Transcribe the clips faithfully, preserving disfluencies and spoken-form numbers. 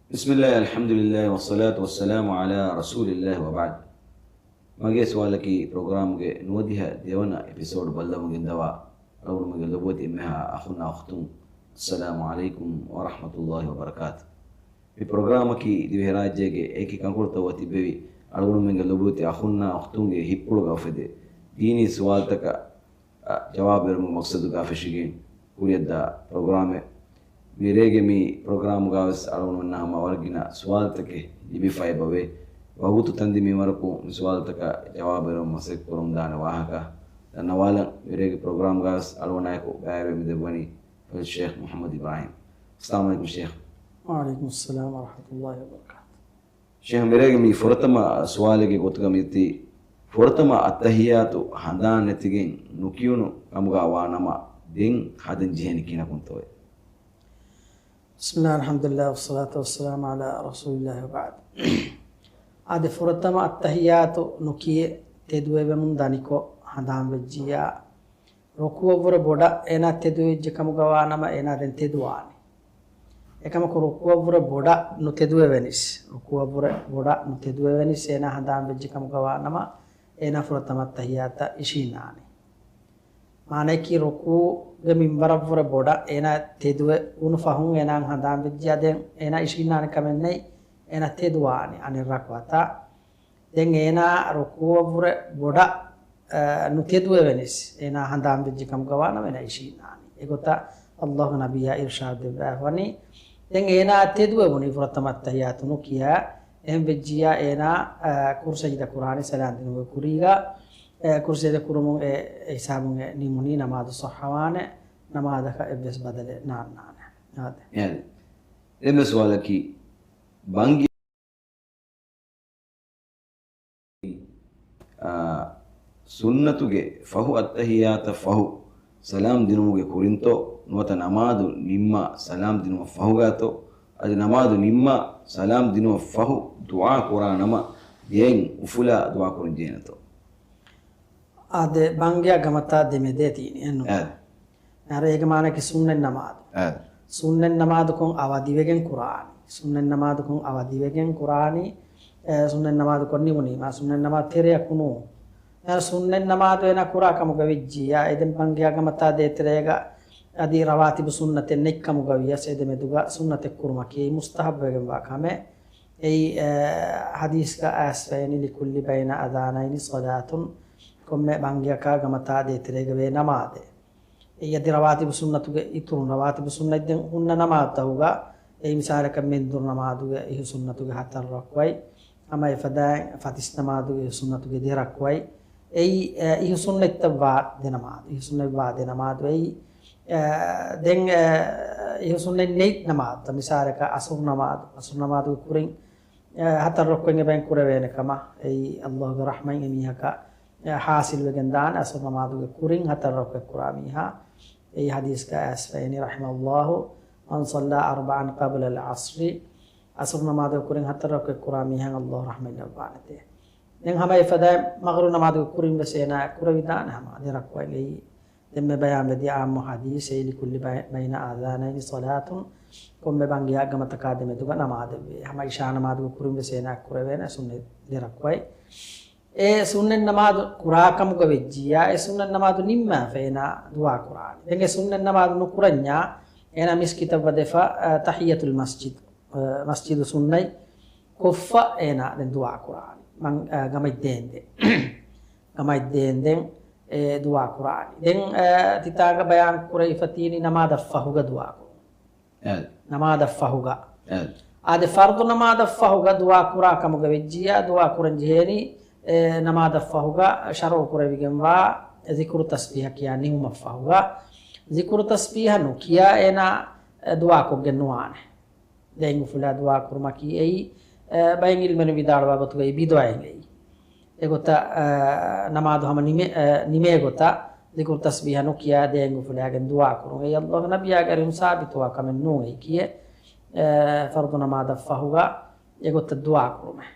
بسم الله، الحمد لله، والصلاة والسلام على رسول الله، وبعد. މަގޭ ސުވާލަކީ، ޕްރޮގްރާމުގެ ނުވަދިހަ ދެވަނަ އެޕިސޯޑް ބައްލަވަމުން ގެންދަވާ އަޅުގަނޑުމެންގެ ލޮބުވެތި އެންމެހާ އަޚުންނާ އުޚްތުން، އައްސަލާމު ޢަލައިކުމް ވަރަޙްމަތުﷲި ވަބަރަކާތު. މި ޕްރޮގްރާމަކީ ދިވެހިރާއްޖޭގެ އެކި ކަންކޮޅުތައް ތިއްބެވި އަޅުގަނޑުމެންގެ ލޮބުވެތި އަޚުންނާ އުޚްތުންގެ ހިތްޕުޅުގަ އުފެދޭ ދީނީ ސުވާލުތަކަށް އަށް ޖަވާބު ދެއްވުމުގެ މަޤްޞަދުގަ ފެށިގެން ކުރިއަށްދާ ޕްރޮގްރާމެއް. މިރޭގެ މި ޕްރޮގްރާމުގަވެސް އަޅުގަނޑުމެންނަށް ހަމަ ވަރަށް ގިނަ ސުވާލުތަކެއް ލިބިފައި އެބަވޭ. ވަގުތު ތަންދިން މިންވަރަކު މި ސުވާލުތަކަށް ޖަވާބު ދެއްވަން މަސައްކަތް ކުރަމުންދާނެ ވާހަކަ ދަންނަވާލަން. މިރޭގެ ޕްރޮގްރާމުގަވެސް އަޅުގަނޑާއެކު ބައިވެރިވެ މި ދެއްވަނީ ޝޭޚް މުޙައްމަދު އިބްރާހީމް. އައްސަލާމު ޢަލައިކުމް ޝޭޚް. ވަޢަލައިކުމުއްސަލާމް ވަރަޙްމަތުﷲި ވަބަރަކާތު. ޝޭޚް، މިރޭގެ މި ފުރަތަމަ ސުވާލެއްގެ ގޮތުގަ މިއޮތީ، ފުރަތަމަ އައްތަޙިއްޔާތު ހަނދާން ނެތިގެން ނުކިޔުނު ކަމުގަ ވާ ނަމަ، ދެން ހަދަން ޖެހޭނީ ކިހިނަކުންތޯއޭ؟ بسم الله، الحمد لله، والصلاة والسلام على رسول الله، وبعد. އާދެ، ފުރަތަމަ އައްތަޙިއްޔާތު ނުކިޔެ ތެދުވެވެމުން ދަނިކޮށް ހަނދާން ވެއްޖިއްޔާ، ރުކޫޢަށްވުރެ ބޮޑަށް އޭނާ ތެދުވެއްޖެ ކަމުގަ ވާ ނަމަ، އޭނާ ދެން ތެދުވާނެ. އެކަމަކު، ރުކޫޢަށްވުރެ ބޮޑަށް ނުތެދުވެވެނިސް، ރުކޫޢަށްވުރެ ބޮޑަށް ނުތެދުވެވެނިސް އޭނާ ހަނދާން ވެއްޖެ ކަމުގަ ވާ ނަމަ، އޭނާ ފުރަތަމަ އައްތަޙިއްޔާތަށް އިށީނާނެ. މާނައަކީ، ރުކޫޢުގެ މިންވަރަށްވުރެ ބޮޑަށް އޭނާ ތެދުވެ ވުނު ފަހުން އޭނާ ހަނދާން ވެއްޖިއްޔާ، ދެން އޭނާ އިށީނާނެ ކަމެއް ނެތް، އޭނާ ތެދުވާނެ އަނެއް ރަކުޢަތަށް. ދެން އޭނާ ރުކޫޢަށްވުރެ ބޮޑަށް، އަ، ނުތެދުވެވެނިސް، އޭނާ ހަނދާން ވެއްޖެ ކަމުގަ ވާ ނަމަ އޭނާ އިށީނާނެ. އެގޮތަށް ﷲގެ ނަބިއްޔާ އިރުޝާދު ދެއްވާފަވަނީ، ދެން އޭނާ ތެދުވެވުނީ ފުރަތަމަ އައްތަޙިއްޔާތު ނުކިޔާ. އެހެން ވެއްޖިއްޔާ އޭނާ، އަ، ކުރު ސަޖިދަ ކުރާނީ ސަލާމް ދިނުމުގެ ކުރީގަ، އަ، ކުރު ސަޖިދަ ކުރުމުން އެ، އެ ހިސާބުން އެ ނިމުނީ ނަމާދު ޞައްޙަވާނެ، ނަމާދަކަށް އެއްވެސް ބަދަލެއް ނާންނާނެ. އާދެ. އެހެން. ދެން ދެން ސުވާލަކީ، ބަންގި އާ، ސުންނަތުގެ ފަހު އައްތަޙިއްޔާތަށް ފަހު ސަލާމް ދިނުމުގެ ކުރިންތޯ، ނުވަތަ ނަމާދު ނިންމާ ސަލާމް ދިނުމަށް ފަހުގާތޯ، އަދި ނަމާދު ނިންމާ ސަލާމް ދިނުމަށް ފަހު ދުޢާ ކުރާ ނަމަ، ދެއަތް އުފުލާ ދުޢާ ކުރަން ޖެހޭނެތޯ؟ އާދެ، ބަންގިއާ ގަމަތާ ދެމެދޭ ތީނި އެއްނު. އާދެ. އަރަ އޭގެ މާނައަކީ ސުންނަތް ނަމާދު. އާދެ. ސުންނަތް ނަމާދުކޮށް އަވަދިވެގެން ކުރާނީ. ސުންނަތް ނަމާދުކޮށް އަވަދިވެގެން ކުރާނީ. އެ، ސުންނަތް ނަމާދުކޮށް ނިމުނީމާ ސުންނަތް ނަމާދު ތެރެއަކު ނޫން. އެ، ސުންނަތް ނަމާދު އޭނާ ކުރާ ކަމުގަ ވެއްޖިއްޔާ، އެ ދެން ބަންގިއާ ގަމަތާ ދޭތެރޭގަ އަދި ރަވާތިބު ސުންނަތެއް ނެތް ކަމުގަ ވިޔަސް އެ ދެމެދުގަ ސުންނަތެއް ކުރުމަކީ މުސްތަޙައްބުވެގެންވާ ކަމެއް. އެއީ، އެ، ޙަދީޘްގަ އައިސްފައިނީ، لكل بين أذانين صلاة، ކޮންމެ ބަންގިއަކާ ގަމަތާ ދޭތެރޭގަ ވޭ ނަމާދެއް. އެއީ އަދި ރަވާތިބު ސުންނަތުގެ އިތުރުން، ރަވާތިބު ސުންނަތް ދެން ހުންނަ ނަމާދުތަކުގަ، އެއީ މިސާލަކަށް މެންދުރު ނަމާދުގެ އިހު ސުންނަތުގެ ހަތަރު ރަކުޢަތް، ހަމަ އެފަދައިން ފަތިސް ނަމާދުގެ އިހު ސުންނަތުގެ ދެ ރަކުޢަތް. އެއީ، އެ، އިހު ސުންނަތްތައް ވާ ދެ ނަމާދު، އިހު ސުންނަތް ވާ ދެ ނަމާދު. އެއީ، އެ، ދެން، އެ، އިހު ސުންނަތް ނެތް ނަމާދުތައް، މިސާލަކަށް އަސުރު ނަމާދު، އަސުރު ނަމާދުގެ ކުރިން، އެ، ހަތަރު ރަކުޢަތް އެބައިން ކުރެވޭނެ ކަމަށް. އެއީ، ﷲގެ ރަޙްމަތް އެމީހަކަށް އެ، ޙާޞިލްވެގެން ދާނެ، އަސުރު ނަމާދުގެ ކުރިން ހަތަރު ރަކުޢަތް ކުރާ މީހާ. އެއީ ޙަދީޘްގަ އައިސްފައިނީ، رحم الله من صلى أربعا قبل العصر، އަސުރު ނަމާދުގެ ކުރިން ހަތަރު ރަކުޢަތް ކުރާ މީހަށް ﷲ ރަޙްމަތް ލައްވާނެތޭ. ދެން ހަމަ އެފަދައިން މަޣްރިބު ނަމާދުގެ ކުރިން ވެސް އޭނާ ކުރެވިދާނެ ހަމަ ދެ ރަކުޢަތް. އެއީ ދެންމެ ބަޔާންވެދިޔަ ޢާއްމު ޙަދީޘް، އެއީ لكل بين أذانين صلاة، ކޮންމެ ބަންގިއާ ގަމަތަކާ ދެމެދުގަ ނަމާދެއްވޭ. ހަމަ އިޝާ ނަމާދުގެ ކުރިން ވެސް އޭނާ ކުރެވޭނެ ސުންނަތް ދެ ރަކުޢަތް. އެ ސުންނަތް ނަމާދު ކުރާ ކަމުގަ ވެއްޖިއްޔާ، އެ ސުންނަތް ނަމާދު ނިންމާފަ އޭނާ ދުޢާ ކުރާނެ. ދެން އެ ސުންނަތް ނަމާދު ނުކުރަންޏާ، އޭނާ މިސްކިތަށް ވަދެފަ، އަ، ތަޙިއްޔަތުލް މަސްޖިދު، އަ، މަސްޖިދު ސުންނަތް ކޮށްފަ އޭނާ ދެން ދުޢާ ކުރާނެ. މަން، އަ، ގަމައިދޭންދެން. ގަމައިދޭންދެން އެ ދުޢާ ކުރާނެ. ދެން، އަ، ތިތާގަ ބަޔާން ކުރެވިފަ ތީނީ ނަމާދަށް ފަހުގަ ދުޢާ ކުރުން. އެ. ނަމާދަށް ފަހުގަ. އެ. އާދެ، ފަރުޟު ނަމާދަށް ފަހުގަ ދުޢާ ކުރާ ކަމުގަ ވެއްޖިއްޔާ، ދުޢާ ކުރަން ޖެހޭނީ، އެ، ނަމާދަށް ފަހުގަ ޝަރުޢު ކުރެވިގެންވާ ޒިކުރު ތަސްބީޙަ ކިޔާ ނިމުމަށް ފަހުގަ. ޒިކުރު ތަސްބީޙަ ނުކިޔާ އޭނާ، އެ، ދުޢާ ކޮށްގެން ނުވާނެ. ދެން އުފުލާ ދުޢާ ކުރުމަކީ އެއީ، އެ، ބައެއް ޢިލްމުވެރިން ވިދާޅުވާ ގޮތުގައި ބިދުޢައެއް އެއީ. އެގޮތަށް، އަ، ނަމާދު ހަމަ ނިމޭ، އަ، ނިމޭ ގޮތަށް ޒިކުރު ތަސްބީޙަ ނުކިޔާ ދެން އުފުލާގެން ދުޢާ ކުރުން. އެއީ ﷲގެ ނަބިއްޔާގެ އަރިހުން ސާބިތުވާ ކަމެއް ނޫން އެއީ ކިޔޭ، އަ، ފަރުޟު ނަމާދަށް ފަހުގަ އެގޮތަށް ދުޢާ ކުރުމެއް.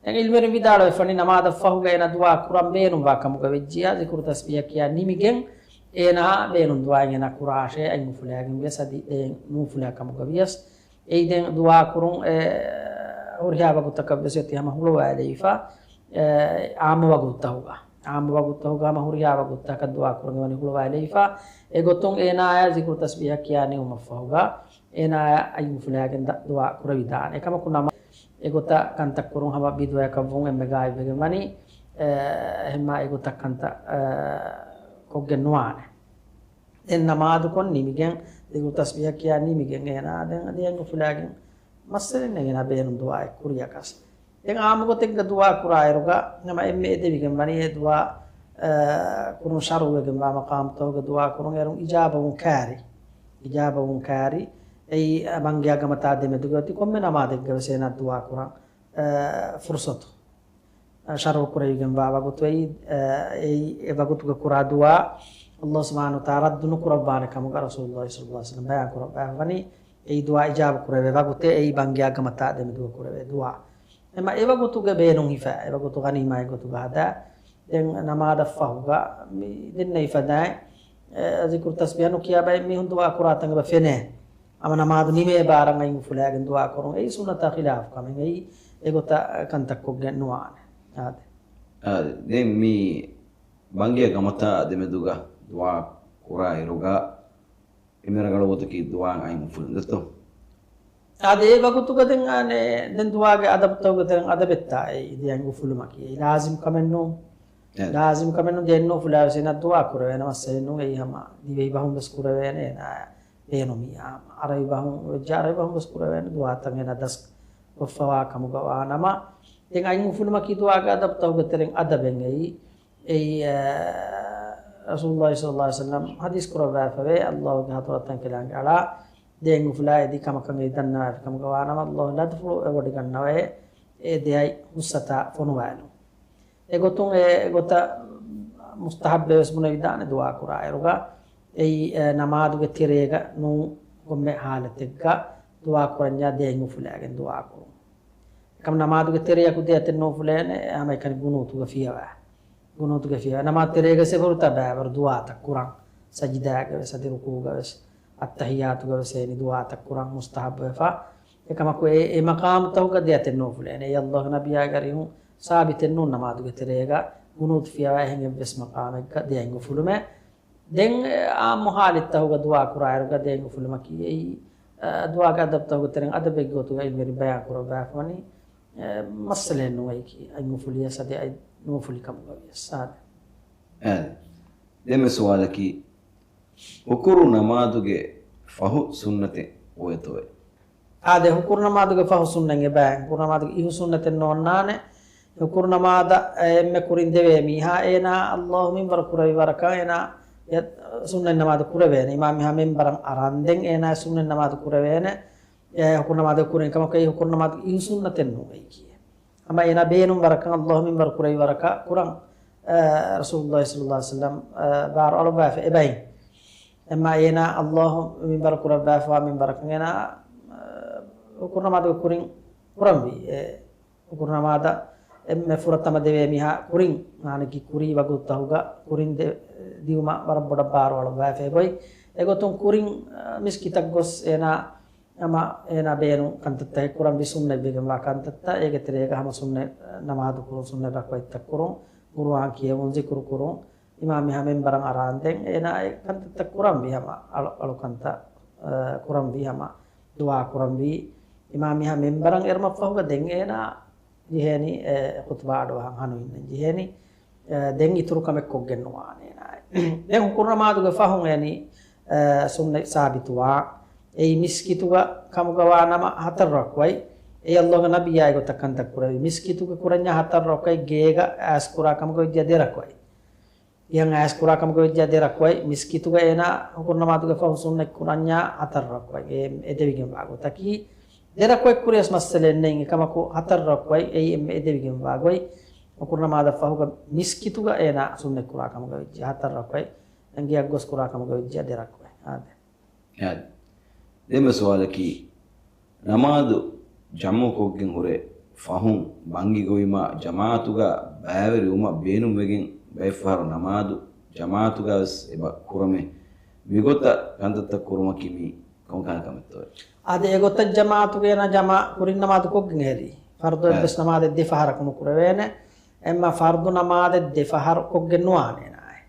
ދެން ޢިލްމުވެރިން ވިދާޅުވެފަނީ ނަމާދަށް ފަހުގަ އޭނާ ދުޢާ ކުރަން ބޭނުންވާ ކަމުގަ ވެއްޖިއްޔާ، ޒިކުރު ތަސްބީޙަ ކިޔާ ނިމިގެން އޭނާ ބޭނުން ދުޢާއެއް އޭނާ ކުރާށޭ، އަތް އުފުލާގެން ވިޔަސް އަދި ދެން ނުއުފުލާ ކަމުގަ ވިޔަސް، އެއީ ދެން ދުޢާ ކުރުން އެ ހުރިހާ ވަގުތަކަށް ވެސް އޮތީ ހަމަ ހުޅުވާލެވިފަ، އެ އާއްމު ވަގުތުތަކުގަ، އާއްމު ވަގުތުތަކުގަ ހަމަ ހުރިހާ ވަގުތުތަކަށް ދުޢާ ކުރަން އެވަނީ ހުޅުވާލެވިފަ. އެގޮތުން އޭނާޔާ ޒިކުރު ތަސްބީޙަ ކިޔާ ނިމުމަށްފަހުގަ އޭނާޔާ އަތްއުފުލާގެން ދަ-، ދުޢާ ކުރެވިދާނެ. އެކަމަކު ނަމަ އެގޮތަށް ކަންތައް ކުރުން ހަމަ ބިދުޢައަކަށްވުން އެންމެ ގާތްވެގެން ވަނީ، އެ، އެހެންމާ އެގޮތަށް ކަންތައް، އެ، ކޮށްގެން ނުވާނެ. ދެން ނަމާދުކޮށް ނިމިގެން، ދިގު ތަސްބީޙަ ކިޔާ ނިމިގެން އޭނާ ދެން އަދި އަތްއުފުލާގެން މައްސަލައެއް ނެތް އޭނާ ބޭނުން ދުޢާއެއް ކުރިޔަކަސް. ދެން އާއްމު ގޮތެއްގަ ދުޢާ ކުރާއިރުގަ ނަމަ އެންމެ އެދެވިގެން ވަނީ އެ ދުޢާ، އަ، ކުރުން ޝަރުޢުވެގެންވާ މަޤާމުތަކުގަ ދުޢާ ކުރުން އޭރުން އިޖާބަވުން ކާރި. އިޖާބަވުން ކާރި. އެއީ ބަންގިޔާ ގަމަތާ ދެމެދުގަ އޮތީ ކޮންމެ ނަމާދެއްގަ ވެސް އޭނާ ދުޢާ ކުރަން، އަ، ފުރުޞަތު. ޝަރުޢު ކުރެވިގެންވާ ވަގުތު އެއީ، އެއީ އެ ވަގުތުގަ ކުރާ ދުޢާ ﷲ ސުބްޙާނަހޫ ވަތަޢާލާ ރައްދު ނުކުރައްވާނެ ކަމުގަ ރަސޫލުﷲ ޞައްލަﷲ ޢަލައިހި ވަސައްލަމަ ބަޔާން ކުރައްވާފަ ވަނީ، އެއީ ދުޢާ އިޖާބަ ކުރެވޭ ވަގުތެއް އެއީ ބަންގިޔާ ގަމަތާ ދެމެދުގަ ކުރެވޭ ދުޢާ. އެމަ އެ ވަގުތުގެ ބޭނުން ހިފާ، އެ ވަގުތު ޣަނީމާތް ގޮތުގަ ހަދާ، ދެން ނަމާދަށް ފަހުގަ މި ދެންނެވި ފަދައިން، އެ، ޒިކުރު ތަސްބީޙަ ނުކިޔާ ބައެއް މީހުން ދުޢާ ކުރާ ތަން އެބަ ފެނޭ. ހަމަ ނަމާދު ނިމޭ ބާރަށް އަތްއުފުލާގެން ދުޢާ ކުރުން އެއީ ސުންނަތާ ޚިލާފު ކަމެއް. އެއީ އެގޮތަށް ކަންތައް ކޮށްގެން ނުވާނެ. އާދެ. އާދެ. ދެން މި ބަންގިޔާ ގަމަތާ ދެމެދުގަ ދުޢާ ކުރާ އިރުގަ އެންމެ ރަނގަޅު ގޮތަކީ ދުޢާއަށް އަތްއުފުލުން ދެއްތޯ؟ އާދެ، އެ ވަގުތުގަ ދެން އާނެ، ދެން ދުޢާގެ އަދަބުތަކުގެ ތެރެއިން އަދަބެއްތާ އެއީ ދެން އަތްއުފުލުމަކީ. އެއީ ލާޒިމް ކަމެއް ނޫން. އެ. ލާޒިމް ކަމެއް ނޫން ދެން އަތްއުފުލާ ވެސް އޭނާ ދުޢާ ކުރެވޭނެ މައްސަލައެއް ނޫން. އެއީ ހަމަ ދިވެހި ބަހުން ވެސް ކުރެވޭނެ އޭނާ ބޭނުމީ އާ، އަރަބި ބަހުން ވެއްޖެ، އަރަބި ބަހުން ވެސް ކުރެވޭނެ ދުޢާތައް އޭނާ ދަސް ކޮށްފަވާ ކަމުގަ ވާ ނަމަ، ދެން އަތްއުފުލުމަކީ ދުޢާގެ އަދަބުތަކުގެ ތެރެއިން އަދަބެއް އެއީ. އެއީ، އަ، ރަސޫލުﷲ ޞައްލަﷲ ޢަލައިހި ވަސައްލަމަ ޙަދީޘް ކުރައްވާފަވޭ، ﷲ ގެ ޙަޟްރަތަށް ކިލާނގެ އަޅާ ދެން އަތްއުފުލާ އެދި ކަމަކަށް އެދި ދަންނަވާފި ކަމުގަ ވާ ނަމަ، ﷲ ގެ ލަދުފުޅު އެބަ ވޮޑިގަންނަވައޭ، އެ ދެއަތް ހުސްއަތާ ފޮނުވާލުން. އެގޮތުން އެ ގޮތަށް މުސްތަޙައްބެއް ވެސް ބުނެވިދާނެ ދުޢާ ކުރާއިރުގަ. އެއީ، އެ، ނަމާދުގެ ތެރޭގަ ނޫން ކޮންމެ ޙާލަތެއްގަ ދުޢާ ކުރަންޏާ ދެއަތް އުފުލާގެން ދުޢާ ކުރުން. އެކަމަ ނަމާދުގެ ތެރެއަކު ދެއަތެއް ނުއުފުލޭނެ، ހަމައެކަނި ގުނޫތުގަ ފިޔަވާ. ގުނޫތުގަ ފިޔަވާ. ނަމާދު ތެރޭގަ ވެސް އެބަހުރިތާ ބައިވަރު ދުޢާތައް ކުރަން. ސަޖިދާގަ ވެސް އަދި ރުކޫޢުގަ ވެސް އައްތަޙިއްޔާތުގަ ވެސް އެނި ދުޢާތައް ކުރަން މުސްތަޙައްބުވެފަ. އެކަމަކު އެ، އެ މަޤާމުތަކުގަ ދެއަތެއް ނުއުފުލޭނެ. އެއީ ﷲ ގެ ނަބިއްޔާގެ އަރިހުން ސާބިތެއް ނޫން ނަމާދުގެ ތެރޭގަ ގުނޫތު ފިޔަވާ އެހެން އެއްވެސް މަޤާމެއްގަ ދެއަތް އުފުލުމެއް. ދެން އާއްމު ޙާލަތްތަކުގަ ދުޢާ ކުރާއިރުގަ ދެއަތް އުފުލުމަކީ އެއީ، އަ، ދުޢާގެ އަދަބުތަކުގެ ތެރެއިން އަދަބެއްގެ ގޮތުގަ އިލްމުވެރިން ބަޔާން ކުރައްވާފަވަނީ، އަ، މައްސަލައެއް ނޫން އެއީކީ، އަތް އުފުލިޔަސް އަދި އަތް ނުއުފުލި ކަމުގަ ވިޔަސް. އާދެ. އާދެ. ދެން މި ސުވާލަކީ، ހުކުރު ނަމާދުގެ ފަހު ސުންނަތެއް އޮވޭތޯއޭ؟ އާދެ، ހުކުރު ނަމާދުގެ ފަހު ސުންނަތް އެބައިން. ހުކުރު ނަމާދުގެ އިހު ސުންނަތެއް ނޯންނާނެ. ހުކުރު ނަމާދަށް އެންމެ ކުރިން ދެވޭ މީހާ، އޭނާ ﷲ މިންބަރު ކުރެވި ވަރަކަށް އޭނާ ސުންނަތް ނަމާދު ކުރެވޭނެ. އިމާމް މިހާ މިންބަރަށް އަރާންދެން އޭނާ ސުންނަތް ނަމާދު ކުރެވޭނެ. އެ ހުކުރު ނަމާދުގެ ކުރިން ކަމަކު އެއީ ހުކުރު ނަމާދުގެ އިހު ސުންނަތެއް ނޫން އެއީކީ. ހަމަ އޭނާ ބޭނުން ވަރަކަށް ﷲ މިންބަރު ކުރެވި ވަރަކަށް ކުރަން، އަ، ރަސޫލުﷲ ޞައްލަﷲ ޢަލައިހި ވަސައްލަމަ، އަ، ބާރު އަޅުއްވާފަ އެބައިން. އެމާ އޭނާ ﷲ މިންބަރު ކުރައްވާފަވާ މިންބަރަކަށް އޭނާ، އަ، ހުކުރު ނަމާދުގެ ކުރިން ކުރަންވީ. އެ ހުކުރު ނަމާދަށް އެންމެ ފުރަތަމަ ދެވޭ މީހާ ކުރިން، އާނަކީ ކުރީ ވަގުތުތަކުގަ ކުރިން ދެ-، ދިއުމަށް ވަރަށް ބޮޑަށް ބާރު އަޅުއްވާފަ އެބައޮތް. އެގޮތުން ކުރިން، އަ، މިސްކިތަށް ގޮސް އޭނާ ހަމަ އޭނާ ބޭނުން ކަންތައްތަކެއް ކުރަން ވި ސުންނަތްވެގެންވާ ކަންތައްތައް، އޭގެ ތެރޭގަ ހަމަ ސުންނަތް ނަމާދު ކުރުން، ސުންނަތް ރަކުޢަތްތައް ކުރުން، ޤުރުއާން ކިޔެވުން، ޒިކުރު ކުރުން، އިމާމް މިހާ މިންބަރަށް އަރާންދެން އޭނާ އެ ކަންތައްތައް ކުރަންވީ ހަމަ އަޅު، އަޅުކަންތައް، އަ، ކުރަންވީ ހަމަ ދުޢާ ކުރަންވީ. އިމާމް މިހާ މިންބަރަށް އެރުމަށްފަހުގަ ދެން އޭނާ ޖެހޭނީ، އެ، ޚުޠުބާ އަޑުއަހަން ހަނު އިންނަން ޖެހޭނީ. އެ، ދެން އިތުރު ކަމެއް ކޮށްގެން ނުވާނެ އޭނާ. ދެން ހުކުރު ނަމާދުގެ ފަހުން އެނީ، އެ، ސުންނަތް ސާބިތުވާ. އެއީ މިސްކިތުގަ ކަމުގަ ވާ ނަމަ ހަތަރު ރަކުޢަތް. އެއީ ﷲ ގެ ނަބިއްޔާ އެގޮތަށް ކަންތައް ކުރެވި. މިސްކިތުގަ ކުރަންޏާ ހަތަރު ރަކުޢަތް، ގޭގަ އައިސް ކުރާ ކަމުގަ ވެއްޖެ ދެ ރަކުޢަތް. ގިޔަން އައިސް ކުރާ ކަމުގަ ވެއްޖެ ދެ ރަކުޢަތް، މިސްކިތުގަ އޭނާ ހުކުރު ނަމާދުގެ ފަހު ސުންނަތް ކުރަންޏާ ހަތަރު ރަކުޢަތް. އެ އެދެވިގެންވާ ގޮތަކީ، ދެ ރަކުޢަތް ކުރިޔަސް މައްސަލައެއް ނެތް. އެކަމަކު ހަތަރު ރަކުޢަތް އެއީ އެންމެ އެދެވިގެންވާ ގޮތް. ހުކުރު ނަމާދަށް ފަހުގަ މިސްކިތުގަ އޭނާ ސުންނަތް ކުރާ ކަމުގަ ވެއްޖެ ހަތަރު ރަކުޢަތް، ގިޔަށް ގޮސް ކުރާ ކަމުގަ ވެއްޖެ ދެ ރަކުޢަތް. އާދެ. އާދެ. ދެން ސުވާލަކީ، ނަމާދު ޖަމްޢުކޮށްގެން ހުރެ ފަހުން ބަންގި ގޮވީމާ ޖަމާޢަތުގަ ބައިވެރިވުމަށް ބޭނުންވެގެން ބައެއްފަހަރު ނަމާދު ޖަމާޢަތުގަ ވެސް އެބަ ކުރަމޭ. މިގޮތަށް ކަންތައްތައް ކުރުމަކީ މީ ކޮންކަހަލަ ކަމެއްތޯއޭ؟ އާދެ، އެގޮތަށް ޖަމާޢަތުގަ އޭނާ ޖަމާ ކުރިން ނަމާދު ކޮށްގެން އެރި. ފަރުޟު އެއްވެސް ނަމާދެއް ދެ ފަހަރަކު ނުކުރެވޭނެ. އެމަ ފަރުޟު ނަމާދެއް ދެ ފަހަރު ކޮށްގެން ނުވާނެ އޭނާއެއް.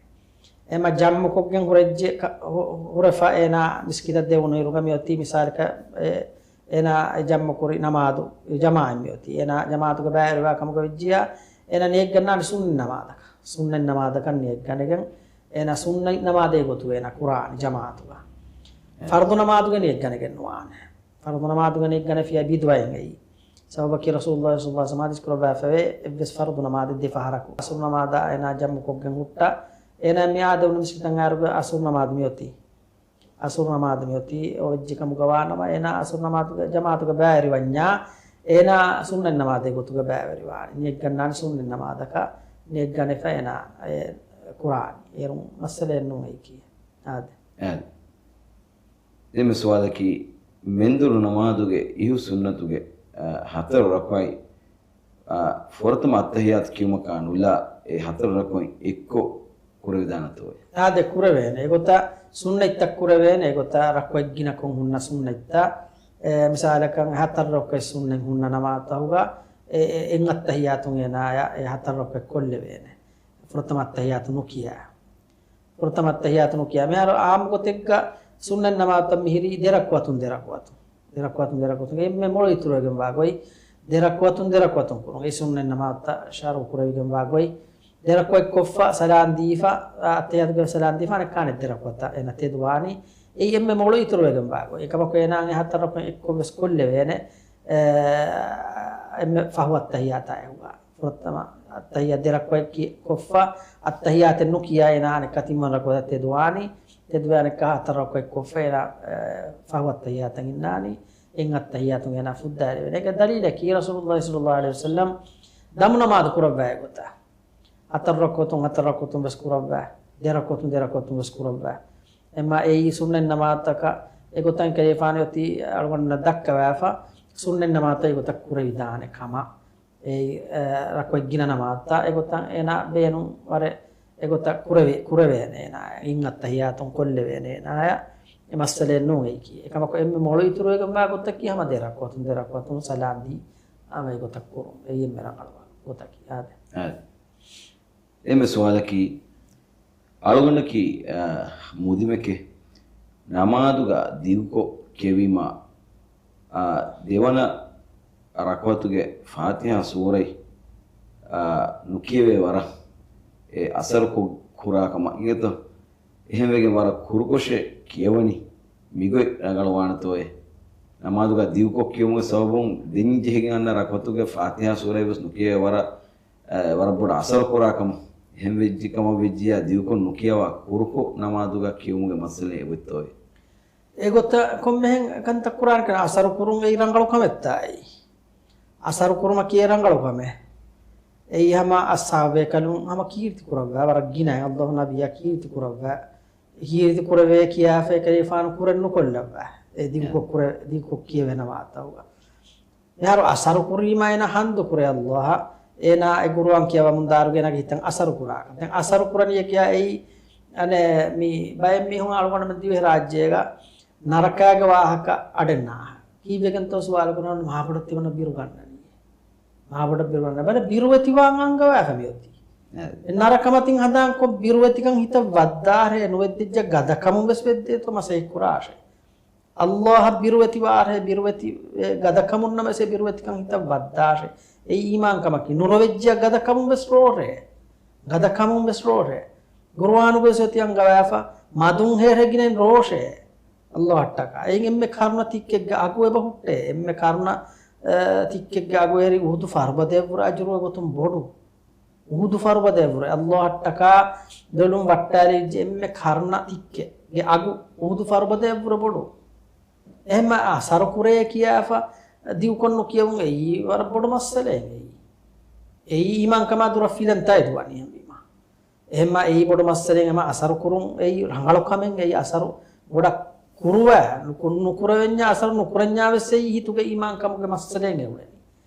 އެމަ ޖަމްޢު ކޮށްގެން ހުރެއްޖެ ކަ-، ހު-، ހުރެފަ އޭނާ މިސްކިތަށް ދެވުނު އިރުގަ މިއޮތީ މިސާލަކަށް އެ-، އޭނާ އެ ޖަމްޢު ކުރި ނަމާދު ޖަމާޢަތް މިއޮތީ. އޭނާ ޖަމާޢަތުގަ ބައިވެރިވާ ކަމުގަ ވެއްޖިޔާ، އޭނާ ނިޔަތްގަންނާނެ ސުންނަތް ނަމާދަކަށް. ސުންނަތް ނަމާދަކަށް ނިޔަތްގަނެގެން، އޭނާ ސުންނަތް ނަމާދޭ ގޮތުގަ އޭނާ ކުރާނެ ޖަމާޢަތުގަ. ފަރުޟު ނަމާދުގެ ނިޔަތްގަނެގެން ނުވާނެ. ފަރުޟު ނަމާދުގެ ނިޔަތްގަނެފިޔާ ބިދުޢައެއް އެއީ. ސަބަބަކީ ރަސޫލުﷲ ޞައްލަﷲ ޢަލައިހި ވަސައްލަމަ ޙަދީޘް ކުރައްވާފަވޭ، އެއްވެސް ފަރުޟު ނަމާދެއް ދެ ފަހަރަކު. އަސުރު ނަމާދާ އޭނާ ޖަމްޢު ކޮށްގެން ހުއްޓާ، އޭނާ މި އާދެވުނު މިސްކިތަށް އައިއިރުގަ އަސުރު ނަމާދު މިއޮތީ. އަސުރު ނަމާދު މިއޮތީ އޮވެއްޖެ ކަމުގަ ވާނަމަ، އޭނާ އަސުރު ނަމާދުގެ ޖަމާޢަތުގަ ބައިވެރިވަންޏާ، އޭނާ ސުންނަތް ނަމާދޭ ގޮތުގަ ބައިވެރިވާނެ. ނިޔަތްގަންނާނެ ސުންނަތް ނަމާދަކަށް، ނިޔަތްގަނެފަ އޭނާ އެ ކުރާނީ. އޭރުން މައްސަލައެއް ނޫން އެއީކީ. އާދެ. އާދެ. ދެންމެ ސުވާލަކީ، މެންދުރު ނަމާދުގެ އިހު ސުންނަތުގެ، އަ، ހަތަރު ރަކުޢަތް، އަ، ފުރަތަމަ އައްތަޙިއްޔާތު ކިޔުމަކާ ނުލާ އެ ހަތަރު ރަކުޢަތް އެއްކޮށް ކުރެވިދާނެތޯއޭ؟ އާދެ، ކުރެވޭނެ. އެގޮތަށް ސުންނަތްތައް ކުރެވޭނެ. އެގޮތަށް ރަކުޢަތް ގިނަކޮށް ހުންނަ ސުންނަތްތައް، އެ، މިސާލަކަށް ހަތަރު ރަކުޢަތް ސުންނަތް ހުންނަ ނަމާދުތަކުގަ، އެ، އެ، އެއް އައްތަޙިއްޔާތުން އޭނާޔަށް އެ ހަތަރު ރަކުޢަތް ކޮށްލެވޭނެ. ފުރަތަމަ އައްތަޙިއްޔާތު ނުކިޔާ. ފުރަތަމަ އައްތަޙިއްޔާތު ނުކިޔާ. މިހާރު އާއްމު ގޮތެއްގަ ސުންނަތް ނަމާދުތައް މިހިރީ ދެ ރަކުޢަތުން ދެ ރަކުޢަތުން. ދެ ރަކުޢަތުން ދެ ރަކުޢަތުން. އެންމެ މޮޅު އިތުރުވެގެންވާ ގޮތް ދެ ރަކުޢަތުން ދެ ރަކުޢަތުން ކުރުން. އެ ސުންނަތް ނަމާދުތައް ޝަރުޢު ކުރެވިގެންވާ ގޮތް. ދެ ރަކުޢަތް ކޮށްފަ ސަލާން ދީފަ، އައްތަޙިއްޔާތުގެ ސަލާން ދީފަ އަނެއްކާ ދެ ރަކުޢަތަށް އޭނަ ތެދުވާނީ. އެއީ އެންމެ މޮޅު އިތުރުވެގެންވާ ގޮތް. އެކަމަކު އޭނާ އެ ހަތަރު ރަކުޢަތް އެއްކޮށް ވެސް ކޮށްލެވޭނެ. އެ، އެންމެ ފަހު އައްތަޙިއްޔާތާ އެހުގަ. ފުރަތަމަ އައްތަޙިއްޔާ ދެ ރަކުޢަތް ކި-، ކޮށްފަ، އައްތަޙިއްޔާތެއް ނުކިޔާ އޭނާ އަނެއްކާ ތިންވަނަ ރަކުޢަތަށް ތެދުވާނީ، ތެދުވެ އަނެއްކާ ހަތަރު ރަކުޢަތް ކޮށްފަ އޭނާ، އެ، ފަހު އައްތަޙިއްޔާތަށް އިންނާނީ، އެއް އައްތަޙިއްޔާތުން އޭނާ ފުއްދާލެވޭނެ. އޭގެ ދަލީލަކީ ރަސޫލުﷲ ޞައްލަﷲ ޢަލައިހި ވަސައްލަމް ދަމު ނަމާދު ކުރައްވާ އެގޮތަށް. ހަތަރު ރަކުޢަތުން، ހަތަރު ރަކުޢަތުން ވެސް ކުރައްވާ، ދެ ރަކުޢަތުން، ދެ ރަކުޢަތުން ވެސް ކުރައްވާ. އެމާ އެއީ ސުންނަތް ނަމާދުތަކަށް އެގޮތަށް ކަލޭފާނު އޮތީ އަޅުގަނޑު ދައްކަވާފަ، ސުންނަތް ނަމާދުތައް އެގޮތަށް ކުރެވިދާނެ ކަމަށް. އެ، އެ، ރަކުޢަތް ގިނަ ނަމާދުތައް އެގޮތަށް އޭނާ ބޭނުން ވަރެ އެގޮތަށް ކުރެވޭ، ކުރެވޭނެ އޭނާ. އިން އައްތަޙިއްޔާތުން ކޮށްލެވޭނެ އޭނާޔަށް. އެ މައްސަލައެއް ނޫން އެއީކީ. އެކަމަކު އެންމެ މޮޅު އިތުރުވެގެންވާ ގޮތަކީ ހަމަ ދެ ރަކުޢަތުން، ދެ ރަކުޢަތުން ސަލާން ދީ، ހަމަ އެގޮތަށް ކުރުން. އެއީ އެންމެ ރަނގަޅު ގޮތަކީ. އާދެ. އާދެ. އެންމެ ސުވާލަކީ، އަޅުގަނޑަކީ، އާ، މުދިމެކޭ، ނަމާދުގަ ދިގުކޮށް ކިޔެވީމާ، އާ، ދެވަނަ ރަކުޢަތުގެ ފާތިޙާ ސޫރަތް، އާ، ނުކިޔެވޭ ވަރަށް އެ އަސަރު ކު-، ކުރާ ކަމަށް އިނގޭތޯ؟ އެހެންވެގެން ވަރަށް ކުރުކޮށެއް ކިޔަވަނީ މިގޮތް ރަނގަޅުވާނެތޯއޭ؟ ނަމާދުގަ ދިގުކޮށް ކިޔުމުގެ ސަބަބުން ދެން ޖެހިގެން އަންނަ ރަކުޢަތުގެ ފާތިޙާ ސޫރަތް ވެސް ނުކިޔެވޭ ވަރަށް އެ، ވަރަށް ބޮޑަށް އަސަރު ކުރާ ކަމަށް. އެހެން ވެއްޖެ ކަމަށް ވެއްޖިއްޔާ ދިގުކޮށް ނުކިޔަވާ ކުރުކޮށް ނަމާދުގަ ކިޔުމުގެ މައްސަލައެއް އޮތްތޯއޭ؟ އެގޮތަށް ކޮންމެހެން ކަންތައް ކުރާނެ ކަން އަސަރު ކުރުން އެއީ ރަނގަޅު ކަމެއްތާއި. އަސަރު ކުރުމަކީ ރަނގަޅު ކަމެއް. އެއީ ހަމަ އަޞްޙާބޭކަލުން ހަމަ ކީރިތި ކުރައްވާ، ވަރަށް ގިނަ އައްލާހު ނަބިއްޔާ ކީރިތި ކުރައްވާ. ކީރިތި ކުރެވޭ ކިޔާފައި ކަލޭފާނު ކުރެއް ނުކޮށްލައްވާ. އެ ދިގުކޮށް ކުރެ-، ދިގުކޮށް ކިޔެވޭ ނަމާދުތަކުގަ. މިހާރު އަސަރު ކުރީމާ އޭނާ ހަނދު ކުރޭ އައްލާހަށް، އޭނާ އެ ގުރުއާން ކިޔަވަމުން ދާއިރުގަ އޭނާގެ ހިތަށް އަސަރު ކުރާކަން. ދެން އަސަރު ކުރަނީ ކިޔާ އެއީ، އަނެއް މި ބައެއް މީހުން އަޅުގަނޑުމެން ދިވެހި ރާއްޖޭގަ ނަރަކާގެ ވާހަކަ އަޑެއް ނާހަ. ކީއްވެގެންތޯ ސުވާލު ކުރަން މާބޮޑަށް ތިމަންނަ ބިރު ގަންނަނީ. މާބޮޑަށް ބިރު ގަންނަ. ބަލަ ބިރުވެތިވާން އަންގަވާފަ މިއޮތީ. އެ. އެ ނަރަކަމަތިން ހަނދާންކޮށް ބިރުވެތިކަން ހިތަށް ވައްދާށޭ، ނުވެއްދިއްޖެ ގަދަކަމުން ވެސް ވެއްދޭތޯ މަސައްކަތް ކުރާށޭ. އައްލާހަށް ބިރުވެތިވާށޭ، ބިރުވެތި، އެ، ގަދަކަމުންނަމަސޭ ބިރުވެތިކަން ހިތަށް ވައްދާށޭ. އެއީ އީމާންކަމަކީ. ނުރޮވެއްޖެ ގަދަކަމުން ވެސް ރޯށޭ. ގަދަކަމުން ވެސް ރޯށޭ. ގުރުއާނުގަ ވެސް އޮތީ އަންގަވާފަ، މަދުން ހޭހެގިނެއް ރޯށޭ. އައްލާހަށްޓަކާ. އެއިން އެންމެ ކަރުނަ ތިއްކެއްގެ އަގު އެބަ ހުއްޓޭ. އެންމެ ކަރުނަ، އެ، ތިއްކެއްގެ އަގު އެރި އުހުދު ފަރުބަދައަށްވުރެ އަޖުރު އެގޮތުން ބޮޑު. އުހުދު ފަރުބަދައަށްވުރެ އައްލާހަށްޓަކާ ދޮލުން ވައްޓާލިއްޖެ އެންމެ ކަރުނަ ތިއްކެއްގެ އަގު އުހުދު ފަރުބަދައަށްވުރެ ބޮޑު. އެހެންމަ އަސަރު ކުރޭ ކިޔާފަ ދިގުކޮށް ނުކިޔެވުން އެއީ ވަރަށް ބޮޑު މައްސަލައެއް އެއީ. އެއީ އީމާންކަމާ ދުރަށް ފިލަންތާއެއް ދުވަނީ ހަމަ. އެހެންމަ އެއީ ބޮޑު މައްސަލައެއް ހަމަ އަސަރު ކުރުން އެއީ ރަނގަޅު ކަމެއް އެއީ އަސަރު ބޮޑަށް ކުރުވާ ނުކު-، ނުކުރެވެންޏާ އަސަރު ނުކުރެންޏާ ވެސް އެއީ ހިތުގެ އީމާންކަމުގެ މައްސަލައެއް އެ އުޅެނީ.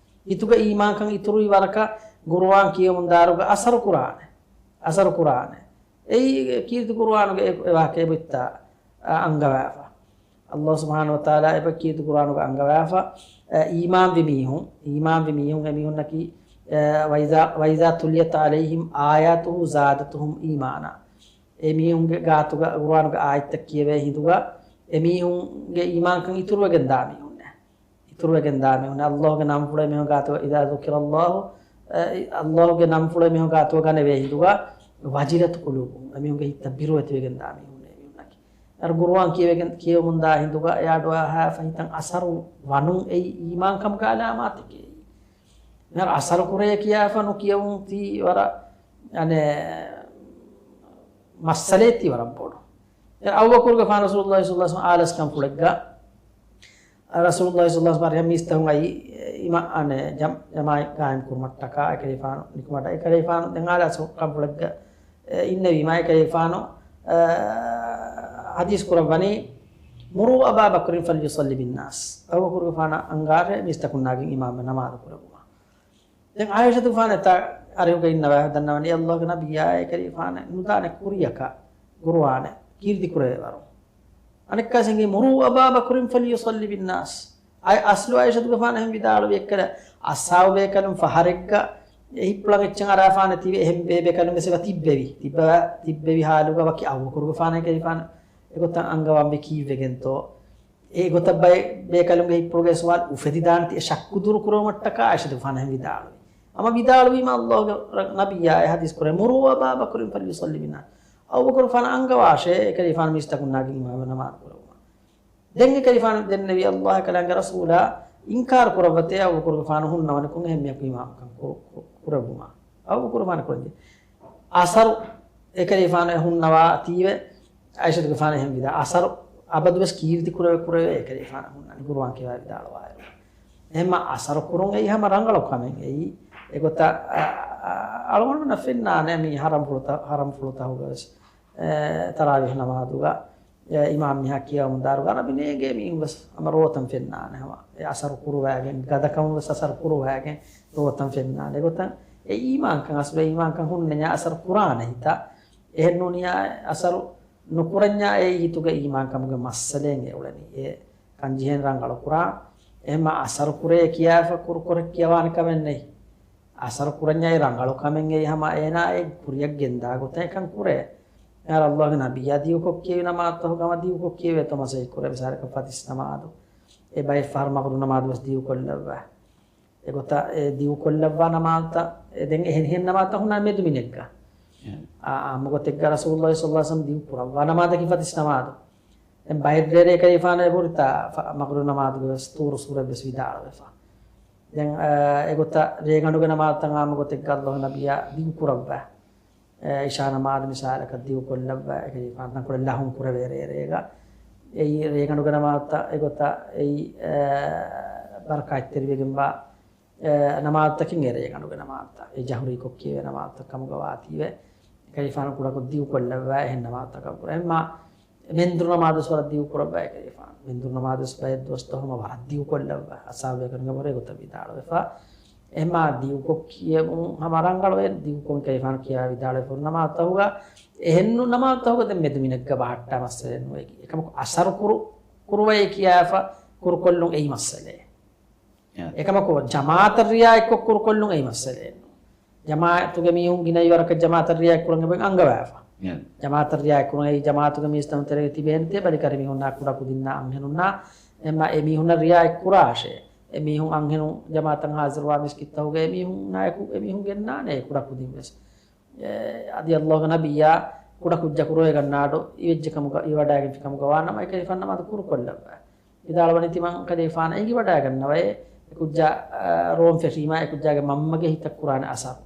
ހިތުގެ އީމާންކަން އިތުރުވި ވަރަކަށް ގުރުއާން ކިޔެވުމުން ދާއިރުގަ އަސަރު ކުރާނެ. އަސަރު ކުރާނެ. އެއީ ކީރިތި ގުރުއާނުގެ އެ، އެ ވާހަކަ އެބައޮތްތާ، އަ، އަންގަވާފަ. ﷲ ސުބްޙާނަހޫ ވަތަޢާލާ އެބަ ކީރިތި ޤުރުއާނުގަ އަންގަވާފަ، އެ، އީމާންވި މީހުން، އީމާންވި މީހުން އެމީހުންނަކީ، އެ، وإذا، وإذا تليت عليهم آياته زادتهم إيمانا. އެމީހުންގެ ގާތުގަ ޤުރުއާނުގެ އާޔަތްތައް ކިޔެވޭ ހިނދުގަ، އެމީހުންގެ އީމާންކަން އިތުރުވެގެން ދާ މީހުންނޭ. އިތުރުވެގެން ދާ މީހުންނޭ. ﷲގެ ނަންފުޅު އެމީހުން ގާތުގަ، إذا ذكر الله، އެ، ﷲގެ ނަންފުޅު އެމީހުން ގާތުގަ ގަނެވޭ ހިނދުގަ، وجلت قلوبهم، އެމީހުންގެ ހިތްތައް ބިރުވެތިވެގެން ދާ މީހުންނޭ އެމީހުންނަކީ. އަރަ ޤުރުއާން ކިޔެވެގެން، ކިޔެވެމުންދާ ހިނދުގަ އެ އަޑުއަހާފަ ހިތަށް އަސަރު ވަނުން އެއީ އީމާންކަމުގެ އަލާމާތެކޭ. މިހާރު އަސަރު ކުރޭ ކިޔާފަ ނުކިޔެވުން ތީ ވަރަށް އަނެއް މައްސަލައެއް ތީ ވަރަށް ބޮޑު. އެ އަބޫބަކުރުގެފާނު ރަސޫލުﷲ ޞައްލަﷲ ޢަލައިހި ވަސައްލަމް އާލަސްކަން ފުޅެއްގަ، ރަސޫލުﷲ ޞައްލަﷲ ޢަލައިހި ވަސައްލަމް މީސްތަކުން އައީ، އިމާ-، އަނެއް ޖަމް-، ޖަމާޢަތް ޤާއިމް ކުރުމަށްޓަކާ އެކަލޭގެފާނު ނިކުމަށްޓަކާ އެކަލޭގެފާނު ދެން އާލަސްކަން ފުޅެއްގަ، އެ، އިންނެވީމާ އެކަލޭގެފާނު، އަ، ޙަދީޘް ކުރައްވަނީ، مروا أبا بكر فليصل بالناس. އަބޫބަކުރުގެފާނަށް އަންގާށޭ މީސްތަކުންނާގެން އިމާމްވެ ނަމާދު ކުރެއްވުމަށް. ދެން ޢާއިޝަތުގެފާނު އެތާ އަރިހުގަ އިންނަވާ ދަންނަވަނީ ﷲގެ ނަބިއްޔާ އެކަލޭގެފާނަށް ނުދާނެ ކުރިޔަކަށް ޤުރުއާނެއް ކީރިތި ކުރެވޭވަރު. އަނެއްކާ ސިނގީ مروا أبا بكر فليصل بالناس. އައި އަސްލު ޢާއިޝަތުގެފާނު އެހެން ވިދާޅުވި އެއްކަލަ އަޞްޙާބު ބޭކަލުން ފަހަރެއްގަ އެ ހިތްޕުޅަށް އެއްޗެއް އަރާފާނެ ތިބެ އެހެން ބޭ ބޭކަލުން ވެސް އެބަ ތިއްބެވި. ތިއްބެވި ހާލުގަ ވަކި އަބޫބަކުރުގެފާނަށް އެކަލޭގެފާނު އެގޮތަށް އަންގަވަންވީ ކީއްވެގެންތޯ؟ އެގޮތަށް ބައެއް ބޭކަލުންގެ ހިތްޕުޅުގައި ސުވާލު އުފެދިދާނެތީ އެ ޝައްކު ދުރުކުރުވުމަށްޓަކާ ޢާއިޝަތުގެފާނު އެހެން ވިދާޅުވި. ހަމަ ވިދާޅުވީމަ ﷲގެ ރަ-، ނަބިއްޔާ އެ ޙަދީޘް ކުރޭ، مروا أبا بكر فليصل بالناس. އަބޫބަކުރުގެފާނަށް އަންގަވާށޭ އެކަލޭގެފާނު މީސްތަކުންނާގެން އިމާމްވެ ނަމާދު ކުރެއްވުމަށް. ދެން އެކަލޭގެފާނު ދެންނެވީ ﷲ އެކަލާނގެ ރަސޫލާ އިންކާރު ކުރައްވަތޭ އަބޫބަކުރުގެފާނު ހުންނަވަނިކޮށް އެހެން މީހަކު އިމާމްކަން ކުރު-، ކުރު-، ކުރެއްވުމަށް. އަބޫބަކުރުގެފާނު ކުރަންޖެހޭ. އަސަރު އެކަލޭގެފާނު އެ ހުންނަވާތީވެ، ޢާއިޝަތުގެފާނު އެހެން ވިދާ، އަސަރު އަބަދުވެސް ކީރިތި ކުރެވޭ، ކުރެވޭ އެކަލޭގެފާނު ހުންނަނީ ޤުރުއާން ކިޔަވާ ވިދާޅުވާއިރު. އެހެންމަ އަސަރު ކުރުން އެއީ ހަމަ ރަނގަޅު ކަމެއް އެއީ. އެގޮތަށް އަ-، އަ-، އަޅުގަނޑުމެންނަށް ފެންނާނެ މީ ހަރަމް ފުޅުތަ-، ހަރަމް ފުޅުތަކުގަވެސް، އެ، ތަރާވީޙް ނަމާދުގަ އެ އިމާމް މީހާ ކިޔަވަމުން ދާރު ގަރަބި ނޭނގޭ މީހުން ވެސް ހަމަ ރޯތަން ފެންނާނެ ހަމަ. އެ އަސަރު ކުރުވައިގެން، ގަދަކަމުން ވެސް އަސަރު ކުރުވައިގެން ރޯތަން ފެންނާނެ. އެގޮތަށް އެ އީމާންކަން އަސްލު އެ އީމާންކަން ހުންނަންޏާ އަސަރު ކުރާނެ ހިތަށް. އެހެން ނޫނިއްޔާ އަސަރު ނުކުރަންޏާ އެއީ ހިތުގަ އީމާންކަމުގެ މައްސަލައެއް އެ އުޅެނީ. އެ ކަންޖެހޭނެ ރަނގަޅު ކުރާ. އެހެންމަ އަސަރު ކުރޭ ކިޔާފަ ކުރު ކުރެއް ކިޔަވާނެ ކަމެއް ނެތް. އަސަރު ކުރަންޏާ އެ ރަނގަޅު ކަމެއް އެއީ ހަމަ އޭނާ އެ ކުރިޔަށް ގެންދާ ގޮތަށް އެކަން ކުރޭ. އެހާރު ﷲގެ ނަބިއްޔާ ދިގުކޮށް ކިޔެވި ނަމާދުތަކުގަ ހަމަ ދިގުކޮށް ކިޔެވޭތޯ މަސައްކަތް ކުރޭ. މިސާލަކަށް ފަތިސް ނަމާދު. އެ ބައެއް ފަހަރު މަޣްރިބު ނަމާދު ވެސް ދިގުކޮށްލައްވާ. އެގޮތަށް އެ ދިގުކޮށްލައްވާ ނަމާދުތައް، އެ ދެން އެހެން އެހެން ނަމާދުތައް ހުންނާނެ މެދުމިނެއްގަ. އެހެން. އާ، އާއްމު ގޮތެއްގަ ރަސޫލުﷲ ޞައްލަﷲ ޢަލައިހި ވަސައްލަމް ދިގު ކުރައްވާ ނަމާދަކީ ފަތިސް ނަމާދު. ދެން ބައެއް ރޭރޭ ކަލޭގެފާނު އެބަހުރިތާ ފަ-، މަޣްރިބު ނަމާދުގަ ވެސް ޠޫރު ސޫރަތް ވެސް ވިދާޅުވެފަ. ދެން، އާ، އެގޮތަށް ރޭގަނޑުގެ ނަމާދުތައް އާއްމު ގޮތެއްގަ ﷲގެ ނަބިއްޔާ ދިގު ކުރައްވާ. އެ، އިޝާ ނަމާދު މިސާލަކަށް ދިގު ކޮށްލައްވާ، އެކަލޭގެފާނު ތަންކޮޅެއް ލަހުން ކުރެވޭ ރޭރޭގަ. އެއީ ރޭގަނޑުގެ ނަމާދުތައް އެގޮތަށް އެއީ، އެ، ބަރަކާތްތެރިވެގެންވާ، އެ، ނަމާދުތަކެއް އެ ރޭގަނޑުގެ ނަމާދުތައް. އެ ޖަހުރީކޮށް ކިޔެވޭ ނަމާދުތައް ކަމުގަ ވާތީވެ. އެކަލޭގެފާނު ކުޑަކޮށް ދިގު ކޮށްލައްވާ އެހެން ނަމާދުތަކަށްވުރެ. އެހެންމާ މެންދުރު ނަމާދު ވެސް ވަރަށް ދިގު ކުރައްވާ އެކަލޭގެފާނު. މެންދުރު ނަމާދު ވެސް ބައެއް ދުވަސްތައް ހަމަ ވަރަށް ދިގު ކޮށްލައްވާ. އަޞްޙާބު ބޭކަލުންގެ ބުރޭ ގޮތަށް ވިދާޅުވެފަ. އެހެންމާ ދިގުކޮށް ކިޔެވުން ހަމަ ރަނގަޅުވޭ، ދިގުކޮށް ކަލޭގެފާނު ކިޔާ ވިދާޅުވެފަ ނަމާދުތަކުގަ. އެހެން ނު ނަމާދުތަކުގަ ދެން މެދުމިނެއްގަ ބަހައްޓާ މައްސަލައެއް ނުވޭ. އެކަމަކު އަސަރު ކުރު-، ކުރުވައޭ ކިޔާފަ ކުރުކޮށްލުން އެއީ މައްސަލައެއް. އެކަމަކު ޖަމާޢަތަށް ރިޢާޔަތްކޮށް ކުރުކޮށްލުން އެއީ މައްސަލައެއް ނޫން. ޖަމާޢަތުގެ މީހުން ގިނަ ވަރަކަށް ޖަމާޢަތަށް ރިޢާޔަތްކުރަން އެބަ އަންގަވާފަ. ޖަމާޢަތަށް ރިޢާޔަތްކުރަން އެއީ ޖަމާޢަތުގެ މީސްތަކުން ތެރޭގަ ތިބޭނެތޭ ބަލިކަށި މީހުންނާ ކުޑަ ކުދިންނާ އަންހެނުންނާ އެމާ އެމީހުންނަށް ރިޢާޔަތްކުރާށޭ. އެމީހުން އަންހެނުން ޖަމާޢަތަށް ހާޒިރުވާ މިސްކިތްތަކުގަ އެމީހުންނާއެކު އެމީހުން ގެންނާނެ ކުޑަ ކުދިން ވެސް. އެ، އަދި ﷲގެ ނަބިއްޔާ ކުޑަ ކުއްޖަކު ރޮއެ ގަންނާ އަޑު އިވެއްޖެ ކަމުގަ އިވަޑައިގެންފި ކަމުގަ ވާނަމަ އެކަލޭގެފާނު ނަމާދު ކުރުކޮށްލައްވާ. ވިދާޅުވަނީ ތިމަން ކަލޭގެފާނަށް އެނގިވަޑައިގަންނަވައޭ، އެ ކުއްޖާ، އަ، ރޯން ފެށީމާ އެ ކުއްޖާގެ މަންމަގެ ހިތަށް ކުރާނެ އަސަރު.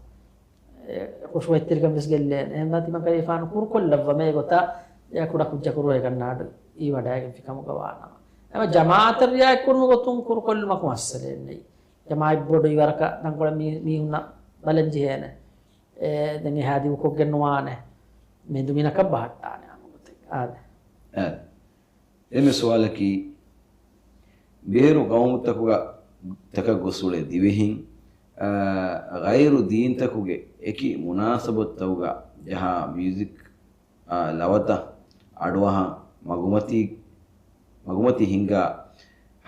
އެ، ޚުޝޫޢަތްތެރިކަން ވެސް ގެއްލޭނެ. އެހެންވީމާ ތިމަން ކަލޭގެފާނު ކުރުކޮށްލައްވަމޭ އެގޮތަށް އެ ކުޑަ ކުއްޖަކު ރޮއެ ގަންނާ އަޑު އިވަޑައިގެންފި ކަމުގަ ވާނަމަ. އެމަ ޖަމާޢަތަށް ރިޢާޔަތްކުރުމުގެ ގޮތުން ކުރުކޮށްލުމަކު މައްސަލައެއް ނެތް. ޖަމާޢަތް ބޮޑު އިވަރަކަށް ތަންކޮޅެއް މީ-، މީހުންނަށް ބަލަން ޖެހޭނެ. އެ، ދެން އެހާ ދިގުކޮށްގެން ނުވާނެ. މެދުމިނަކަށް ބަހައްޓާނެ އާންމު ގޮތެއް. އާދެ. އާދެ. އެންމެ ސުވާލަކީ، ބޭރު ޤައުމުތަކުގަ، ތަކަށް ގޮސް އުޅޭ ދިވެހިން، އާ، ޣައިރު ދީންތަކުގެ އެކި މުނާސަބަތުތަކުގަ ޖަހާ މިއުޒިކް، އާ، ލަވަތައް އަޑުއަހަން މަގުމަތީ މަގުމަތީ ހިންގާ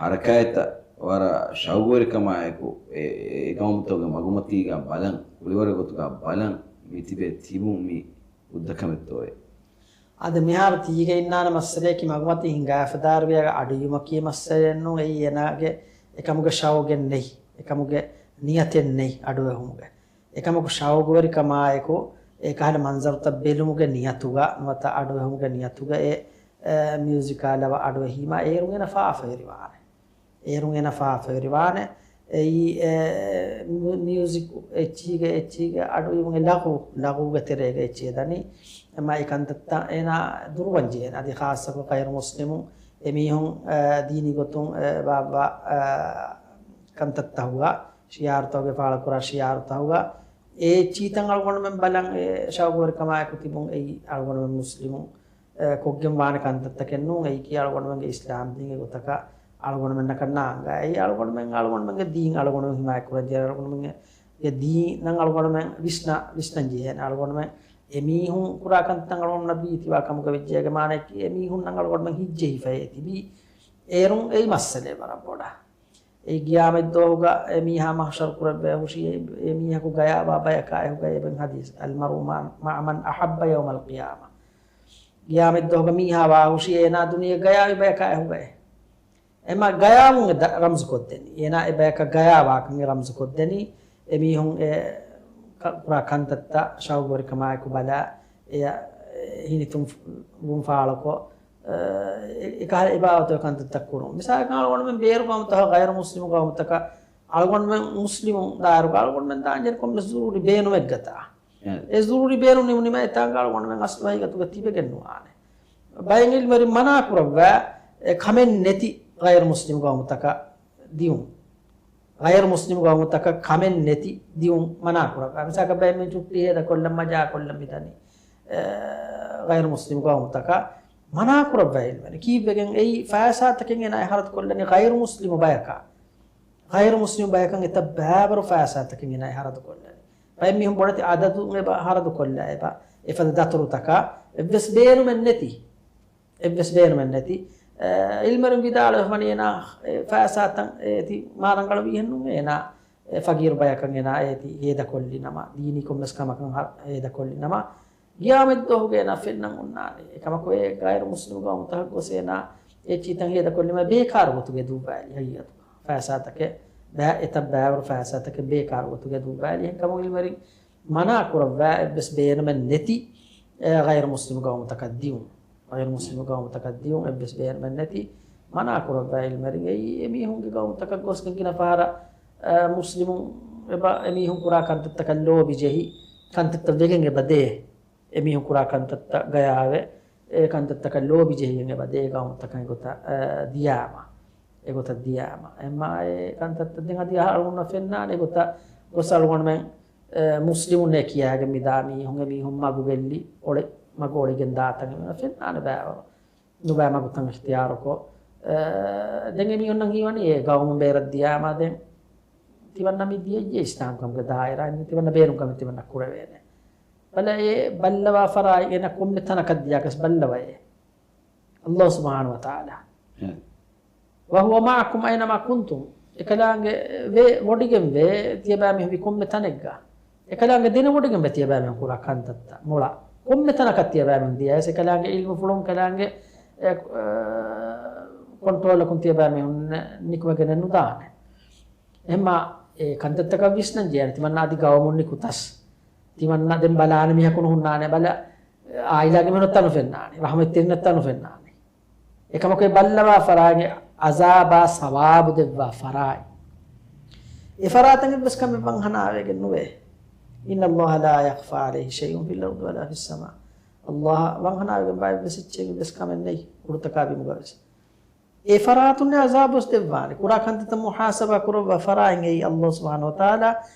ހަރަކާތްތައް ވަރަށް ޝައުގުވެރިކަމާއެކު، އެ، އެ ގައުމުތަކުގެ މަގުމަތީގަ ބަލަން، ކުޅިވަރެއް ގޮތުގަ ބަލަން މި ތިބެ ތިބުން މި ހުއްދަ ކަމެއްތޯއޭ؟ އަދި މިހާރު ތީގަ އިންނާނެ މައްސަލަޔަކީ މަގުމަތީ ހިނގާފަ ދާއިރުވިޔާގަ އަޑުއިވުމަކީ މައްސަލައެއް ނޫން. އެއީ އޭނާގެ އެކަމުގެ ޝައުގެއް ނެތް، އެކަމުގެ ނިޔަތެއް ނެތް އަޑުއެހުމުގެ. އެކަމަކު ޝައުގުވެރިކަމާއެކު އެކަހަލަ މަންޒަރުތައް ބެލުމުގެ ނިޔަތުގަ ނުވަތަ އަޑުއެހުމުގެ ނިޔަތުގަ އެ، އެ، މިއުޒިކާ ލަވަ އަޑުއެހީމާ އޭރުން އޭނަ ފާފަވެރިވާނެ. އޭރުން އޭނަ ފާފަވެރިވާނެ. އެއީ، އެ، މި-، މިއުޒިކު އެއްޗީގެ، އެއްޗީގެ އަޑުއިވުމުގެ ލަޣު، ލަޣުގެ ތެރޭގަ އެއްޗެއް ދަނީ. އެމާ އެ ކަންތައްތައް އޭނާ ދުރުވަން ޖެހޭނެ. އަދި ޚާއްޞަކޮށް ޣައިރު މުސްލިމުން އެމީހުން، އެ، ދީނީ ގޮތުން، އެ، ބާއްވާ، އެ، ކަންތައްތަހުގަ، ޝިއާރުތަހުގެ ފާޅުކުރާ ޝިއާރުތަހުގަ އެ އެއްޗިތައް އަޅުގަނޑުމެން ބަލަން އެ ޝައުގުވެރިކަމާއެކު ތިބުން އެއީ އަޅުގަނޑުމެން މުސްލިމުން، އެ، ކޮށްގެން ވާނެ ކަންތައްތަކެއް ނޫން. އެއީކީ އަޅުގަނޑުމެންގެ އިސްލާމް ދީންގެ ގޮތަކަށް އަޅުގަނޑުމެންނަކަށް ނާންގާ. އެއީ އަޅުގަނޑުމެން، އަޅުގަނޑުމެންގެ ދީން އަޅުގަނޑުމެން ހިމާޔަތް ކުރަން ޖެހޭ، އަޅުގަނޑުމެންގެ ދީނަށް އަޅުގަނޑުމެން ވިސްނަ-، ވިސްނަން ޖެހޭނެ. އަޅުގަނޑުމެން އެމީހުން ކުރާ ކަންތައް އަޅުގަނޑުމެންނަށް ވީތިވާ ކަމުގަ ވެއްޖެއޭގެ މާނައަކީ އެމީހުންނަށް އަޅުގަނޑުމެން ހިތްޖެހިފައޭ ތިބީ. އޭރުން އެއީ މައްސަލައެއް ވަރަށް ބޮޑަށް. އެ ގިޔާމަތްދުވަހުގަ އެ މީހާ މަޙްޝަރު ކުރައްވާ ހުށީ އެ، އެ މީހަކު ގަޔާވާ ބަޔަކާ އެހުގައި. އެބައިން ޙަދީޘް، "المرء مع، مع من أحب يوم القيامة." ގިޔާމަތްދުވަހުގަ މީހާ ވާ ހުށީ އޭނާ ދުނިޔެ ގަޔާވި ބަޔަކާ އެހުގައި. އެމާ ގަޔާވުން އެ ދަ-، ރަމްޒު ކޮށްދެނީ. އޭނާ އެ ބަޔަކަށް ގަޔާވާކަން އެ ރަމްޒު ކޮށްދެނީ. އެ މީހުން އެ ކަ-، ކުރާ ކަންތައްތައް ޝައުގުވެރިކަމާއެކު ބަލާ، އެ، އެ ހިނިތުން ވުން ފާޅުކޮށް، އެ، އެކަހަލަ އިބާދަތުގެ ކަންތައްތައް ކުރުން. މިސާލަކަށް އަޅުގަނޑުމެން ބޭރު ގައުމުތަކަށް ޣައިރު މުސްލިމު ގައުމުތަކަށް އަޅުގަނޑުމެން މުސްލިމުން ދާއިރުގަ އަޅުގަނޑުމެން ދާންޖެހޭ ކޮންމެ ޒުރޫރީ ބޭނުމެއްގަތާ. އެ ޒުރޫރީ ބޭނުން ނިމުނީމަ އެތާނގަ އަޅުގަނޑުމެން އަސްލު ހަގީގަތުގަ ތިބެގެން ނުވާނެ. ބައެއް ޢިލްމުވެރިން މަނާ ކުރައްވާ، އެ ކަމެއް ނެތި ޣައިރު މުސްލިމު ގައުމުތަކަށް ދިއުން. ޣައިރު މުސްލިމު ގައުމުތަކަށް ކަމެއް ނެތި ދިއުން މަނާ ކުރައްވާ. މިސާލަކަށް ބައެއް މީހުން ޗުއްޓީ ހޭދަކޮށްލަން މަޖާކޮށްލަން މިދަނީ، އެ، ޣައިރު މުސްލިމު ގައުމުތަކަށް މަނާ ކުރައްވާ ޢިލްމުވެރިން. ކީއްވެގެން އެއީ ފައިސާތަކެއް އޭނާ އެ ހަރަދު ކޮށްލަނީ ޣައިރު މުސްލިމު ބަޔަކާ. ޣައިރު މުސްލިމު ބަޔަކަށް އެތައް ބައިވަރު ފައިސާތަކެއް އޭނާ އެ ހަރަދު ކޮށްލަނީ. ބައެއް މީހުން ބޮޑެތި އަދަދު އެބަ ހަރަދު ކޮށްލާ އެބަ. އެފަދަ ދަތުރުތަކާ އެއްވެސް ބޭނުމެއް ނެތި. އެއްވެސް ބޭނުމެއް ނެތި. އެ، ޢިލްމުވެރިން ވިދާޅުވެފަ ވަނީ އޭނާ އެ ފައިސާތައް އޭތި މާރަނގަޅު ވީހެއް ނޫން. އޭނާ އެ ފަގީރު ބަޔަކަށް އޭނާ އޭތި ހޭދަކޮށްލި ނަމަ، ދީނީ ކޮންމެސް ކަމަކަށް ހަ-، ހޭދަކޮށްލި ނަމަ، ގިޔާމަތްދުވަހުގަ އޭނާ ފެންނަން އޮންނާނެ. އެކަމަކު އެ ޣައިރު މުސްލިމު ގައުމުތަކަށް ގޮސް އޭނާ އެ ޗީތަން ހޭދަކޮށްލީމަ ބޭކާރު ގޮތުގެ ދުއްވާލި ހަގީގަތުގަ. ފައިސާތަކެއް ބައި-، އެތައް ބައިވަރު ފައިސާތަކެއް ބޭކާރު ގޮތުގެ ދުއްވާލި. އެހެންކަމުން ޢިލްމުވެރިން މަނާ ކުރައްވާ އެއްވެސް ބޭނުމެއް ނެތި، އެ، ޣައިރު މުސްލިމު ގައުމުތަކަށް ދިއުން. ޣައިރު މުސްލިމު ގައުމުތަކަށް ދިއުން އެއްވެސް ބޭނުމެއް ނެތި. މަނާ ކުރައްވާ ޢިލްމުވެރިން އެއީ އެމީހުންގެ ގައުމުތަކަށް ގޮސްގެން ގިނަ ފަހަރަށް، އެ، މުސްލިމުން އެބަ އެމީހުން ކުރާ ކަންތައްތަކަށް ލޯބި ޖެހި، ކަންތައްތައް ވެގެން އެބަ ދޭ. އެމީހުން ކުރާ ކަންތައްތައް ގަޔާވެ، އެ ކަންތައްތަކަށް ލޯބި ޖެހިގެން އެބަ ދޭ ގައުމުތަކަށް އެގޮތަށް، އެ، ދިޔާމަ. އެގޮތަށް ދިޔާމަ. އެމާ އެ ކަންތައްތައް ދެން އަދި އަޅުގަނޑު ފެންނާނެ އެގޮތަށް ގޮސް އަޅުގަނޑުމެން، އެ، މުސްލިމުންނޭ ކިޔާގެން މިދާ މީހުން އެމީހުން މަގު ގެއްލި، އޮޅެ-، މަގު އޮޅިގެން ދާތަން އެމީހުން ފެންނާނެ ބައިވަރު. ނުބައި މަގުތައް އިޚްތިޔާރުކޮށް، އެ، ދެން އެމީހުންނަށް ހީވަނީ އެ ގައުމުން ބޭރަށް ދިޔާމާ ދެން ތިމަންނަ މި ދިޔައްޔޭ އިސްލާމްކަމުގެ ދާއިރާ ތިމަންނަ ބޭނުންކަމެއް ތިމަންނަ ކުރެވޭނެ. ބަލަ އެ ބައްލަވާ ފަރާތް އޭނަ ކޮންމެ ތަނަކަށް ދިޔާކަސް ބައްލަވައޭ. ﷲ ސުބްޙާނަހޫ ވަތަޢާލާ. އެ. وهو معكم أينما كنتم. އެކަލާނގެ ވޭ، ވޮޑިގެން ވޭ، ތިޔަބައިމީހުން ވީ ކޮންމެ ތަނެއްގަ. އެކަލާނގެ ދެނެވޮޑިގެން ވޭ ތިޔަބައިމީހުން ކުރާ ކަންތައްތައް މޮޅަށް. ކޮންމެ ތަނަކަށް ތިޔަބައިމީހުން ދިޔައިސް އެކަލާނގެ ޢިލްމުފުޅުން ކަލާނގެ، އެ، އެ، ކޮންޓްރޯލަކުން ތިޔަބައިމީހުން ނިކުމެގެނެއް ނުދާނެ. އެހެންމާ އެ ކަންތައްތަކަށް ވިސްނަން ޖެހޭނެ ތިމަންނާ އަދި ގައުމުން ނިކުތަސް. ތިމަންނަ ދެން ބަލާނެ މީހަކު ނުހުންނާނެ. ބަލަ، އާއިލާގެ މީހުންނަށް ތަނު ފެންނާނެ. ރަޙްމަތްތެރިންނަށް ތަނު ފެންނާނެ. އެކަމަކު އެ ބައްލަވާ ފަރާތް އަޒާބާ ސަވާބު ދެއްވާ ފަރާތް. އެ ފަރާތަށް އެއްވެސް ކަމެއް ވަންހަނާވެގެން ނުވޭ. إن الله لا يخفى عليه شيء في الأرض ولا في السماء. ﷲ އަށް ވަންހަނާވެގެން ވާ އެއްވެސް އެއްޗެއް އެއްވެސް ކަމެއް ނެތް ކުޑަތަކާ ބިމުގަ ވެސް. އެ ފަރާތުންނެ އަޒާބުވެސް ދެއްވާނެ. ކުރާ ކަންތައްތައް މުޙާސަބާ ކުރައްވާ ފަރާތް އެއީ ﷲ ސުބްޙާނަހޫ ވަތަޢާލާ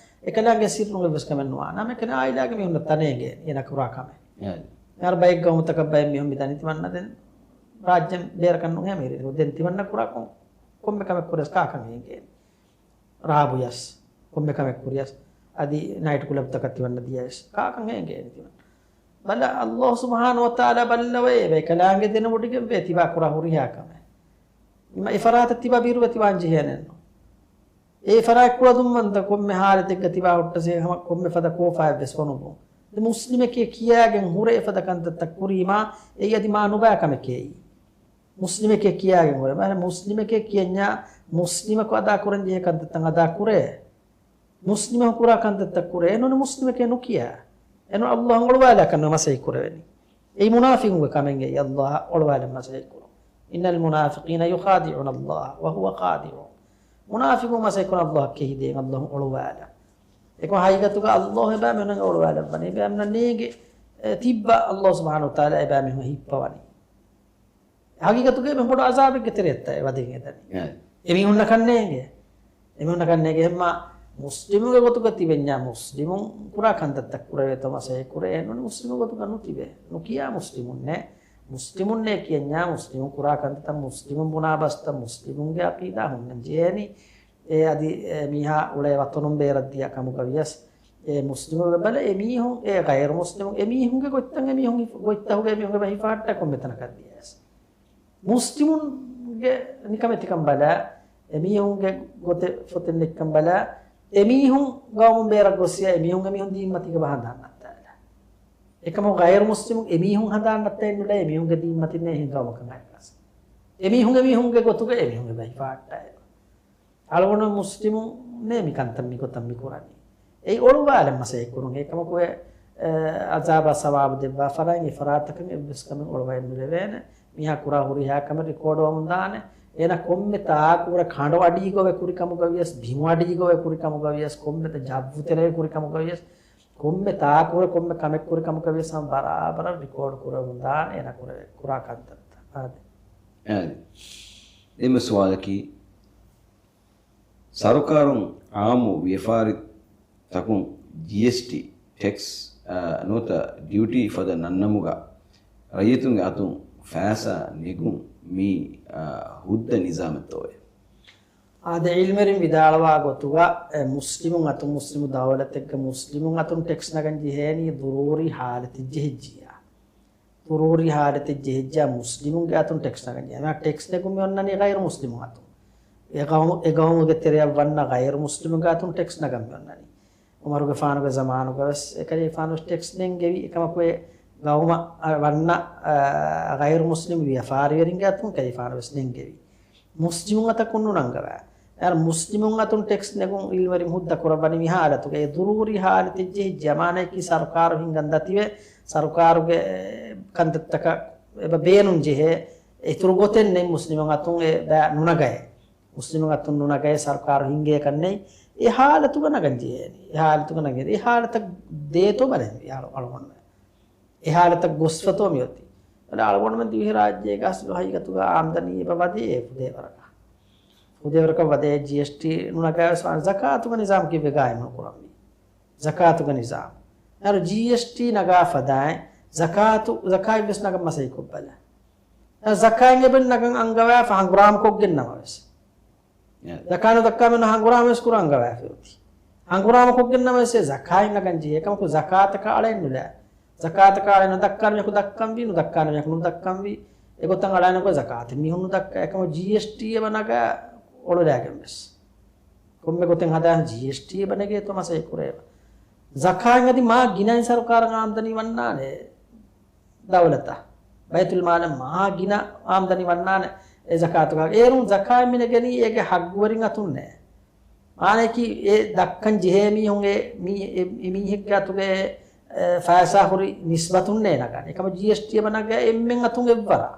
އެކަލާނގެ ސިއްރުން އެއްވެސް ކަމެއް ނުވާނެ. ހަމައެކަނި އާއިލާގެ މީހުންނަށް ތަނެއް އެނގޭނެ އޭނަ ކުރާ ކަމެއް. އެ. އަރަބައެއް ގައުމުތަކަށް ބައެއް މީހުން މިދަނީ ތިމަންނަ ދެން ރާއްޖެ ބޭރަކަށް ނޫން ހަމަ އިރެން. ދެން ތިމަންނަ ކުރާ ކޮން، ކޮންމެ ކަމެއް ކުރިޔަސް ކާކަށް އެނގޭނެ. ރާބުޔަސް ކޮންމެ ކަމެއް ކުރިޔަސް އަދި ނައިޓް ކުލަބްތަކަށް ތިމަންނަ ދިޔަޔަސް ކާކަށް އެނގޭނެ ތިމަން. ބަލަ ﷲ ސުބްޙާނަހޫ ވަތަޢާލާ ބައްލަވައޭ އެކަލާނގެ ދެނެވޮޑިގެން ވޭ ތިބާ ކުރާ ހުރިހާ ކަމެއް. އެ ފަރާތަށް ތިބާ ބިރުވެ ތިބާން ޖެހޭނެއްނު. އެ ފަރާތް ކުޅަދުންވަންތަ ކޮންމެ ހާލަތެއްގަ ތިބާ ހުއްޓަސޭ ހަމަ ކޮންމެ ފަދަ ކޯފާއެއްވެސް ފޮނުވުން. ދެ މުސްލިމެކޭ ކިޔާގެން ހުރެ އެފަދަ ކަންތައްތައް ކުރީމާ، އެއީ އަދި މާ ނުބައި ކަމެކޭ. މުސްލިމެކޭ ކިޔާގެން ހުރެ. މާ މުސްލިމެކޭ ކިޔަންޏާ މުސްލިމަކު އަދާ ކުރަން ޖެހޭ ކަންތައްތައް އަދާ ކުރޭ. މުސްލިމެކު ކުރާ ކަންތައްތައް ކުރޭ. އެނޫން މުސްލިމެކޭ ނުކިޔާ. އެނޫން ﷲ އަށް އޮޅުވާލާކަށް ނު މަސައްކަތް ކުރެވެނީ. އެއީ މުނާފިގުންގެ ކަމެއް އެއީ ﷲ އަށް އޮޅުވާލަން މަސައްކަތް ކުރުން. إن المنافقين يخادعون الله وهو خادعهم. މުނާފިގުން މަސައްކަތް ކުރަން ﷲ އަށް ކެހިދޭން، ﷲ އަށް އޮޅުވާލަން. އެކަމަކު ހަގީގަތުގަ ﷲ އެބައިމީހުންނަށް އޮޅުވާލައްވަނީ. އެބައިމީހުންނަށް ނޭނގެ، އެ، ތިއްބާ ﷲ ސުބްޙާނަހޫ ވަތަޢާލާ އެބައިމީހުން ހިއްޕަވަނީ. ހަގީގަތުގަ އެބަ ބޮޑު ޢަޒާބެއްގެ ތެރެއަށްތަ އެ ވަދެގެން އެދަނީ. އެ. އެމީހުންނަކަށް ނޭނގެ. އެމީހުންނަކަށް ނޭނގެ ހަމަ މުސްލިމުގެ ގޮތުގަ ތިބެންޏާ މުސްލިމުން ކުރާ ކަންތައްތައް ކުރެވޭތޯ މަސައްކަތް ކުރޭ. އެނޫން މުސްލިމުގެ ގޮތުގަ ނުތިބޭ. ނުކިޔާ މުސްލިމުންނޭ. މުސްލިމުންނޭ ކިޔަންޏާ މުސްލިމުން ކުރާ ކަންތައްތައް މުސްލިމުން ބުނާ ބަސްތައް މުސްލިމުންގެ ޢަޤީދާ ހުންނަން ޖެހޭނީ. އެ އަދި އެ މީހާ އުޅޭ ވަތަނުން ބޭރަށް ދިޔަ ކަމުގަ ވިޔަސް، އެ މުސްލިމުން ބަލަ އެ މީހުން އެ ޣައިރު މުސްލިމުން އެ މީހުންގެ ގޮތްތައް އެ މީހުން ހި-، ގޮތްތަކުގެ އެ މީހުން އެބަ ހިފަހައްޓާ ކޮންމެ ތަނަކަށް ދިޔަސް. މުސްލިމުންގެ ނިކަމެތިކަން ބަލާ، އެ މީހުންގެ ގޮތެއް ފޮތެއް ނެތްކަން ބަލާ، އެ މީހުން ގައުމުން ބޭރަށް ގޮސް އެ މީހުން އެ މީހުން ދީން މަތީގަ ހަނދާން ނައްތާލާ. އެކަމު ޣައިރު މުސްލިމުން އެ މީހުން ހަނދާން ނައްތައެއް ނުލާ އެ މީހުންގެ ދީން މަތިން އެހެން ގައުމަކަށް އައިކަސް. އެ މީހުން އެ މީހުންގެ ގޮތުގަ އެ މީހުން އެބަ ހިފަހައްޓާ އެބަ. އަޅުގަނޑު މުސްލިމުންނޭ މި ކަންތައް މިގޮތަށް މި ކުރަނީ. އެއީ އޮޅުވާލަން މަސައްކަތް ކުރުން. އެކަމަކު އެ، އެ، އަޒާބާ ސަވާބު ދެއްވާ ފަރާތް އެ ފަރާތަކަށް އެއްވެސް ކަމެއް އޮޅުވައެއް ނުލެވޭނެ. މީހާ ކުރާ ހުރިހާ ކަމެއް ރިކޯޑުވަމުން ދާނެ. އޭނަ ކޮންމެ ތާކު ކަނޑު އަޑީގަ އޮވެ ކުރި ކަމުގަ ވިޔަސް، ބިމު އަޑީގަ އޮވެ ކުރި ކަމުގަ ވިޔަސް، ކޮންމެ ތާ ޖައްވު ތެރޭ ކުރި ކަމުގަ ވިޔަސް، ކޮންމެ ތާކު ކޮންމެ ކަމެއް ކުރި ކަމުގަ ވިޔަސް ހަމަ ބަރާބަރަށް ރިކޯޑު ކުރެވުން ދާނެ އޭނަ ކުރެވޭ، ކުރާ ކަންތައްތައް. އާދެ. އާދެ. އެންމެ ސުވާލަކީ، ސަރުކާރުން އާއްމު ވިޔަފާރިތަކުން ޖީއެސްޓީ، ޓެކްސް، އާ، ނުވަތަ ޑިއުޓީ ފަދަ ނަންނަމުގަ ރައްޔިތުންގެ އަތުން ފައިސާ ނެގުން މީ، އާ، ހުއްދަ ނިޒާމެއްތޯއޭ؟ އާދެ، ޢިލްމުވެރިން ވިދާޅުވާ ގޮތުގަ، އެ، މުސްލިމުން އަތުން މުސްލިމު ދައުލަތެއްގަ މުސްލިމުން އަތުން ޓެކްސް ނަގަން ޖެހޭނީ ޟުރޫރީ ޙާލަތެއް ޖެހިއްޖިއްޔާ. ޟުރޫރީ ޙާލަތެއް ޖެހިއްޖާ މުސްލިމުންގެ އަތުން ޓެކްސް ނަގަން ޖެހޭ. އެމާ ޓެކްސް ނެގުން މި އޮންނަނީ ޣައިރު މުސްލިމުން އަތުން. އެ ގައު-، އެ ގައުމުގެ ތެރެއަށް ވަންނަ ޣައިރު މުސްލިމުންގެ އަތުން ޓެކްސް ނަގަން މި އޮންނަނީ. ޢުމަރުގެފާނުގެ ޒަމާނުގަވެސް އެކަލޭގެފާނުވެސް ޓެކްސް ނެންގެވި. އެކަމަކު އެ ގައުމަށް ވަންނަ، އާ، ޣައިރު މުސްލިމް ވިޔަފާރިވެރިންގެ އަތުން އެކަލޭގެފާނުވެސް ނެންގެވި. މުސްލިމުން އަތަކުން ނުނަންގަވާ. އެ މުސްލިމުން އަތުން ޓެކްސް ނެގުން ޢިލްމުވެރިން ހުއްދަ ކުރައްވަނީ މި ޙާލަތުގަ. އެ ޟުރޫރީ ޙާލަތެއް ޖެހިއްޖެ މާނައަކީ ސަރުކާރު ހިންގަން ދަތިވެ، ސަރުކާރުގެ ކަންތައްތަކަށް އެބަ ބޭނުން ޖެހޭ. އިތުރު ގޮތެއް ނެތް މުސްލިމުން އަތުން އެ ބައި ނުނަގައޭ. މުސްލިމުން އަތުން ނުނަގައޭ، ސަރުކާރު ހިންގޭކަށް ނެތް. އެ ޙާލަތުގަ ނަގަން ޖެހޭނީ. އެ ޙާލަތުގަ ނަގަން. އެ ޙާލަތަށް ދޭތޯ ބަލަން އަޅު-، އަޅުގަނޑުމެން. އެ ޙާލަތަށް ގޮސްފަތޯ މިއޮތީ. އަޅުގަނޑުމެން ދިވެހިރާއްޖޭގަ އަސްލު ހަގީގަތުގަ އާމްދަނީ އެބަ ވަދޭ އެ ފުދޭވަރަކަށް. ފުދޭވަރަކަށް ވަދޭ ޖީއެސްޓީ ނުނަގައި ވެސް ވާނެ. ޒަކާތުގެ ނިޒާމް ކީއްވެ ގާއިމު ނުކުރަންވީ؟ ޒަކާތުގެ ނިޒާމް. އަރު ޖީއެސްޓީ ނަގާ ފަދައިން ޒަކާތު، ޒަކާތް ވެސް ނަގަން މަސައްކަތް ކޮށްބަލަ. ޒަކާތް އެބަ ނަގަން އަންގަވާފަ ހަނގުރާމަ ކޮށްގެން ނަމަވެސް. އެ. ޒަކާތް ނުދައްކާ މީހުން ހަނގުރާމަވެސް ކުރަން އަންގަވާފައި އޮތީ. ހަނގުރާމަ ކޮށްގެން ނަމަވެސް އެ ޒަކާތް ނަގަން ޖެހޭ. އެކަމަކު ޒަކާތަކާ އަޅައެއް ނުލާ. ޒަކާތަކާ އަޅައެއް ނުދައްކާނެ މީހަކު ދައްކަންވީ، ނުދައްކާނެ މީހަކު ނުދައްކަންވީ. އެގޮތަށް އަޅައެއް ނުކޮށް ޒަކާތެއް މީހުން ނުދައްކާ. އެކަމަކު ޖީއެސްޓީ އެބަ ނަގާ އޮޅުލާގެން ވެސް. ކޮންމެ ގޮތެއް ހަދާ ޖީއެސްޓީ އެބަ ނެގޭތޯ މަސައްކަތް ކުރޭ. ޒަކާތް އަދި މާ ގިނައިން ސަރުކާރަށް އާމްދަނީ ވަންނާނެ. ދައުލަތަށް، ބައިތުލްމާލަށް މާ ގިނަ އާމްދަނީ ވަންނާނެ އެ ޒަކާތުގަ. އޭރުން ޒަކާތް މި ނެގެނީ އޭގެ ހައްގުވެރިން އަތުންނޭ. މާނައަކީ އެ ދައްކަން ޖެހޭ މީހުން އެ މީ-، އެ، އެ މީހެއްގެ އަތުގަ އެ، އެ، ފައިސާ ހުރި ނިސްބަތުންނޭ ނަގާނެ. އެކަމަ ޖީއެސްޓީ އެބަ ނަގާ އެންމެން އަތުން އެއްވަރާ.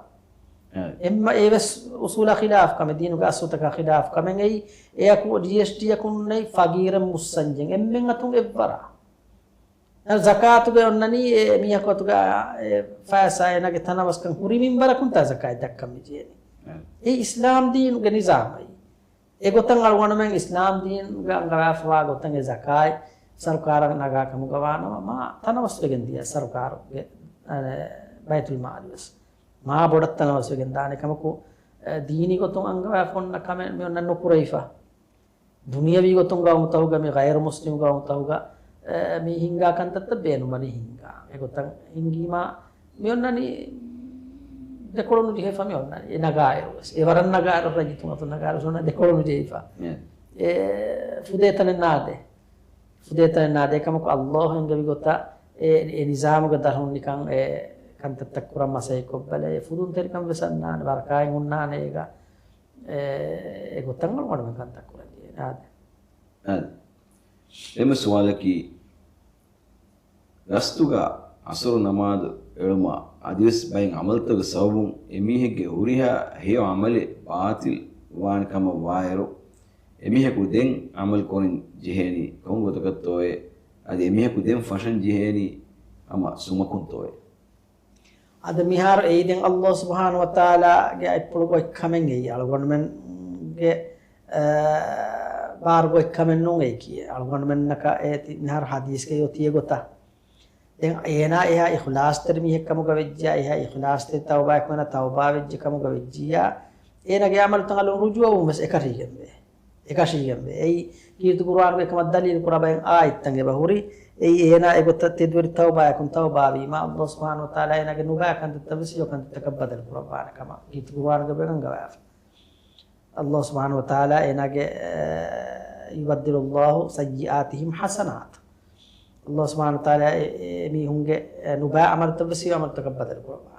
އެ. އެންމެ އެވެސް އުސޫލާ ޚިލާފް ކަމެއް، ދީނުގެ އަސްލުތަކާ ޚިލާފް ކަމެއް. އެއީ އެއަކު ޖީއެސްޓީއަކުންނެއް ފަގީރެއް މުއްސަންޖެން އެންމެން އަތުން އެއްވަރާ. ޒަކާތުގަ އޮންނަނީ އެ މީހަކު އަތުގަ އެ ފައިސާ އޭނާގެ ތަނަވަސްކަން ހުރި މިންވަރަކުން ތާ ޒަކާތް ދައްކަން މި ޖެހެނީ. އެ. އެ އިސްލާމް ދީނުގެ ނިޒާމައީ. އެގޮތަށް އަޅުގަނޑުމެން އިސްލާމް ދީނުގަ އަންގަވާފަވާ ގޮތަށް އެ ޒަކާތް ސަރުކާރަށް ނަގާ ކަމުގަ ވާނަމަ، މާ ތަނަވަސްވެގެން ދިޔަ ސަރުކާރުގެ، އަ، ބައިތުލްމާލު ވެސް މާ ބޮޑަށް ތަނަވަސްވެގެން ދާނެ. ކަމަކު، އަ، ދީނީ ގޮތުން އަންގަވާފަ އޮންނަ ކަމެއް މި އޮންނަ ނުކުރެވިފަ. ދުނިޔަވީ ގޮތުން ގައުމުތަކުގަ މި ޣައިރު މުސްލިމް ގައުމުތަކުގަ، އެ، މި ހިންގާ ކަންތައްތައް ބޭނުމަނީ ހިންގާ. އެގޮތަށް ހިންގީމާ މި އޮންނަނީ ދެކޮޅުނު ޖެހޭ ފަމި އޮންނާނެ. އެ ނަގާއިރު ވެސް. އެ ވަރަށް ނަގާއިރު ރައްޔިތުން އަތުން ނަގާއިރު ވެސް އޮންނާނެ ދެކޮޅުނު ޖެހިފަ. އެ. އެ ފުދޭތަނެއް ނާދޭ. ފުދޭތަނެއް ނާދޭ. އެކަމަކު އައްލާހު އެންގެވި ގޮތަށް އެ، އެ ނިޒާމުގެ ދަށުން ނިކަން އެ ކަންތައްތައް ކުރަން މަސައްކަތް ކޮށްބަލަ. އެ ފުދުންތެރިކަން ވެސް އަންނާނެ. ވަރަކާތް ހުންނާނެ އޭގަ. އެ، އެ ގޮތަށް އަޅުގަނޑުމެން ކަންތައް ކުރަން ޖެހޭ. އާދެ. އާދެ. އެންމެ ސުވާލަކީ، ގަސްތުގަ އަސުރު ނަމާދު އެޅުމަށް އަދިވެސް ބައެއް އަމަލުތަކުގެ ސަބަބުން އެމީހެއްގެ ހުރިހާ ހެޔޮ އަމަލެއް ބާޠިލް ވާނެ ކަމަށް ވާއިރު، އެމީހަކު ދެން އަމަލު ކުރަން ޖެހޭނީ ކޮން ގޮތަކަށްތޯއޭ؟ އަދި އެމީހަކު ދެން ފަށަން ޖެހޭނީ ހަމަ ސުމަކުންތޯއޭ؟ އަދި މިހާރު އެއީ ދެން އައްލާހު ސުބްޙާނަހު ވަތަޢާލާގެ އަތްޕުޅުގެ އޮތް ކަމެއް އެއީ. އަޅުގަނޑުމެންގެ، އަ، ބާރުގެ އޮތް ކަމެއް ނޫން އެއީކީ. އަޅުގަނޑުމެންނަކަށް އެ ތި-، މިހާރު ޙަދީޘްގައި އޮތީ އެގޮތަށް. ދެން އޭނާ އެހާ އިޚްލާޞްތެރި މީހެއް ކަމުގަ ވެއްޖިއްޔާ، އެހާ އިޚްލާޞްތެރި ތައުބާއެއް ކުރަން ތައުބާ ވެއްޖެ ކަމުގަ ވެއްޖިއްޔާ، އޭނާގެ އަމަލުތައް އަލުން ރުޖޫޢަވުން ވެސް އެކަށީގެންވޭ. އެކަށީގެންވޭ. އެއީ ކީރިތި ޤުރުއާނުގެ އެކަމަށް ދަލީލު ކުރާ ބައެއް އާޔަތްތައް އެބަ ހުރި. އެއީ އޭނާ އެގޮތަށް ތެދުވެރި ތައުބާއަކުން ތައުބާވީމަ، އައްލާހު ސުބްޙާނަހު ވަތަޢާލާ އޭނާގެ ނުބައި ކަންތައްތައް ވެސް ހެޔޮ ކަންތައްތަކަށް ބަދަލު ކުރައްވާނެ ކަމަށް ކީރިތި ޤުރުއާނުގައި އަންގަވާފަ. އައްލާހު ސުބްޙާނަހު ވަތަޢާލާ އޭނާގެ، އެ، يبدل الله سيئاتهم حسنات. އައްލާހު ސުބްޙާނަހު ވަތަޢާލާ އެ، އެ މީހުންގެ، އެ، ނުބައި އަމަލުތައް ވެސް ހެޔޮ އަމަލުތަކަށް ބަދަލު ކުރައްވާ.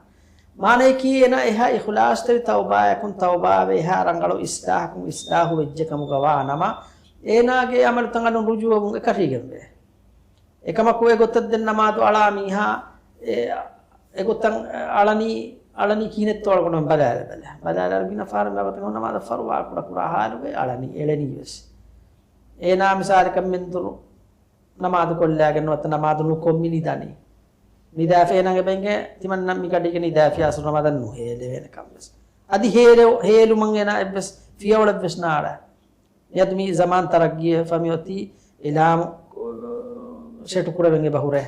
މާނަޔަކީ އޭނާ އެހާ އިޚްލާޞްތެރި ތައުބާއަކުން ތައުބާވެ، އެހާ ރަނގަޅު އިޞްލާޙަކުން އިޞްލާޙު ވެއްޖެ ކަމުގަ ވާ ނަމަ، އޭނާގެ އަމަލުތައް އަލުން ރުޖޫޢަވުން އެކަށީގެންވޭ. އެކަމަކު އެގޮތަށް ދެން ނަމާދު އަޅާ މީހާ، އެ، އެގޮތަށް އަޅަނީ، އަޅަނީ ކިހިނެއްތޯ އަޅުގަނޑުމެން ބަލާލަބަލަ. ބަލާލާ ގިނަ ފަހަރަށް މިވަގުތު ނަމާދަށް ފަރުވާ ކުޑަކުރާ ހާލުގައި އަޅަނީ، އެޅެނީ ވެސް. އޭނާ މިސާލަކަށް މެންދުރު ނަމާދު ކޮށްލާގެން ނުވަތަ ނަމާދު ނުކޮށް މި ނިދަނީ. ނިދާފަ އޭނާގެ ބެންގެ ތިމަންނަ މި ގަޑީގަ ނިދާފި އަސުރު ނަމާދަށް ނުހޭލެވޭނެ ކަން ވެސް. އަދި ހޭލެ-، ހޭލުމަށް އޭނާ އެއްވެސް ފިޔަވަޅެއް ވެސް ނާޅާ. މިއަދު މި ޒަމާން ތަރައްގީ ވެފަ މި އޮތީ އިލާމު، ޝެޓު ކުރެވެން އެބަ ހުރޭ.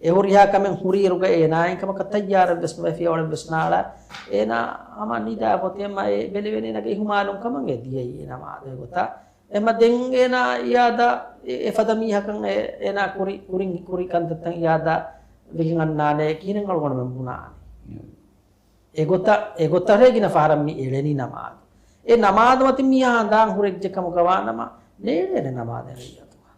އެ ހުރިހާ ކަމެއް ހުރިއިރުގަ އޭނާ އެކަމަކަށް ތައްޔާރެއް ވެސް ނުވެ ފިޔަވަޅެއް ވެސް ނާޅާ. އޭނާ ހަމަ ނިދާ ގޮތެއް އެމަ އެ ބެލެވެނީ އޭނާގެ އިހުމާލުން ކަމަށް އެ ދިޔައީ އެ ނަމާދު އެގޮތަށް. އެމަ ދެން އޭނާ އިޔާދާ އެ، އެފަދަ މީހަކަށް އެ، އޭނާ ކުރި، ކުރިން، ކުރި ކަންތައްތައް އިޔާދާ ވެގެން އަންނާނެ ކިހިނެއް އަޅުގަނޑުމެން ބުނާނީ. އެގޮތަށް، އެގޮތަށޭ ގިނަ ފަހަރަށް މި އެޅެނީ ނަމާދު. އެ ނަމާދު މަތިން މީހާ ހަނދާން ހުރެއްޖެ ކަމުގަ ވާނަމަ، ނޭޅޭނެ ނަމާދެއް ނިޔަތުގަ.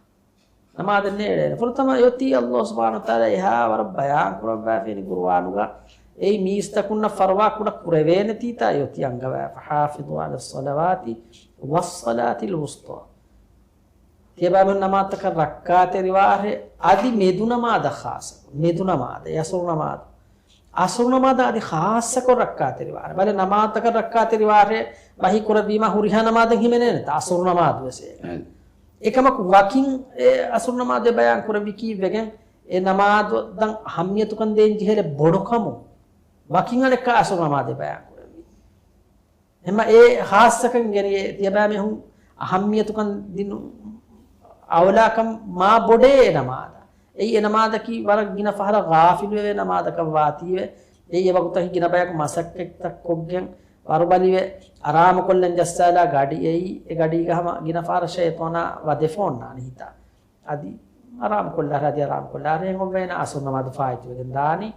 ނަމާދެއް ނޭޅޭނެ. ފުރަތަމަ އޮތީ އައްލާހު ސުބްޙާނަހު ވަތަޢާލާ އެހާ ވަރަށް ބަޔާން ކުރައްވާފައިނީ ޤުރުއާނުގަ، އެއީ މީސްތަކުންނަށް ފަރުވާ ކުޑަ ކުރެވޭނެތީތާ އެއޮތީ އަންގަވާފަ. حافظوا على الصلوات والصلاة الوسطى. ތިޔަބައިމީހުން ނަމާދުތަކަށް ރައްކާތެރިވާށޭ، އަދި މެދު ނަމާދަށް ޚާއްޞަކޮށް. މެދު ނަމާދަށް، އަސުރު ނަމާދު. އަސުރު ނަމާދަށް އަދި ޚާއްޞަކޮށް ރައްކާތެރިވާށޭ. ބަލަ ނަމާދުތަކަށް ރައްކާތެރިވާށޭ ވަޙީ ކުރެއްވީމާ ހުރިހާ ނަމާދެއް ހިމެނޭނެތަ އަސުރު ނަމާދު ވެސް އޭގަ. އެކަމަކު ވަކިން އެ އަސުރު ނަމާދެއް ބަޔާން ކުރެއްވި ކީއްވެގެން އެ ނަމާދު ދަން އަހައްމިޔަތުކަން ދޭން ޖެހޭނެ ބޮޑުކަމުން ވަކިން އަނެއްކާ އަސުރު ނަމާދެއް ބަޔާން ކުރެއްވީ. އެމަ އެ ޚާއްޞަކަން ގެނެވޭ، ތިޔަބައިމީހުން އަހައްމިޔަތުކަން ދިނުން އައުލާކަން މާ ބޮޑޭ އެ ނަމާދަށް. އެއީ އެ ނަމާދަކީ ވަރަށް ގިނަ ފަހަރަށް ޣާފިލުވެވޭ ނަމާދަކަށް ވާތީވެ. އެއީ އެ ވަގުތަކީ ގިނަ ބަޔަކު މަސައްކަތްތައް ކޮށްގެން ވަރުބަލިވެ އަރާމުކޮށްލަން ޖައްސާލާ ގަޑި އެއީ، އެ ގަޑީގަ ހަމަ ގިނަ ފަހަރަށް ޝައިޠާނާ ވަދެފަ އޮންނާނެ ހިތާ. އަދި އަރާމުކޮށްލާށޭ، އަދި އަރާމުކޮށްލާށޭ، އެހެން އޮވެ އޭނާ އަސުރު ނަމާދު ފާއިތުވެގެން ދާނީ.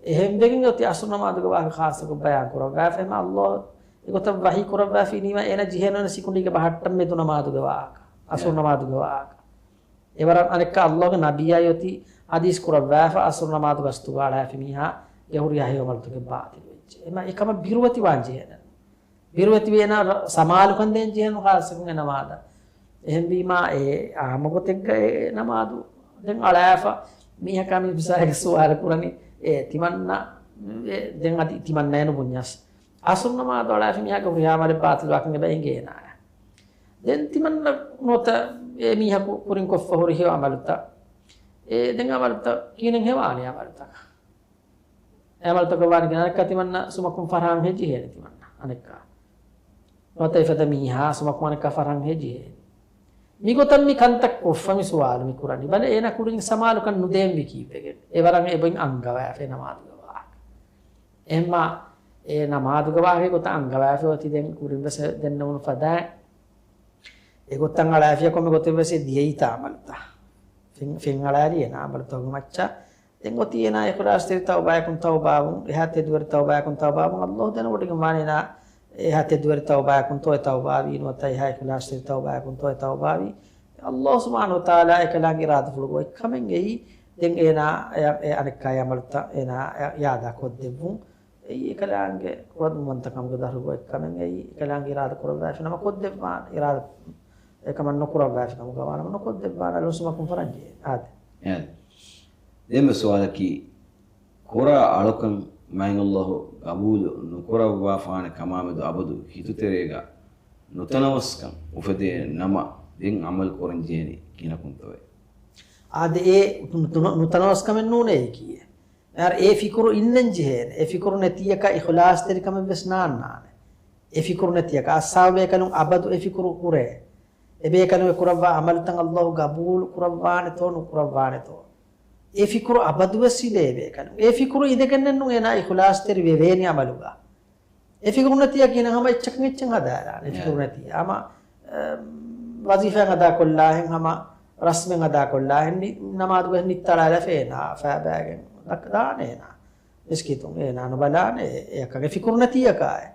އެހެން ވެގެން އޮތީ އަސުރު ނަމާދުގެ ވާހަކަ ޚާއްޞަކޮށް ބަޔާން ކުރައްވާފަ. އެމަ އައްލާހު އެގޮތަށް ވަޙީ ކުރައްވާފައިނީމަ އޭނަ ޖެހޭނުން ސިކުނޑީގެ ބަހައްޓަން މެދު ނަމާދުގެ ވާހަކަ، އަސުރު ނަމާދުގެ ވާހަކަ. އެވަރަށް އަނެއްކާ އައްލާހުގެ ނަބިއްޔާ އޮތީ ޙަދީޘް ކުރައްވާފަ، އަސުރު ނަމާދު ގަސްތުގަ އަޅާފި މީހާގެ ހުރިހާ ހެޔޮ ޢަމަލުތަކެއް ބާޠިލު ވެއްޖެ. އެމަ އެކަމަށް ބިރުވެތިވާން ޖެހޭނެ. ބިރުވެތިވޭނަ ސަމާލުކަން ދޭން ޖެހެން ޚާއްޞަކޮށް އެ ނަމާދަށް. އެހެންވީމާ އެ އާއްމު ގޮތެއްގަ އެ ނަމާދު ދެން އަޅާފަ މީހަކާ މި މިސާލެއް ސުވާލު ކުރަނީ އެ ތިމަންނަ، އެ ދެން އަދި ތިމަންނައެއް ނުބުންޏަސް. އަސުރު ނަމާދު އަޅާފި މީހާގެ ހުރިހާ ޢަމަލެއް ބާޠިލްވާކަން އެބަ އެނގޭނާޔަ. ދެން ތިމަންނަ ނުވަތަ އެ މީހަކު ކުރިން ކޮށްފަ ހުރި ހެޔޮ ޢަމަލުތައް. އެ ދެން ޢަމަލުތައް ކިހިނެއް ހެވާނީ ޢަމަލުތަކަށް؟ އެ ޢަމަލުތަކަށް ވާނެ ގިނަ އަނެއްކާ ތިމަންނަ ސުމަކުން ފަރާން ހެއްޖެހޭނެ ތިމަންނަ އަނެއްކާ. ނުވަތަ އެފަދަ މީހާ ސުމަކުން އަނެއްކާ ފަރާން ހެއްޖެހޭނެ. މިގޮތަށް މި ކަންތައް ކޮށްފަ މި ސުވާލު މި ކުރަނީ. ބަލަ އޭނަ ކުރިން ސަމާލުކަން ނުދޭންވީ ކީއްވެގެން؟ އެވަރަށް އެބައިން އަންގަވާފަ ނަމާދުގެ ވާހަކަ. އެހެންމާ އެ ނަމާދުގެ ވާހަކަ ގޮތަށް އަންގަވާފަ އޮތީ ދެން ކުރިން ވެސް ދެންނެވުނު ފަދައިން. އެގޮތަށް އަޅާފިޔާ ކޮންމެ ގޮތެއް ވެސް އެ ދިޔައީތާ ޢަމަލުތައް. ފެން، ފެން އަޅާލީ އޭނަ ޢަމަލުތަކުގެ މައްޗަށް. ދެން އޮތީ އޭނާ އިޚްލާޞްތެރި ތައުބާޔަކުން ތައުބާވުން، އެހާ ތެދުވެރި ތައުބާޔަކުން ތައުބާވުން. އައްލާހު ދެނެވޮޑިގެންވާނެ އޭނާ އެހާ ތެދުވެރި ތައުބާޔަކުންތޯ އެ ތައުބާވީ، ނުވަތަ އެހާ އިޚްލާޞްތެރި ތައުބާޔަކުންތޯ އެ ތައުބާވީ. އައްލާހު ސުބްޙާނަހު ވަތަޢާލާ އެކަލާނގެ އިރާދަފުޅުގަ އޮތް ކަމެއް އެއީ، ދެން އޭނާ އެ، އެ އަނެއްކާ އެ ޢަމަލުތައް އޭނާ އިޢާދާ ކޮށްދެއްވުން. އެއީ އެކަލާނގެ ކުރަންވަންތަ ކަމުގެ ދަށުގަ އޮތް ކަމެއް އެއީ، އެކަލާނގެ އިރާދަ ކުރައްވާފި ނަމަ ކޮށްދެއްވާނެ، އިރާދަ އެކަމަށް ނުކުރައްވާފި ކަމުގަ ވާނަމަ ނުކޮށްދެއްވާނެ، އަލުން ސުމަކުން ފަރަންޖެ. އާދެ. އެ. ދެންމެ ސުވާލަކީ، ކުރާ އަޅުކަން މާތް އައްލާހު ގަބޫލު ނުކުރައްވާފާނެ ކަމާމެދު އަބަދު ހިތުތެރޭގަ ނުތަނަވަސްކަން އުފެދޭ ނަމަ، ދެން ޢަމަލު ކުރަން ޖެހޭނީ ކިހިނަކުންތޯއޭ؟ އާދެ، އެ ނު-، ނު-، ނުތަނަވަސްކަމެއް ނޫނޭ އެކީ. އެ އެ ފިކުރު އިންނަން ޖެހޭނެ. އެ ފިކުރު ނެތިއަކަށް އިޚްލާޞްތެރިކަމެއް ވެސް ނާންނާނެ. އެ ފިކުރު ނެތިއަކަށް އައްސާބު ބޭކަލުން އަބަދު އެ ފިކުރު ކުރޭ. އެބޭކަލުން އެ ކުރައްވާ ޢަމަލުތައް އައްލާހު ގަބޫލު ކުރައްވާނެތޯ ނުކުރައްވާނެތޯ؟ އެ ފިކުރު އަބަދުވެސް އިނދޭ އެބޭކަލުން. އެ ފިކުރު އިނދެގެންނެއްނު އޭނާ އިޚްލާޞްތެރި ވެވޭނީ ޢަމަލުގަ. އެ ފިކުރު ނެތިއަކީ ނަ ހަމަ އެއްޗަކަށް އެއްޗެއް ހަދާލާނެ. އެ ފިކުރު ނެތި. ހަމަ، އަ، ވަޒީފާއެއް ހަދާކޮށްލާހެން، ހަމަ ރަސްމެއް ހަދާކޮށްލާހެން، ނި-، ނަމާދުގަ ނިއްތާލާލާފަ އޭނާ ފައިބައިގެން ދައްކަ ދާނެ އޭނާ. މިސްކިތުން އޭނާ ނުބަލާނެ އެ-، އެއަކަށް އެ ފިކުރު ނެތިއަކާއެ.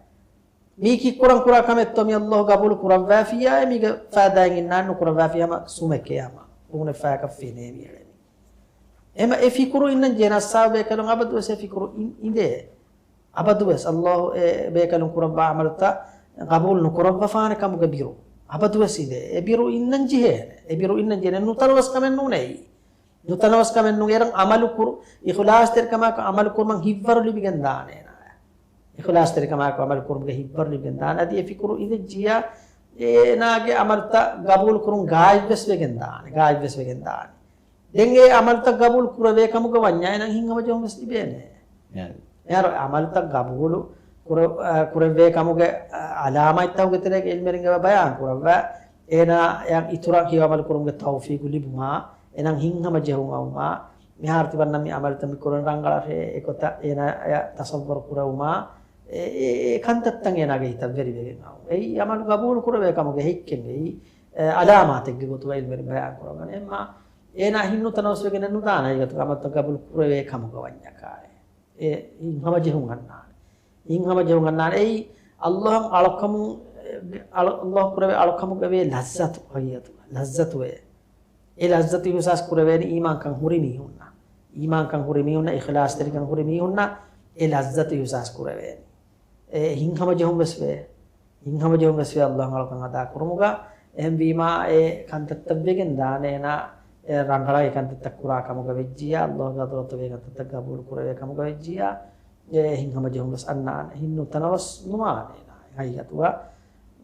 މީ ކީއްކުރަން ކުރާ ކަމެއްތޯ މި އައްލާހު ގަބޫލު ކުރައްވާފިއްޔާ، މީގެ ފައިދާއެއް އިންނާނެ ނުކުރައްވާފި ހަމަ ސުމެކޭ ހަމަ ބުނެފައިކަށް ފެނޭ މިއަޅެނީ. އެމަ އެ ފިކުރު އިންނަން ޖެހޭ އައްސާބު ބޭކަލުން އަބަދުވެސް އެ ފިކުރު އިން-، އިނދޭ. އަބަދުވެސް އައްލާހު އެ ބޭކަލުން ކުރައްވާ ޢަމަލުތައް ގަބޫލު ނުކުރައްވަފާނެ ކަމުގެ ބިރު. އަބަދުވެސް އިނދޭ. އެ ބިރު އިންނަން ޖެހޭނެ. އެ ބިރު އިންނަން ޖެހޭނެ. ނުތަނަވަސްކަމެއް ނޫނޭ. ނުތަނަވަސްކަމެއް ނޫން. އޭރުން ޢަމަލު ކުރު، އިޚްލާޞްތެރިކަމާއެކު ޢަމަލު ކުރުމަށް ހިތްވަރު ލިބިގެން ދާނެ އޭނާއަށް. އިޚްލާޞްތެރިކަމާއެކު ޢަމަލު ކުރުމުގެ ހިތްވަރު ލިބިގެން ދާނެ. އަދި އެ ފިކުރު އިނދެއްޖިއްޔާ، އޭނާގެ ޢަމަލުތައް ގަބޫލު ކުރުން ގާތްވެސް ވެގެން ދާނެ. ގާތްވެސް ވެގެން ދާނެ. ދެން އެ ޢަމަލުތައް ގަބޫލު ކުރެވޭ ކަމުގަ ވަންޏާ އޭނާ ހިތްހަމަޖެހުން ވެސް ލިބޭނެ. އެ. އެހާރު ޢަމަލުތައް ގަބޫލު ކުރެ-، އަ، ކުރެވޭ ކަމުގެ، އަ، ޢަލާމާތްތަކުގެ ތެރޭގަ ޢިލްމުވެރިން އެބަ ބަޔާން ކުރައްވާ، އޭނާ އެ އިތުރަށް ހެޔޮ ޢަމަލު ކުރުމުގެ ތައުފީޤު ލިބުމާ، އޭނާ ހިތްހަމަޖެހުން އައުމާ، މިހާރު ތިމަންނަ މި ޢަމަލުތައް މި ކުރަން ރަނގަޅަށޭ އެގޮތަށް އޭނާ އެ ތަޞައްވަރު ކުރެވުމާ، އެ، އެ، އެ ކަންތައްތައް އޭނާގެ ހިތަށް ވެރިވެގެން އައު. އެއީ ޢަމަލު ގަބޫލު ކުރެވޭ ކަމުގެ ހެއްކެއް އެއީ، އެ، ޢަލާމާތެއްގެ ގޮތުގަ ޢިލްމުވެރިން ބަޔާން ކުރައްވަނީ. އެމާ އޭނާ ހިތް ނުތަނަވަސްވެގެނެއް ނުދާނެ ހަގީގަތުގަ ޢަމަލުތައް ގަބޫލު ކުރެވޭ ކަމުގަ ވަންޏަކާއެ. އެ ހިތްހަމަޖެހުން އަންނާނެ. ހިތްހަމަޖެހުން އަންނާނެ. އެއީ އައްލާހަށް އަޅުކަމުން، އަޅު-، އައްލާހު ކުރެވޭ އަޅުކަމުގަ ވޭ ލައްޒަތު ހަގީގަތުގަ. ލައްޒަތު ވޭ. އެ ލައްޒަތު އިޙްސާސް ކުރެވޭނީ އީމާންކަން ހުރި މީހުންނަށް. އީމާންކަން ހުރި މީހުންނަށް، އިޚްލާޞްތެރިކަން ހުރި މީހުންނަށް އެ ލައްޒަތު އިޙްސާސް ކުރެވޭނީ. އެ ހިތްހަމަޖެހުން ވެސް ވޭ. ހިތްހަމަޖެހުން ވެސް ވޭ އައްލާހަށް އަޅުކަން އަދާ ކުރުމުގަ. އެހެންވީމާ އެ ކަންތައްތައް ވެގެން ދާނެ އޭނާ، އެ ރަނގަޅަށް އެ ކަންތައްތައް ކުރާ ކަމުގަ ވެއްޖިއްޔާ، އައްލާހުގެ ޙަޟްރަތުގަ އެ ކަންތައްތައް ގަބޫލު ކުރެވޭ ކަމުގަ ވެއްޖިއްޔާ، އެ ހިތްހަމަޖެހުން ވެސް އަންނާނެ. ހިތް ނުތަނަވަސް ނުވާނެ އޭނާ. ހަގީގަތުގަ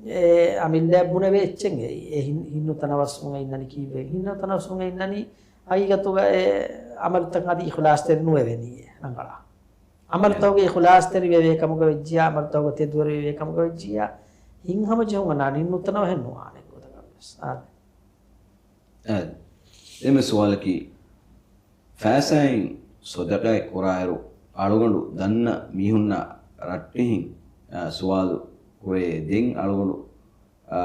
އެ އަމިއްލައަށް ބުނެވޭ އެއްޗެއް އެއީ. އެ ހިތް، ހިތް ނުތަނަވަސްވުމެއް އިންނަނީ ކީއްވެ؟ ހިތް ނުތަނަވަސްވުމެއް އިންނަނީ ހަގީގަތުގަ އެ ޢަމަލުތައް އަދި އިޚްލާޞްތެރި ނުވެވެނީ ރަނގަޅަށް. ޢަމަލުތަކުގެ އިޚްލާޞްތެރި ވެވޭ ކަމުގަ ވެއްޖިއްޔާ، ޢަމަލުތަކުގެ ތެދުވެރިވެވޭ ކަމުގަ ވެއްޖިއްޔާ، ހިތްހަމަޖެހުން އަންނާނެ. ހިތް ނުތަނަވަސް ނުވާނެ އެއްގޮތަކަށް ވެސް. އާދެ. އާދެ. އެންމެ ސުވާލަކީ، ފައިސާއިން ޞަދަޤާތް ކުރާއިރު، އަޅުގަނޑު ދަންނަ މީހުންނާ ރައްޓެހިން، އާ، ސުވާލު ކުރޭ. ދެން އަޅުގަނޑު، އާ،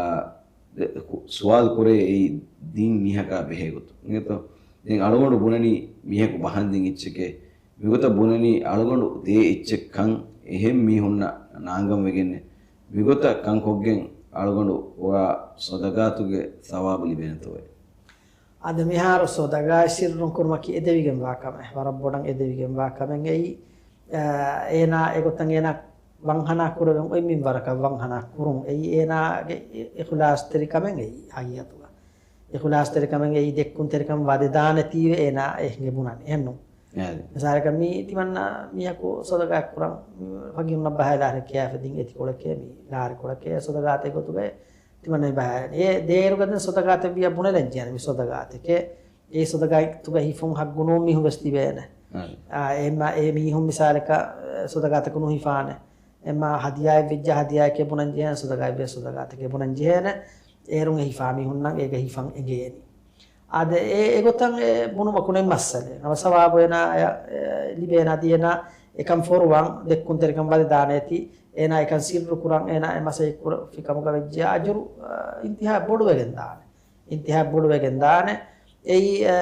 ދެ-، ކު-، ސުވާލު ކުރޭ އެއީ ދީން މީހަކާ ބެހޭ ގޮތުން. އިނގޭތޯ؟ ދެން އަޅުގަނޑު ބުނަނީ މީހަކު ބަހަން ދިން އެއްޗެކޭ. މިގޮތަށް ބުނަނީ އަޅުގަނޑު ދޭ އެއްޗެއްކަން އެހެން މީހުންނަށް ނާންގަން ވެގެންނެއް. މިގޮތަށް ކަންކޮށްގެން އަޅުގަނޑު ކުރާ ޞަދަޤާތުގެ ޘަވާބު ލިބޭނެތޯއޭ؟ އަދި މިހާރު ޞަދަޤާތް ސިއްރުން ކުރުމަކީ އެދެވިގެންވާ ކަމެއް، ވަރަށް ބޮޑަށް އެދެވިގެންވާ ކަމެއް އެއީ. އާ، އޭނާ އެގޮތަށް އޭނާ ވަންހަނާ ކުރެވެން އޮތް މިންވަރަކަށް ވަންހަނާ ކުރުން އެއީ އޭނާގެ އި-، އިޚްލާޞްތެރިކަމެއް އެއީ ހަގީގަތުގަ. އިޚްލާޞްތެރިކަމެއް އެއީ ދެއްކުންތެރިކަމެއް ވަދެދާނެތީވެ އޭނާ އެހެން ބުނަނީ. އެހެންނު. އާދެ. މިސާލަކަށް މީ ތިމަންނަ މީހަކު ޞަދަޤާތް ކުރަން، ފަގީރުންނަށް ބަހާލާހެ ކިޔާފަ ދިން އެތިކޮޅެކޭ މީ ލާރިކޮޅެކޭ ޞަދަޤާތެއް ގޮތުގައި ތިމަންނަ މި ބަހާލާނީ. އެ ދޭއިރުގަ ދެން ޞަދަޤާތެއް ވިޔަ ބުނެލަން ޖެހޭނެ މި ޞަދަޤާތެކޭ. އެ ޞަދަޤާތުގަ ހިފުން ހައްގު ނޫން މީހުން ވެސް ތިބޭނެ. އާދެ. އާ، އެމަ އެ މީހުން މިސާލަކަށް، އެ، ޞަދަޤާތަކު ނުހިފާނެ. އެމަ ހަދިޔާއެއް ވެއްޖެ ހަދިޔާއެކޭ ބުނަން ޖެހޭނެ، ޞަދަޤާތެކޭ ބުނަން ޖެހޭނެ. އޭރުން އެ ހިފާ މީހުންނަށް އޭގެ ހިފަން އެނގޭނީ. އާދެ، އެ، އެގޮތަށް އެ ބުނުމަކު ނެތް މައްސަލައެއް. ހަމަ ސަވާބު އޭނާ، އެ، އެ، ލިބޭނެ އަދި އޭނާ އެކަން ފޮރުވަން ދެއްކުންތެރިކަން ވަދެދާނެތީ، އޭނާ އެކަން ސިއްރު ކުރަން، އޭނާ އެ މަސައްކަތް ކުރެއްވި ކަމުގަ ވެއްޖެ އަޖުރު، އަ، އިންތިހާ ބޮޑުވެގެން ދާނެ. އިންތިހާ ބޮޑުވެގެން ދާނެ. އެއީ، އަ،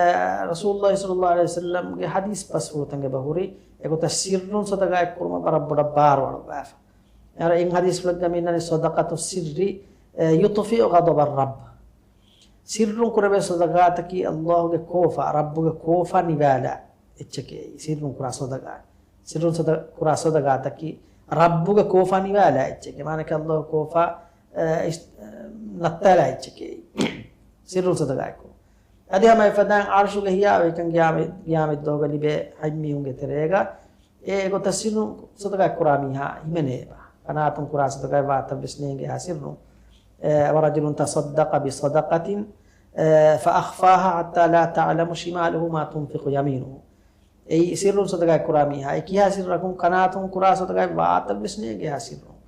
ރަސޫލުﷲ ޞައްލަﷲު ޢަލައިހި ވަސައްލަމްގެ ޙަދީޘް ބަސްފުޅުތަކުގެ ބަހުރި، އެގޮތަށް ސިއްރުން ޞަދަޤާތް ކުރުމަށް ވަރަށް ބޮޑަށް ބާރު އަޅުއްވާފަ. އަރަ އިން ޙަދީޘްފުޅެއްގަ މިންނަނީ صدقة السر، އަ، يطفئ غضب الرب. ސިއްރުން ކުރެވޭ ޞަދަޤާތަކީ ﷲގެ ކޯފާ، ރައްބުގެ ކޯފާ ނިވާލާ އެއްޗެކޭ. ސިއްރުން ކުރާ ޞަދަޤާތް، ސިއްރުން ޞަދަ-، ކުރާ ޞަދަޤާތަކީ ރައްބުގެ ކޯފާ ނިވާލާ އެއްޗެކޭ. މާނައަކީ ﷲ ކޯފާ، އަ، އިސް-، އަ، ނައްތާލާ އެއްޗެކޭ. ސިއްރުން ޞަދަޤާތް ކުރުން. އަދި ހަމަ އެފަދައިން ޢަރްޝުގެ ހިޔާވަހިކަން ޤިޔާމަތް، ޤިޔާމަތްދުވަހުގަ ލިބޭ ހަތް މީހުންގެ ތެރޭގަ، އެ ގޮތަށް ސިއްރުން ޞަދަޤާތް ކުރާ މީހާ ހިމެނޭ އެބަ. ކަނާތުން ކުރާ ޞަދަޤާތް ވާތައްވެސް ނޭނގޭ ހާ ސިއްރުން. އެ، ورجل تصدق بصدقة، އެ، فأخفاها حتى لا تعلم شماله ما تنفق يمينه. އެއީ ސިއްރުން ޞަދަޤާތް ކުރާ މީހާ، އެކިހާ ސިއްރަކުން ކަނާތުން ކުރާ ޞަދަޤާތް ވާތައްވެސް ނޭނގޭ ހާ ސިއްރުން.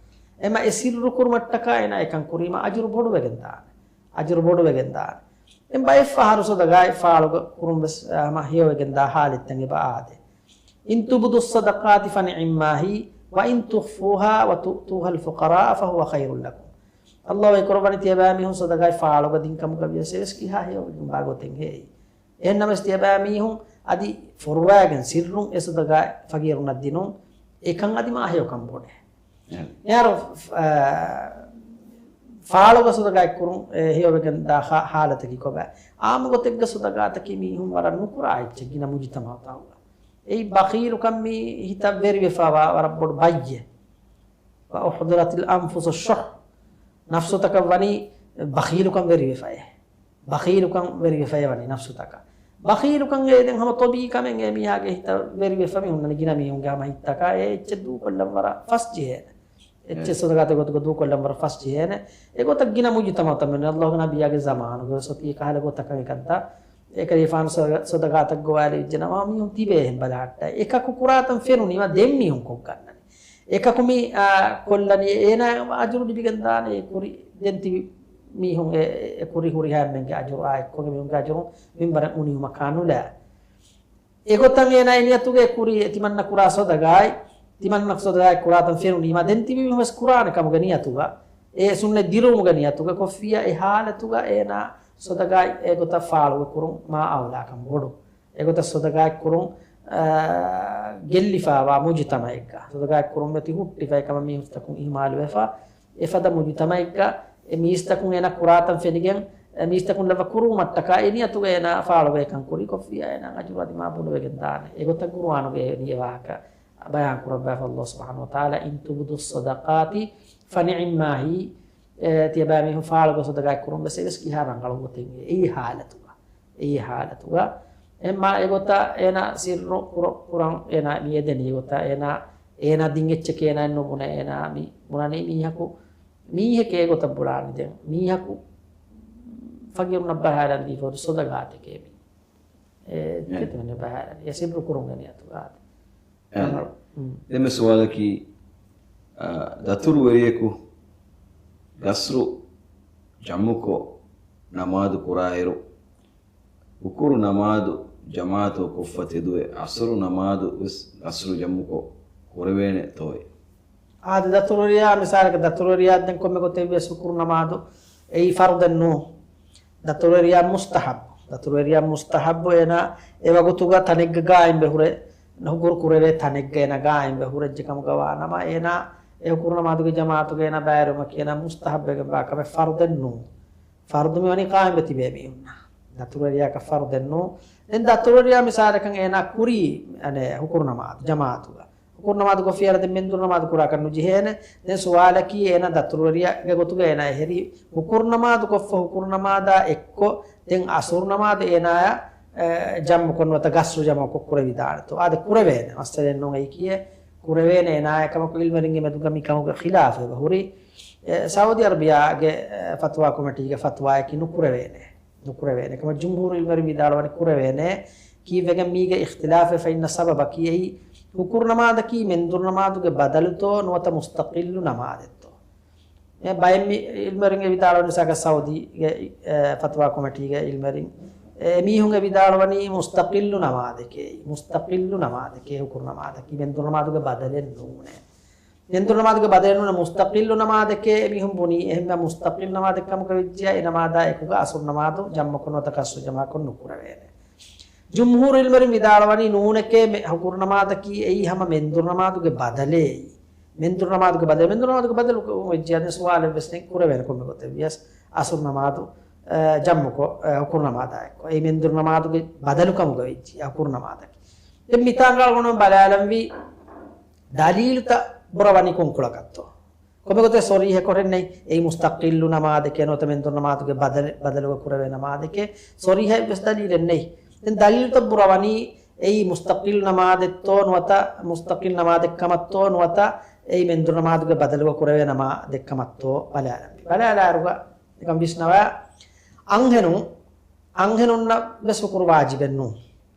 އެމަ އެ ސިއްރު ކުރުމަށްޓަކާ އޭނާ އެކަން ކުރީމަ އަޖުރު ބޮޑުވެގެން ދާނެ. އަޖުރު ބޮޑުވެގެން ދާނެ. ދެން ބައެއްފަހަރު ޞަދަޤާތް ފާޅުގަ ކުރުން ވެސް، އަ، ހަމަ ހެޔޮވެގެން ދާ ހާލަތްތައް އެބަ އާދޭ. إن تبدوا الصدقات فنعم ما هي، وإن تخفوها وتؤتوها الفقراء فهو خير لكم. ﷲ ވަޙީ ކުރައްވަނީ ތިޔަބައިމީހުން ޞަދަޤާތް ފާޅުގަ ދިން ކަމުގަ ވިޔަސް އެވެސް ކިހާ ހެޔޮވެގެން ވާ ގޮތެއް ހޭއް. އެހެންނަމަވެސް ތިޔަބައިމީހުން އަދި ފޮރުވާގެން ސިއްރުން އެ ޞަދަޤާތް ފަގީރުންނަށް ދިނުން، އެކަން އަދި މާ ހެޔޮކަން ބޮޑޭ. އެހެން. އެއަށް، އަ، ފާޅުގަ ޞަދަޤާތް ކުރުން، އެ، ހެޔޮވެގެން ދާ ހާ-، ހާލަތަކީ ކޮބާ؟ އާއްމު ގޮތެއްގަ ޞަދަޤާތަކީ މީހުން ވަރަށް ނުކުރާ އެއްޗެއް ގިނަ މުޖުތަމަޢުތަކުގަ. އެއީ ބަޚީލުކަން މީ ހިތަށް ވެރިވެފަވާ ވަރަށް ބޮޑު ބައްޔެއް. وأحضرت الأنفس الشح. ނަފްސުތަކަށް ވަނީ ބަޚީލުކަން ވެރިވެފައޭ. ބަޚީލުކަން ވެރިވެފައޭ ވަނީ ނަފްސުތަކަށް. ބަޚީލުކަން އެ ދެން ހަމަ ޠަބީޢީ ކަމެއް އެ މީހާގެ ހިތަށް ވެރިވެފަ މި ހުންނަނީ ގިނަ މީހުންގެ ހަމަ ހިތްތަކަށް އެ އެއްޗެއް ދޫކޮށްލަން ވަރަށް ފަސް ޖެހޭނެ. އެއްޗެއް އެ. ޞަދަޤާތެއް ގޮތުގަ ދޫކޮށްލަން ވަރަށް ފަސް ޖެހޭނެ. އެގޮތަށް ގިނަ މުޖުތަމަޢުތައް މެން ﷲގެ ނަބިއްޔާގެ ޒަމާނުގަ ވެސް އޮތީ ކަހަލަ ގޮތަކަށް މިކަންތައް. އެކަލޭގެފާނު ޞަދަ-، ޞަދަޤާތަށް ގޮވާލެވިއްޖެ ނަމަ މީހުން ތިބޭ އެހެން ބަލަހައްޓާ. އެކަކު ކުރާތަން ފެނުނީމަ ދެން މީހުން ކޮށްގަންނަނީ. އެކަކު މި، އާ، ކޮށްލަނީ އޭނާ އަޖުރު ލިބިގެން ދާނެ އެ ކުރި ދެން ތިބި މީހުން އެ، އެ ކުރި ހުރިހާ އެންމެންގެ އަޖުރު އާ އެއްކޮށް މީހުންގެ އަޖުރު މިންވަރަށް އުނިއުމަކާ ނުލާ. އެގޮތަށް އޭނާ އެ ނިޔަތުގަ އެ ކުރި ތިމަންނަ ކުރާ ޞަދަޤާތް، ތިމަންނަ ޞަދަޤާތް ކުރާތަން ފެނުނީމަ ދެން ތިބި މީހުން ވެސް ކުރާނެ ކަމުގެ ނިޔަތުގަ، އެ ސުންނަތް ދިރުވުމުގެ ނިޔަތުގަ ކޮށްފިއްޔާ އެ ހާލަތުގަ އޭނާ ޞަދަޤާތް އެގޮތަށް ފާޅުވެ ކުރުން މާ އައުލާކަން ބޮޑު. އެގޮތަށް ޞަދަޤާތް ކުރުން، އާ، ގެއްލިފައިވާ މުޖުތަމަޢެއްގަ، ޞަދަޤާތް ކުރުން މަތި ހުއްޓިފައި ކަމަށް މީހުންތަކުން އިހުމާލުވެފަ، އެފަދަ މުޖުތަމަޢެއްގަ އެ މީސްތަކުން އޭނާ ކުރާތަން ފެނިގެން، އެ މީސްތަކުން ލައްވާ ކުރުވުމަށްޓަކާ އެ ނިޔަތުގަ އޭނާ ފާޅުވޭކަން ކުރި ކޮށްފިއްޔާ އޭނާ އަޖުރު އަދި މާ ބޮޑުވެގެން ދާނެ. އެގޮތަށް ޤުރުއާނުގައި ވަނީ އެ ވާހަކަ ބަޔާން ކުރައްވާފަ ﷲ ސުބްޙާނަހޫ ވަތަޢާލާ، إن تبدوا الصدقات فنعم ما هي. އެ، ތިޔަބައިމީހުން ފާޅުގަ ޞަދަޤާތް ކުރުން ވެސް އެވެސް ކިހާ ރަނގަޅު ގޮތެއް އެއީ ހާލަތުގަ. އެއީ ހާލަތުގަ. އެމާ އެގޮތަށް އޭނާ ސިއްރު ކުރ-، ކުރަން އޭނާ މި އެދެނީ އެގޮތަށް އޭނާ، އޭނާ ދިން އެއްޗެކޭ އޭނާ ނުބުނެ އޭނާ މި ބުނަނީ މީހަކު، މީހެކޭ އެގޮތަށް ބުނާނީ ދެން. މީހަކު ފަގީރުންނަށް ބަހާލަން ދީފަ ހުރި ޞަދަޤާތެކޭ މީ. އެ، އެ. ކެތުމެން ބަހާލަނީ. އެ ސިއްރު ކުރުންގެ ނިޔަތުގަ. އެ. އެންމެ ސުވާލަކީ، އާ، ދަތުރުވެރިޔަކު ގަސްރު ޖަމުކޮށް ނަމާދު ކުރާއިރު، ހުކުރު ނަމާދު ޖަމާޢަތު ކޮށްފަ ތެދުވެ، އަސުރު ނަމާދު ވެސް ގަސްރު ޖަމުކޮށް ކުރެވޭނެތޯއޭ؟ އާދެ، ދަތުރުވެރިޔާ މިސާލަކަށް، ދަތުރުވެރިޔާ ދެން ކޮންމެ ގޮތެއް ވިޔަސް ހުކުރު ނަމާދު އެއީ ފަރުޟެއް ނޫން. ދަތުރުވެރިޔާ މުސްތަޙައްބު. ދަތުރުވެރިޔާ މުސްތަޙައްބު އޭނާ އެ ވަގުތުގަ ތަނެއްގަ ގާއިމްވެ ހުރެ، ހުކުރު ކުރެވޭ ތަނެއްގަ އޭނާ ގާއިމްވެ ހުރެއްޖެ ކަމުގަ ވާނަމަ، އޭނާ އެ ހުކުރު ނަމާދުގެ ޖަމާޢަތުގަ އޭނާ ބައިވެރިވުމަކީ އޭނާ މުސްތަޙައްބެއްގެ ބާ ކަމެއް، ފަރުޟެއް ނޫން. ފަރުޟު މިވަނީ ޤާއިމްވެ ތިބޭ މީހުންނަށް. ދަތުރުވެރިޔާއަކަށް ފަރުޟެއް ނޫން. ދެން ދަތުރުވެރިޔާ މިސާލަކަށް އޭނާ ކުރީ، އަނެއް، ހުކުރު ނަމާދު، ޖަމާޢަތުގަ. ހުކުރު ނަމާދު ކޮށްފިއްޔާ ދެން މެންދުރު ނަމާދު ކުރާކަށް ނުޖެހޭނެ. ދެން ސުވާލަކީ އޭނާ ދަތުރުވެރިޔާގެ ގޮތުގަ އޭނާ އެހެރީ ހުކުރު ނަމާދު ކޮށްފަ ހުކުރު ނަމާދާ އެއްކޮށް ދެން އަސުރު ނަމާދު އޭނާޔާ، އެ، ޖަމްޢުކޮށް ނުވަތަ ގަސްރު ޖަމްޢުކޮށް ކުރެވިދާނެތޯ؟ އާދެ، ކުރެވޭނެ. މައްސަލައެއް ނޫން އެއީކީއެއް. ކުރެވޭނެ އޭނާޔާ ކަމަކު އިލްމުވެރިންގެ މެދުގަ މި ކަމުގެ ޚިލާފެއް އެބަ ހުރީ. އެ، ސައުދީ އަރަބިޔާގެ، އެ، ފަތުވާ ކޮމިޓީގެ ފަތުވާއަކީ ނުކުރެވޭނެ. ނުކުރެވޭނެ ކަމަށް ޖުމްހޫރު އިލްމުވެރިން ވިދާޅުވަނީ ކުރެވޭނެ. ކީއްވެގެން މީގެ އިޚްތިލާފެއް؟ ފައިންނަ ސަބަބަކީ އެއީ ހުކުރު ނަމާދަކީ މެންދުރު ނަމާދުގެ ބަދަލުތޯ ނުވަތަ މުސްތަޤިއްލު ނަމާދެއްތޯ؟ އެ ބައެއް މި އިލްމުވެރިން އެ ވިދާޅުވަނީ މިސާލަކަށް ސައުދީގެ، އެ، ފަތުވާ ކޮމިޓީގެ އިލްމުވެރިން، އެ، އެމީހުން އެ ވިދާޅުވަނީ މުސްތަޤިއްލު ނަމާދެކޭ. މުސްތަޤިއްލު ނަމާދެކޭ ހުކުރު ނަމާދަކީ މެންދުރު ނަމާދުގެ ބަދަލެއް ނޫނޭ. މެންދުރު ނަމާދުގެ ބަދަލެއް ނޫން، މުސްތަޤިއްލު ނަމާދެކޭ މީހުން ބުނީ. އެހެންވެ މުސްތަޤިއްލު ނަމާދެއް ކަމުގަ ވެއްޖިޔާ، އެ ނަމާދާ އެކުގަ އަސުރު ނަމާދު ޖަމްޢުކޮށް ނުވަތަ ޤަޞްރު ޖަމާޢަތްކޮށް ނުކުރެވޭނެ. ޖުމްހޫރު ޢިލްމުވެރިން ވިދާޅުވަނީ ނޫނެކޭ، މެ-، ހުކުރު ނަމާދަކީ އެއީ ހަމަ މެންދުރު ނަމާދުގެ ބަދަލޭ. މެންދުރު ނަމާދުގެ ބަދަލު، މެންދުރު ނަމާދުގެ ބަދަލު ވެއްޖިޔާ ދެން ސުވާލެއް ވެސް ނެތް، ކުރެވޭނެ ކޮންމެ ގޮތެއް ވިޔަސް. އަސުރު ނަމާދު، އަ، ޖަމްޢުކޮށް، އަ، ހުކުރު ނަމާދާ އެއްކޮށް. އެއީ މެންދުރު ނަމާދުގެ ބަދަލު ކަމުގަ ވެއްޖިޔާ ހުކުރު ނަމާދަކީ. ދެން މިތާނގަ އަޅުގަނޑު ބަލާލަންވީ ދަލީލުތައް ބުރަވަނީ ކޮންކޮޅަކަށްތޯ؟ ކޮންމެ ގޮތެއް ޞަރީޙަކޮށެއް ނެތް. އެއީ މުސްތަޤިއްލު ނަމާދެކޭ ނުވަތަ މެންދުރު ނަމާދުގެ ބަދަލެއް، ބަދަލުގަ ކުރެވޭ ނަމާދެކޭ. ޞަރީޙައެއް ވެސް ދަލީލެއް ނެތް. ދެން ދަލީލުތައް ބުރަވަނީ އެއީ މުސްތަޤިއްލު ނަމާދެއްތޯ ނުވަތަ، މުސްތަޤިއްލު ނަމާދެއްކަމަށްތޯ ނުވަތަ، އެއީ މެންދުރު ނަމާދުގެ ބަދަލުގަ ކުރެވޭ ނަމާދެއްކަމަށްތޯ ބަލާލަންވީ. ބަލާލާއިރުގަ ނިކަން ވިސްނަވާ، އަންހެނުން، އަންހެނުންނަށް ވެސް ހުކުރު ވާޖިބެއް ނޫން.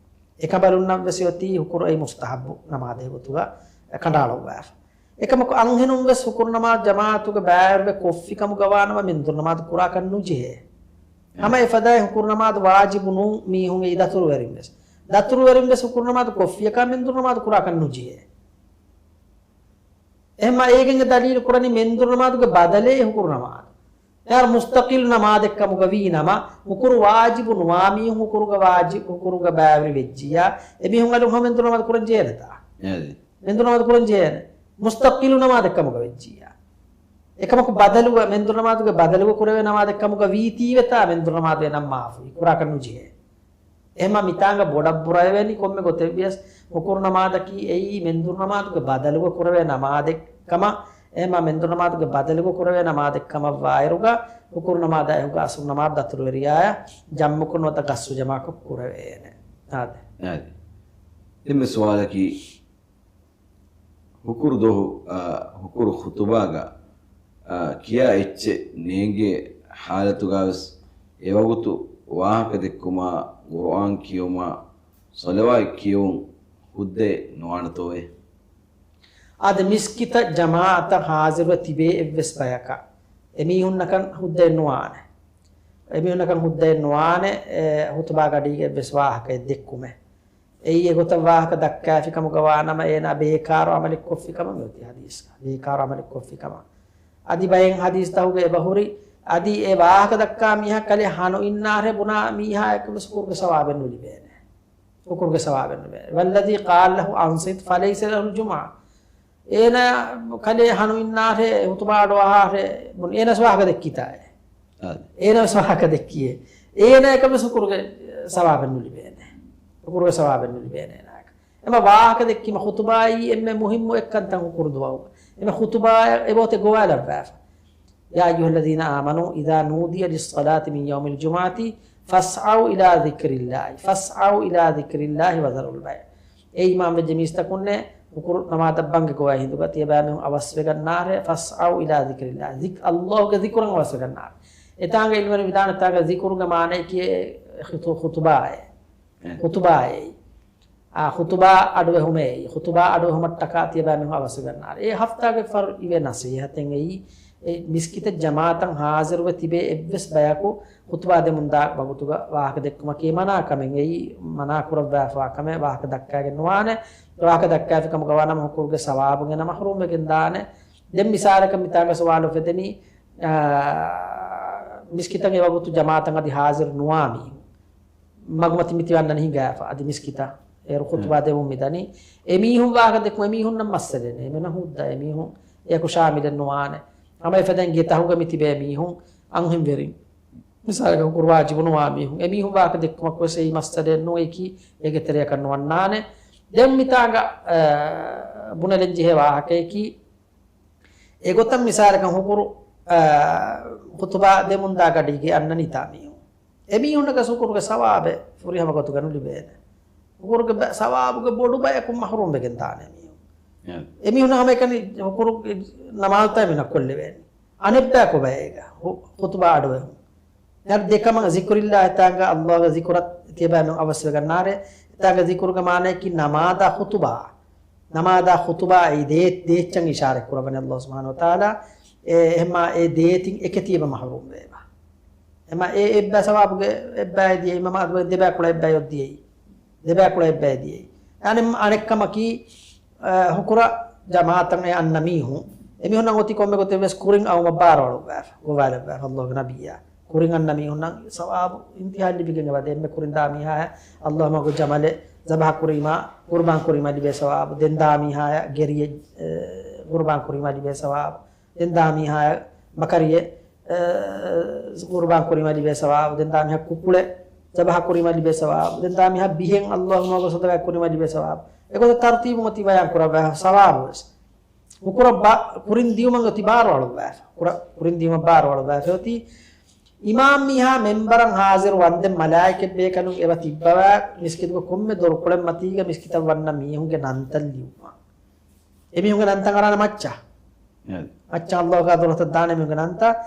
އެކަނބަލުންނަށް ވެސް އޮތީ ހުކުރު އެއީ މުސްތަޙައްބު ނަމާދެއް ގޮތުގަ ކަނޑައަޅުއްވާފަ. އެކަމަކު އަންހެނުން ވެސް ހުކުރު ނަމާދު ޖަމާޢަތުގަ ބައިވެރިވެ ކޮށްފި ކަމުގަ ވާނަމަ މެންދުރު ނަމާދު ކުރާކަށް ނުޖެހޭ. ހަމަ އެފަދައިން ހުކުރު ނަމާދު ވާޖިބު ނޫން މީހުން އެއީ ދަތުރުވެރިން ވެސް. ދަތުރުވެރިން ވެސް ހުކުރު ނަމާދު ކޮށްފިއަކާ މެންދުރު ނަމާދު ކުރާކަށް ނުޖެހޭ. އެހެންމަ އޭގެން ދަލީލު ކުރަނީ މެންދުރު ނަމާދުގެ ބަދަލޭ ހުކުރު ނަމާދު. އެހާރު މުސްތަޤިއްލު ނަމާދެއް ކަމުގަ ވީ ނަމަ، ހުކުރު ވާޖިބު ނުވާ މީހުން ހުކުރުގަ ވާޖިބު، ހުކުރުގަ ބައިވެރި ވެއްޖިއްޔާ، އެމީހުން އަލުން ހަމަ މެންދުރު ނަމާދު ކުރަން ޖެހޭނެތާ؟ އެއަދި. މެންދުރު ނަމާދު ކުރަން ޖެހޭނެ. މުސްތަޤިއްލު ނަމާދެއް ކަމުގަ ވެއްޖިއްޔާ. އެކަމަކު ބަދަލުގަ، މެންދުރު ނަމާދުގެ ބަދަލުގަ ކުރެވޭ ނަމާދެއް ކަމުގަ ވީތީވެތާ މެންދުރު ނަމާދު އެނަން މާފުވީ. ކުރާކަށް ނުޖެހޭ. އެހެންމަ މިތާނގަ ބޮޑަށް ބުރަވެވޭނީ ކޮންމެ ގޮތެއް ވިޔަސް، ހުކުރު ނަމާދަކީ އެއީ މެންދުރު ނަމާދުގެ ބަދަލުގަ ކުރެވޭ ނަމާދެއް ކަމަށް، އެހެންމަ މެންދުރު ނަމާދުގެ ބަދަލުގަ ކުރެވޭ ނަމާދެއް ކަމަށް ވާއިރުގަ، ހުކުރު ނަމާދާ އެކުގަ އަސުރު ނަމާދު ދަތުރުވެރިޔާއަށް ޖަމްޢުކޮށް ނުވަތަ ޤަޞްރު ޖަމާޢަތްކޮށް ކުރެވޭނެ. އާދެ. އާދެ. އެންމެ ސުވާލަކީ، ހުކުރު ދުވަހު، އާ، ހުކުރު ޚުޠުބާގަ، އާ، ކިޔާ އެއްޗެއް ނޭނގޭ ޙާލަތުގަވެސް އެވަގުތު ވާހަކަ ދެއްކުމާ، ޤުރުއާން ކިޔުމާ، ޞަލަވާތް ކިޔެވުން ހުއްދައެއް ނުވާނެތޯއޭ؟ އާދެ، މިސްކިތަށް ޖަމާޢަތަށް ޙާޟިރުވެ ތިބޭ އެއްވެސް ބަޔަކަށް އެމީހުންނަކަށް ހުއްދައެއް ނުވާނެ. އެމީހުންނަކަށް ހުއްދައެއް ނުވާނެ، އެ، ޚުޠުބާގަޑީގަ އެއްވެސް ވާހަކައެއް ދެއްކުމެއް. އެއީ އެގޮތަށް ވާހަކަ ދައްކާފި ކަމުގަ ވާނަމަ، އޭނާ ބޭކާރު ޢަމަލެއް ކޮށްފި ކަމަށް މިއޮތީ ޙަދީޘްގަ. ބޭކާރު ޢަމަލެއް ކޮށްފި ކަމަށް. އަދި ބައެއް ޙަދީޘްތަކުގަ އެބަހުރި، އަދި އެ ވާހަކަ ދައްކާ މީހާ ކަލޭ ހަނު އިންނާށޭ ބުނާ މީހާއަކަށް ވެސް ހުކުރުގެ ސަވާބެއް ނުލިބޭނެ. ހުކުރުގެ ސަވާބެއް ނުލިބޭނެ. والذي قال له أنصت فليس له الجمعة. އޭނާ ކަލޭ ހަނު އިންނާށޭ، ޚުޠުބާ އަޑުއަހާށޭ ބުން، އޭނަސް ވާހަކަ ދެއްކިތާއޭ. އާދެ. އޭނަސް ވާހަކަ ދެއްކިޔޭ. އޭނާއަކަށް ވެސް ހުކުރުގެ ސަވާބެއް ނުލިބޭނެ. ހުކުރުގެ ސަވާބެއް ނުލިބޭނެ އޭނާއަކަށް. އެމަ ވާހަކަ ދެއްކީމަ ޚުޠުބާއީ އެންމެ މުހިއްމު އެއްކަންތައް ހުކުރު ދުވަހުގަ. އެމަ ޚުޠުބާ އެބައޮތެ ގޮވާލައްވާފަ. يا أيها الذين آمنوا إذا نودي للصلاة من يوم الجمعة فاسعوا إلى ذكر الله، فاسعوا إلى ذكر الله وذروا البيع. އޭ އީމާންވެއްޖެ މީސްތަކުންނޭ، ހުކުރު ނަމާދަށް ބަންގެ ގޮވައި ހިނދުގަ ތިޔަބައިމީހުން އަވަސްވެގަންނާށޭ، فاسعوا إلى ذكر الله، ޒިކް-، ﷲގެ ޒިކުރަށް އަވަސްވެގަންނާށޭ. އެތާނގަ ޢިލްމުވެރިން ވިދާޅުވި ތާނގަ ޒިކުރުގެ މާނައަކީ ޚުޠު-، ޚުޠުބާއޭ. އެ. ޚުޠުބާއޭ. އާ، ޚުޠުބާ އަޑުއެހުމޭ. ޚުޠުބާ އަޑުއެހުމަށްޓަކާ ތިޔަބައިމީހުން އަވަސްވެގަންނާށޭ. އެ ހަފްތާގެ ފަރު އިވޭ ނަޞޭޙަތެއް އެއީ، އެ މިސްކިތަށް ޖަމާޢަތަށް ޙާޟިރުވެ ތިބޭ އެއްވެސް ބަޔަކު ޚުޠުބާ ދެމުންދާ ވަގުތުގަ ވާހަކަ ދެއްކުމަކީ މަނާ ކަމެއް އެއީ، މަނާ ކުރައްވާފާ ކަމެއް ވާހަކަ ދައްކާގެން ނުވާނެ. ވާހަކަ ދައްކާފި ކަމުގަ ވާނަމަ ހުކުރުގެ ސަވާބުން އޭނަ މަޙްރޫމްވެގެން ދާނެ. ދެން މިސާލަކަށް މިތާނގަ ސުވާލު އުފެދެނީ، އާ، މިސްކިތަށް އެ ވަގުތު ޖަމާޢަތަށް އަދި ޙާޟިރު ނުވާ މީހުން. މަގުމަތި މިތި ވަންނަން ހިނގާފަ އަދި މިސްކިތަށް އޭރު ޚުޠުބާ ދެމުން މިދަނީ. އެމީހުން ވާހަކަ ދެއްކުމަށް އެމީހުންނަށް މައްސަލައެއް ނެތް. އެމީހުންނަށް ހުއްދަ، އެމީހުން އެޔަކު ޝާމިލެއް ނުވާނެ. ހަމަ އެފަދައިން ގެތަހުގަ މިތިބޭ މީހުން އަންހެންވެރިން. މިސާލަކަށް ހުކުރު ވާޖިބު ނުވާ މީހުން. އެމީހުން ވާހަކަ ދެއްކުމަކު ވެސް އެއީ މައްސަލައެއް ނޫން. އެކީ އޭގެ ތެރެއަކަށް ނުވަންނާނެ. ދެން މިތާނގަ، އާ، ބުނެލެން ޖެހޭ ވާހަކަޔަކީ، އެގޮތަށް މިސާލަކަށް ހުކުރު، އާ، ޚުޠުބާ ދެމުންދާ ގަޑީގެ އަންނަނީތާ މީހުން. އެމީހުންނަކަށް ހުކުރުގެ ސަވާބެއް ފުރިހަމަ ގޮތުގަ ނުލިބޭނެ. ހުކުރުގެ ބަ-، ސަވާބުގެ ބޮޑު ބަޔަކު މަޙްރޫމްވެގެން ދާނެ މީހުން. އެ. އެމީހުން ހަމައެކަނި ހުކުރު ނަމާދުތައް މިނަ ކޮށްލެވޭނެ. އަނެއްބަޔަކު ބައޭގަ ހު-، ޚުޠުބާ އަޑުއެހުން. ދެން ދެކަމަށް ޒިކުރިއްލާހި ތާނގަ ﷲގެ ޒިކުރަށް ތިޔަބައިމީހުން އަވަސްވެގަންނާށޭ. ތާނގަ ޒިކުރުގެ މާނައަކީ ނަމާދާ ޚުޠުބާ. ނަމާދާ ޚުޠުބާ އެއީ ދޭ-، ދޭއްޗަށް އިޝާރަތް ކުރައްވަނީ ﷲ ސުބްޙާނަހޫ ވަތަޢާލާ. އެ، އެހެންމާ އެ ދޭތިން އެކެތި އެބަ މަޙްރޫމް ވޭބާ. އެމަ އެ އެއްބަ ސަވާބުގެ އެއްބައި ދިޔައީ، މަ މަ ދެބައި ކުޅަ އެއްބައި އޮތް ދިޔައީ. ދެބައި ކުޅަ އެއްބައި ދިޔައީ. އަނެއް، އަނެއްކަމަކީ، އަ، ހުކުރަށް ޖަމާޢަތަށް އެ އަންނަ މީހުން، އެމީހުންނަށް އޮތީ ކޮންމެ ގޮތެއް ވެސް ކުރިން އައުމަށް ބާރުއަޅުއްވާފަ، ގޮވާލައްވާފަ ﷲގެ ނަބިއްޔާ. ކުރިން އަންނަ މީހުންނަށް ސަވާބު އިމްތިހާން ލިބިގެން އެބަދޭ. އެންމެ ކުރިން ދާ މީހާޔަށް ﷲ މަގު ޖަމަލެއް ޒަބަޙަ ކުރީމާ، ޤުރުބާން ކުރީމާ ލިބޭ ސަވާބު. ދެން ދާ މީހާޔަށް ގެރިއެއް، އެ، ޤުރުބާން ކުރީމާ ލިބޭ ސަވާބު. ދެން ދާ މީހާޔަށް ބަކަރިއެއް، އެ، ޤުރުބާން ކުރީމަށް ލިބޭ ސަވާބު. ދެން ދާ މީހާ ކުކުޅެއް ޒަބަޙަ ކުރީމަށް ލިބޭ ސަވާބު. ދެން ދާ މީހާ ބިހެއް ﷲ މަގު ޞަދަޤާތް ކުރީމަށް ލިބޭ ސަވާބު. އެގޮތަށް ތަރުތީބުން އޮތީ ބަޔާން ކުރައްވާ ސަވާބު ވެސް. ހުކުރަށް ބާ-، ކުރިން ދިޔުމަށް އޮތީ ބާރު އަޅުއްވާފަ. ކުރަ-، ކުރިން ދިޔުމަށް ބާރު އަޅުއްވާފަ އޮތީ އިމާމް މީހާ މެންބަރަށް ހާޒިރު ވަންދެން މަލާއިކަތް ބޭކަލުން އެބަ ތިއްބަވާ މިސްކިތުގެ ކޮންމެ ދޮރުކޮޅެއް މަތީގަ މިސްކިތަށް ވަންނަ މީހުންގެ ނަންތައް ލިޔުމަށް. އެމީހުންގެ ނަންތައް އަރާނެ މައްޗަށް. އެ. މައްޗަށް ﷲ ގެ ޙަޟްރަތަށް ދާނެ އެމީހުންގެ ނަންތައް.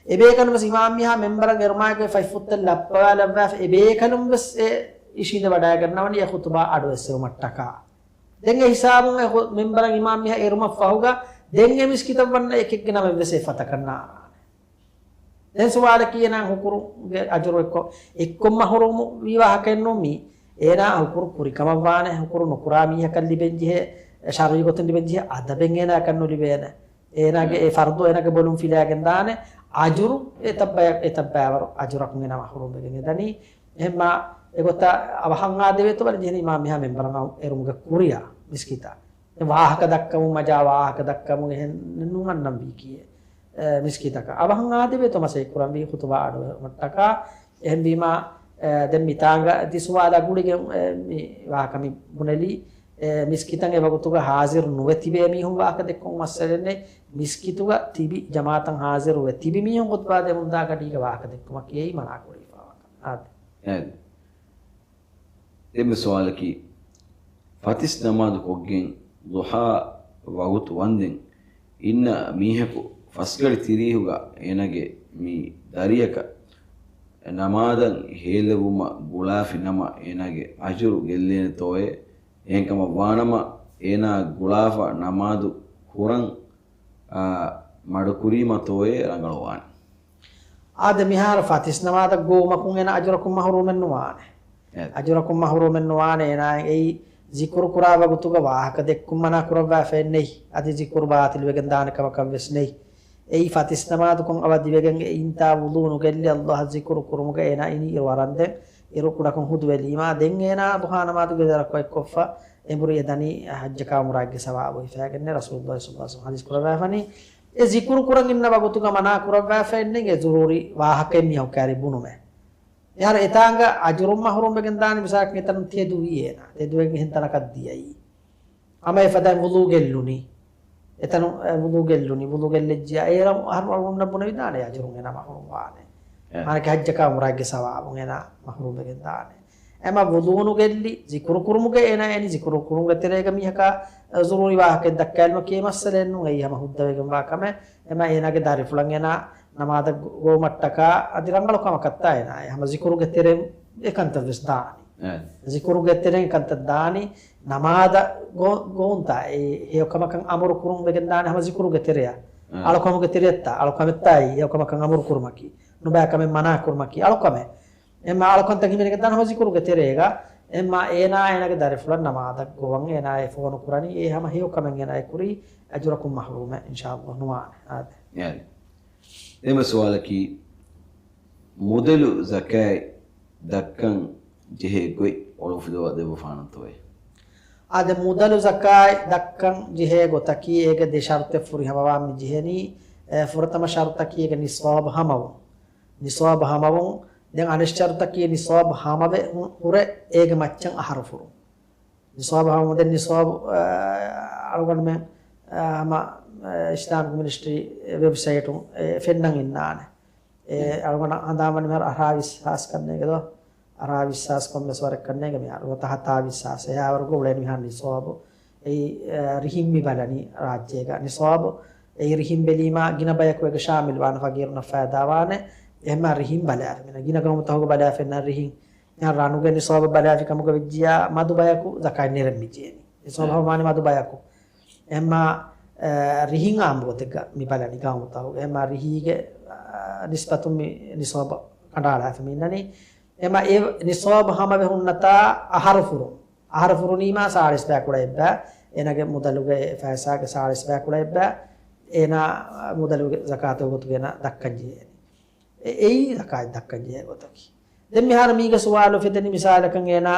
އެބޭކަލުން ވެސް އިމާމް މީހާ މެންބަރަށް އެރުމާއެކު ފަތްފުށްތައް ލައްޕަވާލައްވާފަ، އެބޭކަލުން ވެސް އެ އިށީނދެ ވަޑައިގަންނަވަނީ އެ ޚުޠުބާ އަޑު އެއްސެވުމަށްޓަކާ. ދެން އެ ހިސާބުން އެ ޚު-، މެންބަރަށް އިމާމް މީހާ އެރުމަށް ފަހުގަ ދެން އެ މިސްކިތަށް ވަންނަ އެކެއްގެ ނަމެއް ވެސް އެ ފަތަކަށް ނާރާނެ. ދެން ސުވާލަކީ އޭނާ ހުކުރުގެ އަޖުރު އެއްކޮށް، އެއްކޮށް މަޙްރޫމު ވީ ވާހަކައެއް ނޫން މީ. އޭނާ ހުކުރު ކުރި ކަމަށް ވާނެ، ހުކުރު ނުކުރާ މީހަކަށް ލިބެން ޖެހޭ، ޝަރުޢީ ގޮތުން ލިބެން ޖެހޭ އަދަބެއް އޭނާއަކަށް ނުލިބޭނެ. އޭނާގެ އެ ފަރުޟު އޭނާގެ ބޮލުން ފިލާގެން ދާނެ، އަޖުރު އެތައް ބަޔަ-، އެތައް ބައިވަރު އަޖުރަކުން އޭނާ މަޙްރޫމް ވެގެން އެދަނީ. އެހެންމާ އެގޮތަށް އަވަހަށް އާދެވޭތޯ ބަލަން ޖެހެނީ އިމާމް މީހާ މެންބަރަށް އެރުމުގެ ކުރިއަށް މިސްކިތަށް. ދެން ވާހަކަ ދައްކަމުން، މަޖާ ވާހަކަ ދައްކަމުން އެހެން ނޫން އަންނަން ވީކީއެއް، އެ، މިސްކިތަކަށް. އަވަހަށް އާދެވޭތޯ މަސައްކަތް ކުރަންވީ ޚުޠުބާ އަޑުއެހުމަށްޓަކާ. އެހެންވީމާ، އެ، ދެން މިތާނގަ ތި ސުވާލާ ގުޅިގެން، އެ، މި ވާހަކަ މި ބުނެލީ. އެ، މިސްކިތަށް އެ ވަގުތުގަ ހާޒިރު ނުވެ ތިބޭ މީހުން ވާހަކަ ދެއްކުން މައްސަލައެއް ނެތް. މިސްކިތުގަ ތިބި ޖަމާޢަތަށް ހާޒިރުވެ ތިބި މީހުން ޚުޠުބާ ދެމުންދާ ގަޑީގަ ވާހަކަ ދެއްކުމަކީ އެއީ މަނާ ކުރެވިފާ ވާހަކަ. އާދެ. އެ. ދެންމެ ސުވާލަކީ، ފަތިސް ނަމާދު ކޮށްގެން ޟުޙާ ވަގުތު ވަންދެން އިންނަ މީހަކު ފަސްގަޑި ތިރީހުގަ އޭނާގެ މި ދަރިޔަކަށް ނަމާދަށް ހޭލެވުމަށް ގުޅާފި ނަމަ، އޭނާގެ އަޖުރު ގެއްލޭނެތޯއޭ؟ އެހެންކަމަށް ވާނަމަ، އޭނާ ގުޅާފަ ނަމާދު ކުރަން، އާ، މަޑުކުރީމަތޯއޭ ރަނގަޅުވާނެ؟ އާދެ، މިހާރު ފަތިސް ނަމާދަށް ގޮވުމަކުން އޭނާ އަޖުރަކުން މަޙްރޫމެއް ނުވާނެ. އެ. އަޖުރަކުން މަޙްރޫމެއް ނުވާނެ. އޭނާ އެއީ ޒިކުރު ކުރާ ވަގުތުގަ ވާހަކަ ދެއްކުން މަނާ ކުރައްވާފައެއް ނެތް. އަދި ޒިކުރު ބާޠިލުވެގެން ދާނެ ކަމަކަށް ވެސް ނެތް. އެއީ ފަތިސް ނަމާދުކޮށް އަވަދިވެގެން އެއިންތާ ވުޟޫ ނުގެއްލި ﷲ އަށް ޒިކުރު ކުރުމުގަ އޭނާ އިނީ އިރު އަރަންދެން، އިރު ކުޑަކޮށް ހުދުވެލީމާ، ދެން އޭނާ ޟުޙާ ނަމާދުގެ ދަރަކު އެއްކޮށްފަ، އެނބުރި އެދަނީ ޙައްޖަކާ ޢުމްރާއެއްގެ ސަވާބު ހިފައިގެންނޭ. ރަސޫލުﷲ ޞައްލަﷲ ޢަލައިހި ވަސައްލަމަ ޙަދީޘް ކުރައްވާފަނީ، އެ ޒިކުރު ކުރަން އިންނަ ވަގުތުގަ މަނާ ކުރައްވާފައެއް ނެތް، އެ ޒުރޫރީ ވާހަކައެއް މީހަކު ކާރި ބުނުމެއް. އެހާރު އެތާނގަ އަޖުރުން މަޙްރޫމް ވެގެން ދާނެ. މިސާލަކަށް އެތަނުން ތެދުވީ އޭނާ. ތެދުވެގެން އެހެން ތަނަކަށް ދިޔައީ. ހަމަ އެފަދައިން ވުޟޫ ގެއްލުނީ. އެތަނު، އެ، ވުޟޫ ގެއްލުނީ. ވުޟޫ ގެއްލެއްޖިޔާ އޭރަށް އަހަރު އަޅުގަނޑަށް ބުނެވިދާނެ އަޖުރުން އޭނާ މަޙްރޫމް ވާނެ. އެ. މާނަކަ ޙައްޖަކާ ޢުމްރާގެ ސަވާބުން އޭނާ މަޙްރޫމް ވެގެން ދާނެ. އެމަ ވުޟޫ ނުގެއްލި، ޒިކުރު ކުރުމުގެ އޭނާ އެނި ޒިކުރު ކުރުމުގެ ތެރޭގަ މީހަކާ، އެ، ޒުރޫރީ ވާހަކައެއް ދައްކާލުމަކީ މައްސަލައެއް ނޫން. އެއީ ހަމަ ހުއްދަވެގެން ވާ ކަމެއް. އެމަ އޭނާގެ ދަރިފުޅަށް އޭނާ ނަމާދަށް ގޮވުމަށްޓަކާ އަދި ރަނގަޅު ކަމަކަށްތާ އޭނާ އެ ހަމަ ޒިކުރުގެ ތެރެއިން އެކަންތައް ވެސް ދާނީ. އެ. ޒިކުރުގެ ތެރެއިން ކަންތައް ދާނީ. ނަމާދަށް ގޮ-، ގޮވުންތާ އެ ހެޔޮ ކަމަކަށް އަމުރު ކުރުން ވެގެން ދާނީ ހަމަ ޒިކުރުގެ ތެރެއަށް. އެ. އަޅުކަމުގެ ތެރެއަށްތާ، އަޅުކަމެއްތާ އެއީ ހެޔޮ ކަމަކަށް އަމުރު ކުރުމަކީ. ނުބައި ކަމެއް މަނާ ކުރުމަކީ އަޅުކަމެއް. އެމަ އަޅުކަންތައް ހިމެނިގެން ދާން ހަމަ ޒިކުރުގެ ތެރޭގަ. އެމަ އޭނާ އޭނާގެ ދަރިފުޅަށް ނަމާދަށް ގޮވަން އޭނާ އެ ފޯނު ކުރަނީ އެ ހަމަ ހެޔޮ ކަމެއް އޭނާ އެ ކުރީ. އަޖުރަކުން މަޙްރޫމެއް އިންޝާﷲ ނުވާނެ. އާދެ. އެ. ދެންމެ ސުވާލަކީ، މުދަލު ޒަކާތް ދައްކަން ޖެހޭ ގޮތް އޮޅުފިލުވާ ދެއްވަފާނަންތޯއޭ؟ އާދެ، މުދަލު ޒަކާތް ދައްކަން ޖެހޭ ގޮތަކީ އޭގެ ދެ ޝަރުޠެއް ފުރިހަމަވާން މި ޖެހެނީ. އެ، ފުރަތަމަ ޝަރުޠަކީ އޭގެ ނިޞާބު ހަމަވުން. ނިޞާބު ހަމަވުން. ދެން އަނެއް ޝަރުޠަކީ ނިޞާބު ހަމަވެ ހު-، ހުރެ އޭގެ މައްޗަށް އަހަރު ފުރުން. ނިޞާބު ހަމަވުން. ދެން ނިޞާބު، އާ، އަޅުގަނޑުމެން، އާ، ހަމަ، އާ، އިސްލާމިކް މިނިސްޓްރީ ވެބްސައިޓުން، އެ، ފެންނަން އިންނާނެ. އެ، އަޅުގަނޑަށް ހަނދާންވަނީ މިހާރު އަށާވީސް ހާސް ކަންނޭނގެ ދޯ؟ އަށާވީސް ހާސް ކޮންމެސް ވަރެއް ކަންނޭނގެ މިހާރު. ނުވަތަ ހަތާވީސް ހާސް. އެހާވަރުގަ އުޅޭނީ މިހާރު ނިޞާބު. އެއީ، އެ، ރިހިން މި ބަލަނީ ރާއްޖޭގަ. ނިޞާބު އެއީ ރިހިން ބެލީމާ ގިނަ ބަޔަކު އޭގަ ޝާމިލް ވާނެ، ފަގީރުންނަށް ފައިދާ ވާނެ. އެހެންމާ ރިހިން ބަލާފި. މިނަ ގިނަ ގައުމުތަކުގަ ބަލާފިންނަ ރިހިން. މިހާރު ރަނުގެ ނިޞާބު ބަލާފި ކަމުގަ ވެއްޖިޔާ މަދު ބަޔަކު ޒަކާތް ނެރެން މި ޖެހެނީ. ނިޞާބު ހަމަވާނީ މަދު ބަޔަކު. އެހެންމާ، އެ، ރިހިން އާއްމު ގޮތެއްގަ މި ބަލަނީ ގައުމުތަކުގަ. އެހެންމާ ރިހީގެ، އަ، ނިސްބަތުން މި ނިޞާބު ކަނޑައަޅާފަ މި އިންނަނީ. އެމަ އެ ނިޞާބު ހަމަވެ ހުންނަތާ އަހަރު ފުރުން. އަހަރު ފުރުނީމާ ސާޅީސް ބަޔަކު އުޅޭ އެއްބަ. އޭނާގެ މުދަލުގެ ފައިސާގެ ސާޅީސް ބައިކުޅަ އެއްބައި އޭނާ މުދަލުގެ ޒަކާތުގެ ގޮތުގައި އޭނާ ދައްކަން ޖެހޭނެ. އެ-، އެއީ ޒަކާތް ދައްކަން ޖެހޭ ގޮތަކީ. ދެން މިހާރު މީގެ ސުވާލު ފެދެނީ މިސާލަކަށް އޭނާ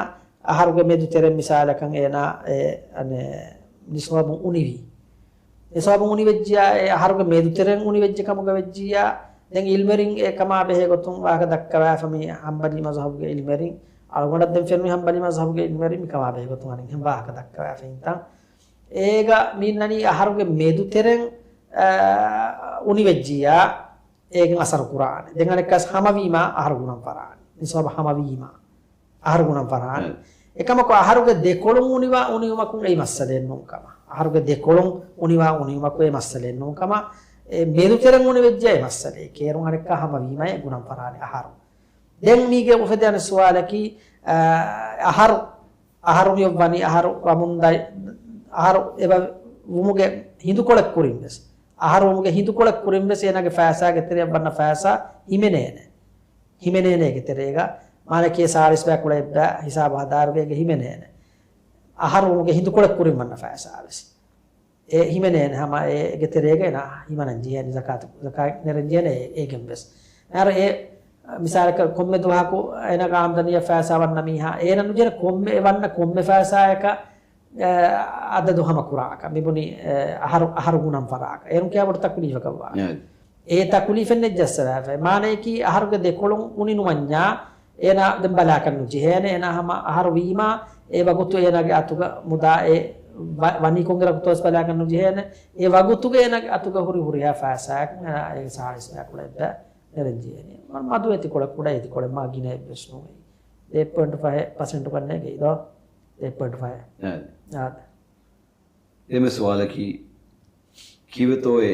އަހަރުގެ މެދު ތެރެއިން މިސާލަކަށް އޭނާ އެ، އަނެ، ނިސާބުން އުނިވީ. ނިސާބުން އުނިވެއްޖިޔާ އެ އަހަރުގެ މެދު ތެރެއިން އުނިވެއްޖެ ކަމުގަ ވެއްޖިޔާ ދެން އިލްމެރިން އެ ކަމާ ބެހޭ ގޮތުން ވާހަކަ ދައްކަވާފަ މި ހަންބަލީ މަޒްހަބުގެ އިލްމެރިން. އަޅުގަނޑަށް ދެން ފެނުނީ ހަންބަލީ މަޒްހަބުގެ އިލްމެރިން މި ކަމާ ބެހޭ ގޮތުން އަނެއްހެން ވާހަކަ ދައްކަވާފަ އިންތަން. އޭގަ މި އިންނަނީ އަހަރުގެ މެދު ތެރެއިން، އާ، އުނިވެއްޖިޔާ އޭގެން އަސަރު ކުރާނެ. ދެން އަނެއްކާސް ހަމަވީމާ އަހަރު ގުނަން ފަރާނެ. ނިސާބު ހަމަވީމާ އަހަރު ގުނަން ފަރާނެ. އެކަމަކު އަހަރުގެ ދެކޮޅުން އުނިވާ އުނިވުމަކުން އެއީ މައްސަލައެއް ނޫން ކަމަށް. އަހަރުގެ ދެކޮޅުން އުނިވާ އުނިވުމަކުން އެއީ މައްސަލައެއް ނޫން ކަމަށް. އެ މެދުތެރެން އުނިވެއްޖެ އެއީ މައްސަލައެއް. އޭރުން އަނެއްކާ ހަމަވީމަ އެ ގުނަން ފަރާނެ އަހަރު. ދެން މީގެ އުފެދޭ އަނެއް ސުވާލަކީ، އަ، އަހަރު، އަހަރު މިއޮއްވަނީ އަހަރު ވަމުން ދަ-، އަހަރު އެބަ ވުމުގެ ހިނދުކޮޅެއް ކުރިން ވެސް. އަހަރު ވުމުގެ ހިނދުކޮޅެއް ކުރިން ވެސް އޭނާގެ ފައިސާގެ ތެރެއަށް ވަންނަ ފައިސާ ހިމެނޭނެ. ހިމެނޭނެ އޭގެ ތެރޭގަ. މާނައަކީ ސާޅީސް ބައިކުޅަ އެއްބައި ހިސާބު ހަދާއިރު އޭގެ ހިމެނޭނެ. އަހަރު ވުމުގެ ހިނދުކޮޅެއް ކުރިން ވަންނަ ފައިސާ ވެސް. އެ ހިމެނޭނެ ހަމަ އޭގެ ތެރޭގަ އޭނާ ހިމަނަން ޖެހޭނެ ޒަކާތު، ޒަކާތް ނެރެން ޖެހޭނެ އޭ-، އޭގެން ވެސް. އަހަރު އެ މިސާލަކަށް ކޮންމެ ދުވަހަކު އޭނާގެ އާމްދަނީއަށް ފައިސާ ވަންނަ މީހާ، އޭނަ ނުޖެހޭނެ ކޮންމެ އެ ވަންނަ ކޮންމެ ފައިސާއަކަށް، އެ، އަދަދު ހަމަ ކުރާކަށް. މިބުނީ، އެ، އަހަރު، އަހަރު ގުނަން ފަރާކަށް. އޭރުން ކިޔާ ބޮޑު ތަކުލީފަކަށް ވާނެ. އެ. އެ ތަކުލީފެއް ނެތް ޖައްސަވާފައި. މާނައަކީ އަހަރުގެ ދެކޮޅުން އުނި ނުވަންޏާ، އޭނާ ދެން ބަލާކަށް ނުޖެހޭނެ. އޭނާ ހަމަ އަހަރު ވީމާ، އެ ވަގުތު އޭނާގެ އަތުގަ މުދާ އެ ވަ-، ވަނީ ކޮންގެ ވަގުތު ވެސް ބަލާކަށް ނުޖެހޭނެ. އެ ވަގުތުގަ އޭނާގެ އަތުގަ ހުރި ހުރިހާ ފައިސާއަކުން އޭނާ އޭގެ ސާޅީސް ބައިކުޅަ އެއްބައި ނެރެން ޖެހޭނެ. މަ-، މަދު އެތި ކޮޅެއް، ކުޑަ އެތި ކޮޅެއް، މާ ގިނަ އެއްވެސް ނޫން. އެއް ޕޮއިންޓު ފަހެއް ޕަސެންޓު ގަންނައިގެ ދޯ؟ އެއް ޕޮއިންޓު ފަހެއް. އާދެ. އާދެ. އެންމެ ސުވާލަކީ، ކީއްވެތޯއޭ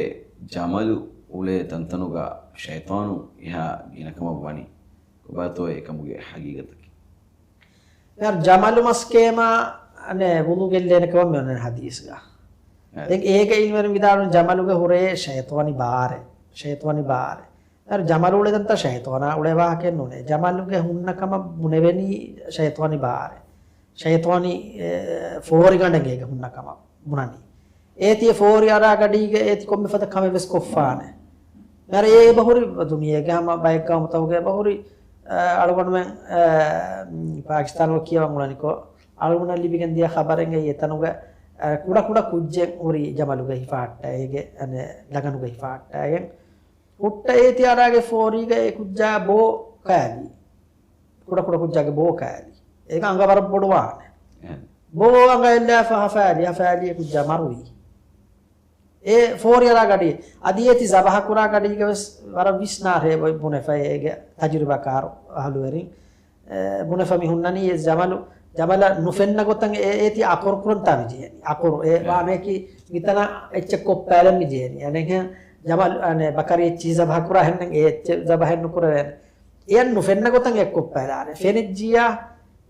ޖަމަލު އުޅޭ ތަންތަނުގަ ޝައިޠާނު އެހާ ގިނަކަމަށް ވަނީ؟ ކޮބާތޯއޭ އެކަމުގެ ހަގީގަތަކީ؟ މިހާރު ޖަމަލު މަސް ކޭމާ، އަނެއް، ވުޟޫ ގެއްލޭނެ ކަމަށް މި އޮންނަނީ ހަދީސްގަ. އެ. ދެން އޭގެ އިލްމުވެރިން ވިދާޅުވި ޖަމަލުގެ ހުރޭ ޝައިޠާނީ ބާރެއް. ޝައިޠާނީ ބާރެއް. އަރ ޖަމަލު އުޅޭ ތަންތާ ޝައިޠާނާ އުޅޭ ވާހަކައެއް ނޫނޭ. ޖަމަލުގެ ހުންނަ ކަމަށް ބުނެވެނީ ޝައިޠާނީ ބާރެއް. ޝައިޠާނީ، އެ، ފޯރިގަނޑެއް އޭގެ ހުންނަ ކަމަށް ބުނަނީ. އޭތި އެ ފޯރި އަރާ ގަޑީގަ އޭތި ކޮންމެ ފަދަ ކަމެއް ވެސް ކޮށްފާނެ. މިހާރު އެ އެބަހުރި ދުނިޔޭގެ ހަމަ ބައެއް ގައުމުތަކުގަ އެބަހުރި، އަ، އަޅުގަނޑުމެން، އަ، ޕާކިސްތާނުގަ ކިޔަވަން އުޅެނިކޮށް، އަޅުގަނޑަށް ލިބިގެން ދިޔަ ޚަބަރެއްގައި އެތަނުގަ، އަ، ކުޑަ ކުޑަ ކުއްޖެއް ހުރި ޖަމަލުގަ ހިފަހައްޓައިގެ، އަނެއް، ލަގަނުގަ ހިފަހައްޓައިގެން. ހުއްޓަ އޭތި އަރާގެ ފޯރީގަ އެ ކުއްޖާ ބޯ ކައިލި. ކުޑަ ކުޑަ ކުއްޖާގެ ބޯ ކައިލި. އޭގެ އަނގަ ވަރަށް ބޮޑުވާނެ. އެ. ބޯ އަނގަ އެއްލާފަ ހަފާލި، ހަފާލި އެ ކުއްޖާ މަރުވީ. އެ ފޯރި އަރާ ގަޑި، އަދި އޭތި ޒަބަހަ ކުރާ ގަޑީގަ ވެސް ވަރަށް ވިސްނާހޭ ބުނެފައި އޭގެ ތަޖުރިބާކާރު އަހުލުވެރިން. އެ، ބުނެފަ މި ހުންނަނީ އެ ޖަމަލު، ޖަމަލަށް ނުފެންނަ ގޮތަށް އެ، އޭތި އަކުރު ކުރަންތާ މި ޖެހެނީ. އަކުރު، އެ އެ. ވާނައަކީ މިތަނަށް އެއްޗެއް ކޮށްޕާލަން މި ޖެހެނީ. އަނެއްހެން ޖަމަލު، އަނެއް ބަކަރި އެއްޗިހި ޒަބަހަ ކުރާ ހެންނަން އެ އެއްޗެއް ޒަބަހެއް ނުކުރެވޭނެ. އެޔަށް ނުފެންނަ ގޮތަށް އެ ކޮށްޕާލާނެ. ފެނިއްޖިޔާ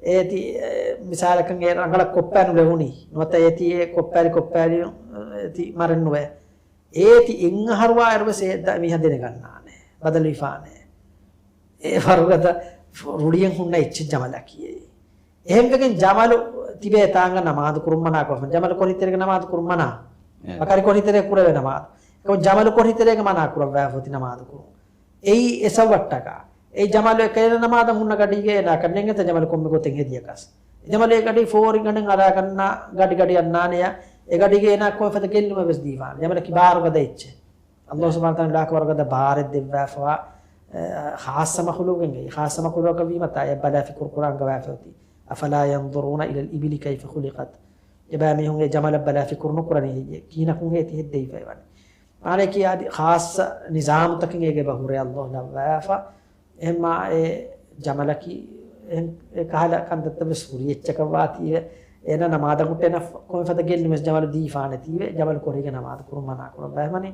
އޭތި، އެ، މިސާލަކަށް އެ ރަނގަޅަށް ކޮށްޕާ ނުލެވުނީ. ނުވަތަ އޭތި އެ ކޮށްޕާލި ކޮށްޕާލި، އޭތި މަރެއް ނުވޭ. އޭތި އެއް އަހަރު ވާއިރު ވެސް އެ ދަ-، މީހާ ދެނެގަންނާނެ. ބަދަލުވެފާނެ. އެ ވަރުގަދަ ރުޅިއެއް ހުންނަ އެއްޗެއް ޖަމަލަކީ. އެހެންވެގެން ޖަމަލު ތިބޭ ތާނގަ ނަމާދު ކުރުން މަނާކޮށްފަ. ޖަމަލު ކޮށް ހިތެރޭގަ ނަމާދު ކުރުން މަނާ. އެ. ބަކަރި ކޮށް ހިތެރޭ ކުރެވޭ ނަމާދު. އެކަމު ޖަމަލު ކޮށް ހިތެރޭގަ މަނާ ކުރައްވާފަ އޮތީ ނަމާދު ކުރުން. އެއީ އެ ސަބަބަށްޓަކާ. އެ ޖަމަލު އެކަލޭ ނަމާދަށް ހުންނަ ގަޑީގަ އޭނާ ކަންނެން އެތަ ޖަމަލު ކޮންމެ ގޮތެއް ހެދިޔަކަސް. އެ ޖަމަލު އެ ގަޑީ ފޯރި ގަނޑެއް އަރާގަންނަ ގަޑި ގަޑި އަންނާނެޔާ. އެ ގަޑީގަ އޭނާ ކޮން ފަދަ ގެއްލުމެއް ވެސް ދީފާނެ. ޖަމަލަކީ ބާރު ގަދަ އެއްޗެއް. އައްލާހު ސުބްޙާނަހު ވަތަޢާލާ ވަރުގަދަ ބާރެއް ދެއްވާފަވާ، އެ، ޚާއްޞަ މަޚުލޫގެއް، ޚާއްޞަ މަޚުލޫގަކަށް ވީމަތާ، އެ ބަލާ ފިކުރު ކުރާ އަންގަވާފަ އޮތީ. أفلا ينظرون إلى الإبل كيف خلقت. އެބައިމީހުން އެ ޖަމަލަށް ބަލާ ފިކުރު ނުކުރަނީ ހެއްޔޭ؟ ކިހިނަކުން ހޭތި ހެއްދެވިފައި ވަނީ؟ މާނައަކީ އަދި ޚާއްޞަ ނިޒާމުތަކެއް އޭގެ ބަހުރޭ އައްލާހު ލައްވާފަ. އެހެންމާ އެ ޖަމަލަކީ އެހެން އެ ކަހަލަ ކަންތައްތައް ވެސް ހުރި އެއްޗަކަށް ވާތީވެ، އޭނަ ނަމާދަށް ހުއްޓޭނަ ކޮންމެ ފަދަ ގެއްލުމެއް ވެސް ޖަމަލު ދީފާނެތީވެ، ޖަމަލު ކޮށް ހިގެން ނަމާދު ކުރުން މަނާ ކުރައްވާފަ ވަނީ.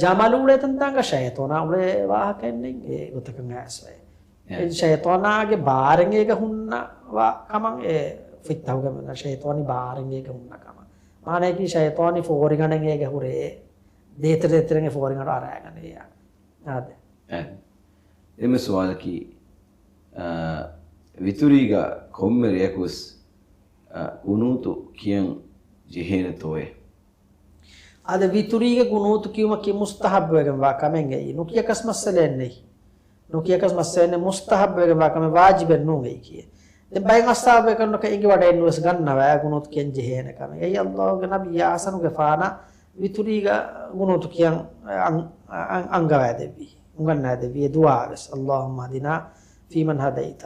ޖަމަލު އުޅޭ ތަންތާނގަ ޝައިޠާނާ އުޅޭ ވާހަކައެއް ނެތް އެ ގޮތަކަށް އައިސްފައި. އެ. ޝައިޠާނާގެ ބާރެއް އޭގަ ހުންނަ ވާ ކަމަށް އެ ފިއްތަހުގެ ޝައިޠާނީ ބާރެއް އޭގަ ހުންނަ ކަމަށް. މާނައަކީ ޝައިޠާނީ ފޯރިގަނޑެއް އޭގަ ހުރޭ ދޭތެރޭތެރެން އެ ފޯރިގަނޑު އަރާގަނެވިޔާ. އާދެ. އެ. އެންމެ ސުވާލަކީ، އާ، ވިތުރީގަ ކޮންމެ ރެޔަކުވެސް، އާ، ޤުނޫތު ކިޔަން ޖެހޭނެތޯއޭ؟ އާދެ، ވިތުރީގެ ގުނޫތު ކިޔުމަކީ މުސްތަހައްބުވެގެންވާ ކަމެއް އެއީ. ނުކިޔަކަސް މައްސަލައެއް ނެތް. ނުކިޔަކަސް މައްސަލައެއް ނެތް، މުސްތަހައްބުވެގެންވާ ކަމެއް، ވާޖިބެއް ނޫން އެއީކީ. ދެން ބައެއް އަޞްޙާބުބޭކަލުންނަކަށް އެނގިވަޑައެއްނުވެސް ގަންނަވާ ގުނޫތު ކިޔަން ޖެހޭނެ ކަމެއް. އެއީ ﷲގެ ނަބިއްޔާ ޙަސަނުގެފާނަށް ވިތުރީގަ ގުނޫތު ކިޔަން އަން-، އަން-، އަންގަވައިދެއްވި، އުނގަންނައިދެއްވި އެ ދުޢާވެސް، اللهم اهدنا فيمن هديت.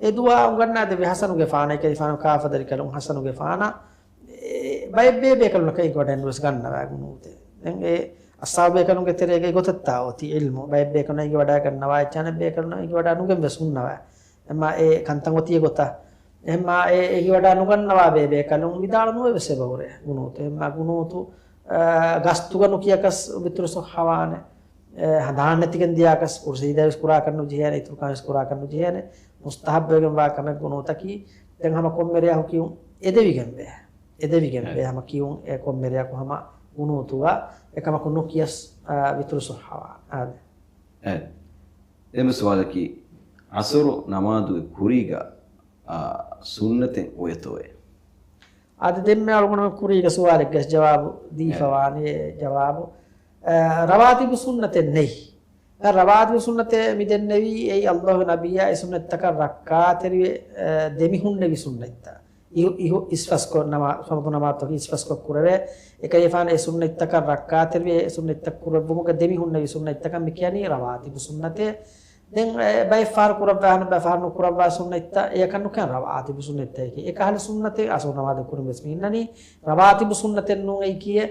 އެ ދުޢާ އުނގަންނައިދެއްވި ޙަސަނުގެފާނަށް، އެކަލޭގެފާނުގެ ކާފަދަރިކަލުން ޙަސަނުގެފާނަށް، އެ ބައެއް ބޭބޭކަލުންނަކަށް އެނގިވަޑައެއްނުވެސް ގަންނަވާ ގުނޫތެއް. ދެން އެ އަޞްޙާބުބޭކަލުންގެ ތެރޭގައި ގޮތަށްތާ އޮތީ ޢިލްމު. ބައެއް ބޭކަލުންނަށް އެނގިވަޑައިގަންނަވާ، އެއްޗާނެއް ބޭކަލުންނަށް އެނގިވަޑައި ނުގެންވެސް ހުންނަވާ. އެމާ އެ ކަންތައް އޮތީ އެގޮތަށް. އެމާ އެ އެނގިވަޑައި ނުގަންނަވާ ބޭބޭކަލުން ވިދާޅު ނުވެވެސް އެބަހުރޭ ގުނޫތު. އެމާ ގުނޫތު، އާ، ގަސްތުގަ ނުކިޔަކަސް ވިތުރު ޞައްޙަވާނެ. އެ، ހަނދާން ނެތިގެން ދިޔާކަސް ކުރުސީ ދަވިސް ކުރާކަށް ނުޖެހޭނެ، އިތުރު ކަމެއް ކުރާކަށް ނުޖެހޭނެ، މުސްތަހައްބުވެގެންވާ ކަމެއް ގުނޫތަކީ. ދެން ހަމަ ކޮންމެ ރެޔަކު ކިޔުން އެދެވިގެންވޭ. އެދެވިގެންވޭ. އެ. ހަމަ ކިޔުން އެ ކޮންމެ ރެޔަކު ހަމަ ގުނޫތުގަ އެކަމަކު ނުކިޔަސް، އާ، ވިތުރު ޞައްޙަވާނެ. އާދެ. އެ. ދެން ސުވާލަކީ، ޢަޞުރު ނަމާދުގެ ކުރީގަ، އާ، ސުންނަތެއް އޮވޭތޯއޭ؟ އަދި ދެންމެ އަޅުގަނޑުމެން ކުރީގެ ސުވާލެއްގެ ޖަވާބު ދީފަވާނީ. އެ ޖަވާބު، އަ، ރަވާތިބު ސުންނަތެއް ނެތް. އަ، ރަވާތިބު ސުންނަތެއް މި ދެންނެވީ، އެއީ ﷲގެ ނަބިއްޔާ އެ ސުންނަތްތަކަށް ރައްކާތެރިވެ، އަ، ދެމިހުންނެވި ސުންނަތްތައް. އިހު، އިހު އިސްފަސްކޮށް ނަމާ، ފަރުޟު ނަމާދުތަކުން އިސްފަސްކޮށް ކުރެވޭ. އެކަލޭގެފާނު އެ ސުންނަތްތަކަށް ރައްކާތެރިވެ، އެ ސުންނަތްތައް ކުރެއްވުމުގަ ދެމިހުންނެވި ސުންނަތްތަކަށް މި ކިޔަނީ ރަވާތިބު ސުންނަތޭ. ދެން އެ ބައެއް ފަހަރު ކުރައްވާ ހަނު، ބައެއް ފަހަރު ނުކުރައްވާ ސުންނަތްތައް އެޔަކަށް ނުކިޔަން ރަވާތިބު ސުންނަތްތަކޭ. އެކަހަލަ ސުންނަތެއް އަސުރު ނަމާދު ކުރިން ވެސް މި އިންނަނީ ރަވާތިބު ސުންނަތެއް ނޫން އެއީކީ. އެ،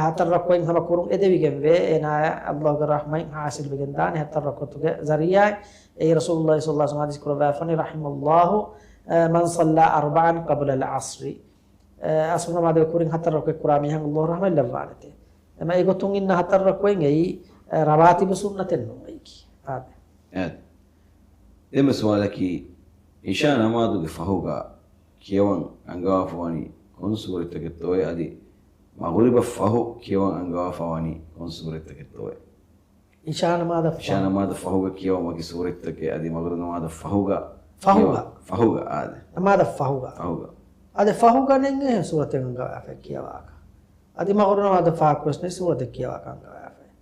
ހަތަރު ރަކުޢަތް ހަމަ ކުރުން އެދެވިގެންވޭ. އޭނާއަށް ﷲގެ ރަޙްމަތް ޙާޞިލްވެގެން ދާނެ ހަތަރު ރަކުޢަތުގެ ޒަރީޢާއިން. އެއީ ރަސޫލުﷲ ޞައްލަﷲ ޢަލައިހި ވަސައްލަމަ ޙަދީޘް ކުރައްވާފަނީ، رحم الله من صلى أربعا قبل العصر. އަސްރު ނަމާދުގެ ކުރިން ހަތަރު ރަކުޢަތް ކުރާ މީހަކަށް ﷲ ރަޙްމަތް ލައްވާނެތޭ. އެމަ އެގޮތުން އިންނަ ހަތަރު ރަކުޢަތް އެއީ، އެ، ރަވާތިބު ސުންނަތެއް ނޫން އެއީކީ. އާދެ. އާދެ. ދެންމެ ސުވާލަކީ، ޢިޝާ ނަމާދުގެ ފަހުގަ ކިޔަވަން އަންގަވާފަވަނީ ކޮން ސޫރަތްތަކެއްތޯއޭ؟ އަދި މަޣުރިބަށް ފަހު ކިޔަވަން އަންގަވާފަވަނީ ކޮން ސޫރަތްތަކެއްތޯއޭ؟ ޢިޝާ ނަމާދަށް ޢިޝާ ފަހު. ނަމާދަށް ފަހުގަ ކިޔަވަން ވަކި ސޫރަތްތަކެއް، އަދި މަޣްރިބު ނަމާދަށް ފަހުގަ ފަހުގަ. ކިޔަވަން. ފަހުގަ، އާދެ. ނަމާދަށް ފަހުގަ. ފަހުގަ. އާދެ، ފަހުގަ ނެތް އެހެން ސޫރަތެއް އަންގަވާފައި ކިޔަވާކަށް. އަދި މަޣްރިބު ނަމާދަށް ފަހަކު ވެސް ނެތް ސޫރަތެއް ކިޔަވާކަށް އަންގަވާފައި.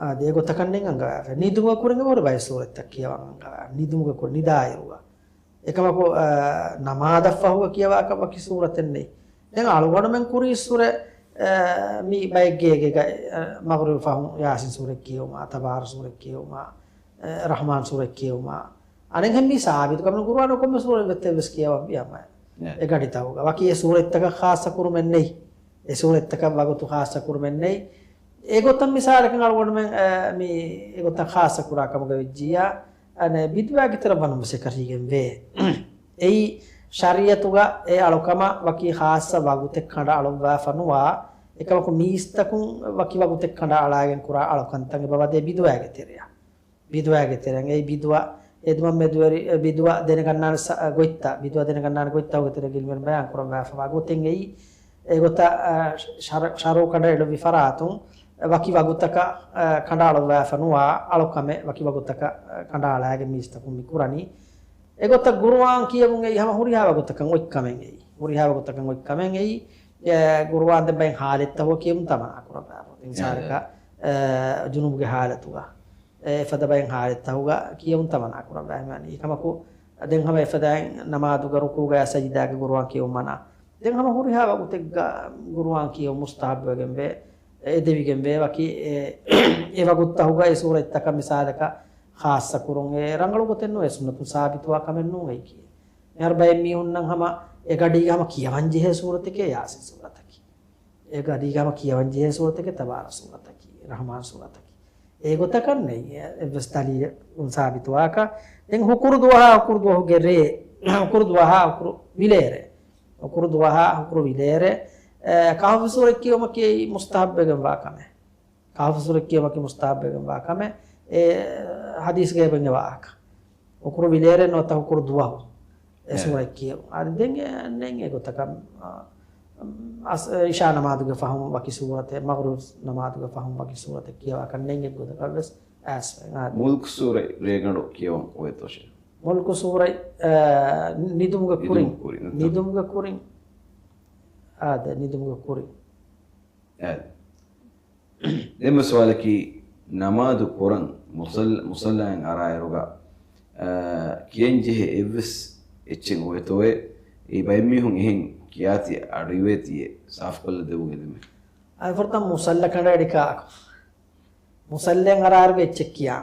އާދެ، އެގޮތަކަށް ނެތް އަންގަވާފައި. ނިދުމުގެ ކުރިން އެބަހުރި ބައެއް ސޫރަތްތައް ކިޔަވަން އަންގަވާ. ނިދުމުގެ ކުރިން ނިދާއިރުގަ. އެކަމަކު، އާ، ނަމާދަށް ފަހުގަ ކިޔަވާކަށް ވަކި ސޫރަތެއް ނެތް. ދެން އަޅުގަނޑުމެން ކުރީއްސުރެ، އާ، މި ބައެއްގޭގެ، އާ، މަޣްރިބު ފަހުން ޔާސިން ސޫރަތް ކިޔެވުމާ، ތަބާރަ ސޫރަތް ކިޔެވުމާ، އާ، ރަޙްމާން ސޫރަތް ކިޔެވުމާ. އަނެއްހެން މީ ސާބިތު ކަމެއް ނޫން، ގުރުއާނުގެ ކޮންމެ ސޫރަތެއް ވެސް ކިޔަވަން ވީ ހަމަ އެ ގަޑިތަކުގަ. ވަކި އެ ސޫރަތްތަކަށް ޚާއްޞަ ކުރުމެއް ނެތް. އެ ސޫރަތްތަކަށް ވަގުތު ޚާއްޞަ ކުރުމެއް ނެތް. އެގޮތަށް މިސާލަކަށް އަޅުގަނޑުމެން، އާ، މި އެގޮތަށް ޚާއްޞަ ކުރާ ކަމުގަ ވެއްޖިއްޔާ، އަނެއް ބިދުޢާގެ ތެރެއަށް ވަނުން ވެސް އެކަށީގެން ވޭ. އެއީ ޝަރީޢަތުގަ އެ އަޅުކަމަށް ވަކި ޚާއްޞަ ވަގުތެއް ކަނޑައަޅުއްވާފަ ނުވާ، އެކަމަކު މީސްތަކުން ވަކި ވަގުތެއް ކަނޑައަޅާގެން ކުރާ އަޅުކަންތައް އެބަ ވަދޭ ބިދުޢާގެ ތެރެއަށް. ބިދުޢާގެ ތެރެއަށް. އެއީ ބިދުޢަ އެދުމަށް މެދުވެރި، އެ ބިދުޢަ ދެނެގަންނާނެ ސަ-، ގޮތްތައް، ބިދުޢަ ދެނެގަންނާނެ ގޮތްތަކުގެ ތެރޭގައި އިލްމުވެރިން ބަޔާން ކުރައްވާފަވާ ގޮތެއް އެއީ. އެގޮތަށް، އަ، ޝަރު-، ޝަރުޢު ކަނޑައެޅުއްވި ފަރާތުން، އަ، ވަކި ވަގުތަކަށް، އަ، ކަނޑައަޅުއްވާފަ ނުވާ އަޅުކަމެއް ވަކި ވަގުތަކަށް، އަ، ކަނޑައަޅާގެން މީސްތަކުން މި ކުރަނީ. އެގޮތަށް ގުރުއާން ކިޔެވުން އެއީ ހަމަ ހުރިހާ ވަގުތަކަށް އޮތް ކަމެއް އެއީ. ހުރިހާ ވަގުތަކަށް އޮތް ކަމެއް އެއީ. އެ، ގުރުއާން ދެން ބައެއް ޙާލަތްތަކުގަ ކިޔެވުން ތަމަންނާ ކުރައްވާފަ. އެ، މިސާލަކަށް، އެ، ޖުނޫބުގެ ޙާލަތުގަ. އެ، އެފަދަ ބައެއް ޙާލަތްތަކުގަ ކިޔެވުން ތަމަންނާ ކުރައްވާ ހަމަ އެކަމަކު، ދެން ހަމަ އެފަދައިން ނަމާދުގަ ރުކޫޢުގަ ސަޖިދާގަ ގުރުއާން ކިޔެވުން މަނާ. ދެން ހަމަ ހުރިހާ ވަގުތެއްގަ ގުރުއާން ކިޔެވުން މުސްތަޙައްބުވެގެންވޭ، އެދެވިގެންވޭ. ވަކި އެ، އެ ވަގުތުތަކުގަ އެ ސޫރަތްތަކަށް މިސާލަކަށް ޚާއްޞަ ކުރުން އެ ރަނގަޅު ގޮތެއް ނޫން. އެ ސުންނަތުން ސާބިތުވާ ކަމެއް ނޫން އެއީކީ. މިހާރު ބައެއް މީހުންނަށް ހަމަ އެ ގަޑީގަ ހަމަ ކިޔަވަން ޖެހޭ ސޫރަތެކޭ ޔާސިން ސޫރަތަކީ. އެ ގަޑީގަ ހަމަ ކިޔަވަން ޖެހޭ ސޫރަތެކޭ ތަބާރަ ސޫރަތަކީ، ރަޙްމާން ސޫރަތަކީ. އެގޮތަކަށް ނެތް އެއްވެސް ދަލީލެއް ސާބިތުވާކަށް. ދެން ހުކުރު ދުވަހާ ހުކުރު ދުވަހުގެ ރޭ، ހުކުރު ދުވަހާ ހުކުރު ވިލޭރޭ. ހުކުރު ދުވަހާ ހުކުރު ވިލޭރޭ، އެ، ކަހުފު ސޫރަތް ކިޔުމަކީ މުސްތަޙައްބުވެގެންވާ ކަމެއް. ކަހުފު ސޫރަތް ކިޔުމަކީ މުސްތަޙައްބުވެގެންވާ ކަމެއް. އެ، ޙަދީޘްގައި އެބައިން ވާހަކަ. ހުކުރު ވިލޭރޭ ނުވަތަ ހުކުރު ދުވަހު އެ އެ. ސޫރަތް ކިޔެވުން. އަދި ދެން އެ ނެތް އެގޮތަކަށް، އަ، އަސް-، އިޝާ ނަމާދުގެ ފަހުން ވަކި ސޫރަތެއް، މަޣްރިބް ނަމާދުގެ ފަހުން ވަކި ސޫރަތެއް ކިޔަވާކަށް ނެތް އެއްގޮތަކަށް ވެސް އައިސްފަ. އާ، މުލްކު ސޫރަތް ރޭގަނޑު ކިޔަވަން އޮވޭތޯ ޝޭޚް؟ މުލްކު ސޫރަތް، އަ، ނިދުމުގެ ކުރިން، ނިދުމުގެ ކުރިން ނުތަ؟ ނިދުމުގެ ކުރިން އާދެ، ނިދުމުގެ ކުރިން. އެ. ދެންމެ ސުވާލަކީ، ނަމާދު ކުރަން މުޞައްލަ، މުޞައްލާއިން އަރާއިރުގަ، އާ، ކިޔަންޖެހޭ އެއްވެސް އެއްޗެއް އޮވޭތޯއޭ؟ އެއީ ބައެއް މީހުން އެހެން ކިޔާތީ އަޑުއިވޭތީއޭ، ސާފުކޮށްލަ ދެވުން އެދެމެ. އަދި ފުރަތަމަ މުޞައްލަ ކަނޑައެޅި ކާކު؟ މުޞައްލައިން އަރާއިރުގަ އެއްޗެއް ކިޔާ.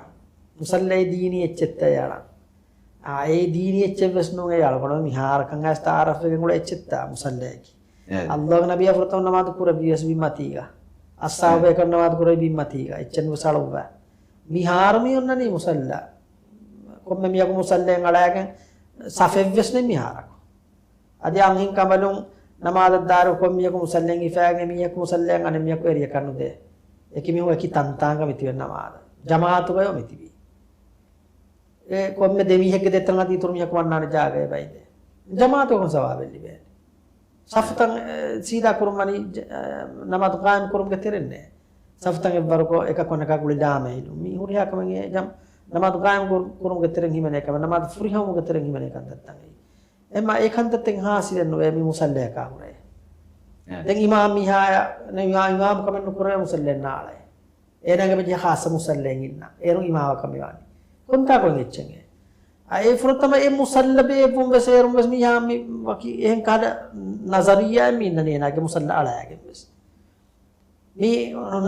މުޞައްލައީ ދީނީ އެއްޗެއްތަ އެ އަޅަން؟ އާ، އެއީ ދީނީ އެއްޗެއް ވެސް ނޫން. އެ އަޅުގަނޑު މިހާރަކަށް އައިސް ތަޢާރަފްވެގެން އުޅޭ އެއްޗެއްތަ މުޞައްލައަކީ؟ އެ. އައްލާހުގެ ނަބިއްޔާ ފުރަތަމަ ނަމާދު ކުރެއްވީ ވެސް ބިންމަތީގަ. އައްޞަޙާބައިކަރާމް ނަމާދު ކުރެއްވީ ބިންމަތީގަ. އެއްޗެއް ވެސް އަޅުއްވާ. މިހާރު މި އޮންނަނީ މުޞައްލަ. ކޮންމެ މީހަކު މުޞައްލައިން އަޅާގެން ސަފެއްވެސް ނެތް މިހާރަކު. އަދި އަންހެން ކަނބަލުން ނަމާދަށް ދާއިރު ކޮންމެ މީހަކު މުޞައްލައިން ހިފާގެން އެ މީހަކު މުޞައްލައިން އަނެއް މީހަކު އެރިއަކަށް ނުދޭ. އެކި މީހުން އެކި ތަންތާނގަ މިތިބެން ނަމާދަށް. ޖަމާޢަތުގައި މިތިބީ. އެ ކޮންމެ ދެ މީހެއްގެ ދެތަނަށް އަދި އިތުރު މީހަކު ވަންނާނެ ޖާގައެއް ބައިދޭ. ޖަމާޢަތުގަ ސަވާބެއް ލިބޭނެ. ސަފުތައް، އެ، ސީދާ ކުރުން ވަނީ ޖަ-، އެ، ނަމާދު ޤާއިމް ކުރުމުގެ ތެރެއް ނޭ. ސަފުތައް އެއްވަރުކޮށް އެކަކު އަނެކާ ގުޅި ލާމެހިލުން. މީ ހުރިހާ ކަމެއް އެ ޖަމް-، ނަމާދު ޤާއިމް ކުރު-، ކުރުމުގެ ތެރެއިން ހިމެނޭ ކަމެއް، ނަމާދު ފުރިހަމަވުމުގެ ތެރެއިން ހިމެނޭ ކަންތައްތައް އެއީ. އެމަ އެ ކަންތައްތައް ޙާޞިލެއް ނުވޭ މި މުޞައްލަޔަކާ ހުރެ. އެ. ދެން އިމާމް މީހާޔަށް، އިމާ-، އިމާމް ކަމެއް ނުކުރޭ މުޞައްލައިން ނާޅައި. އޭނާގެ މަޖިލީހަށް ޚާއްޞަ މުޞައްލައެއް އިންނަ. އޭރުން އިމާމަކަށް މިވާނީ. ކޮންތާކު އެއްޗެއް އެ. އަ، އެ ފުރަތަމަ އެ މުޞައްލަ ބޭއްވުން ވެސް އޭރުން ވެސް މީހާ މި ވަކި އެހެން ކަހަލަ ނަޒަރިއްޔާއެއް މި އިންނަނީ އޭނާގެ މުޞައްލަ އަޅާގެން ވެސް. މި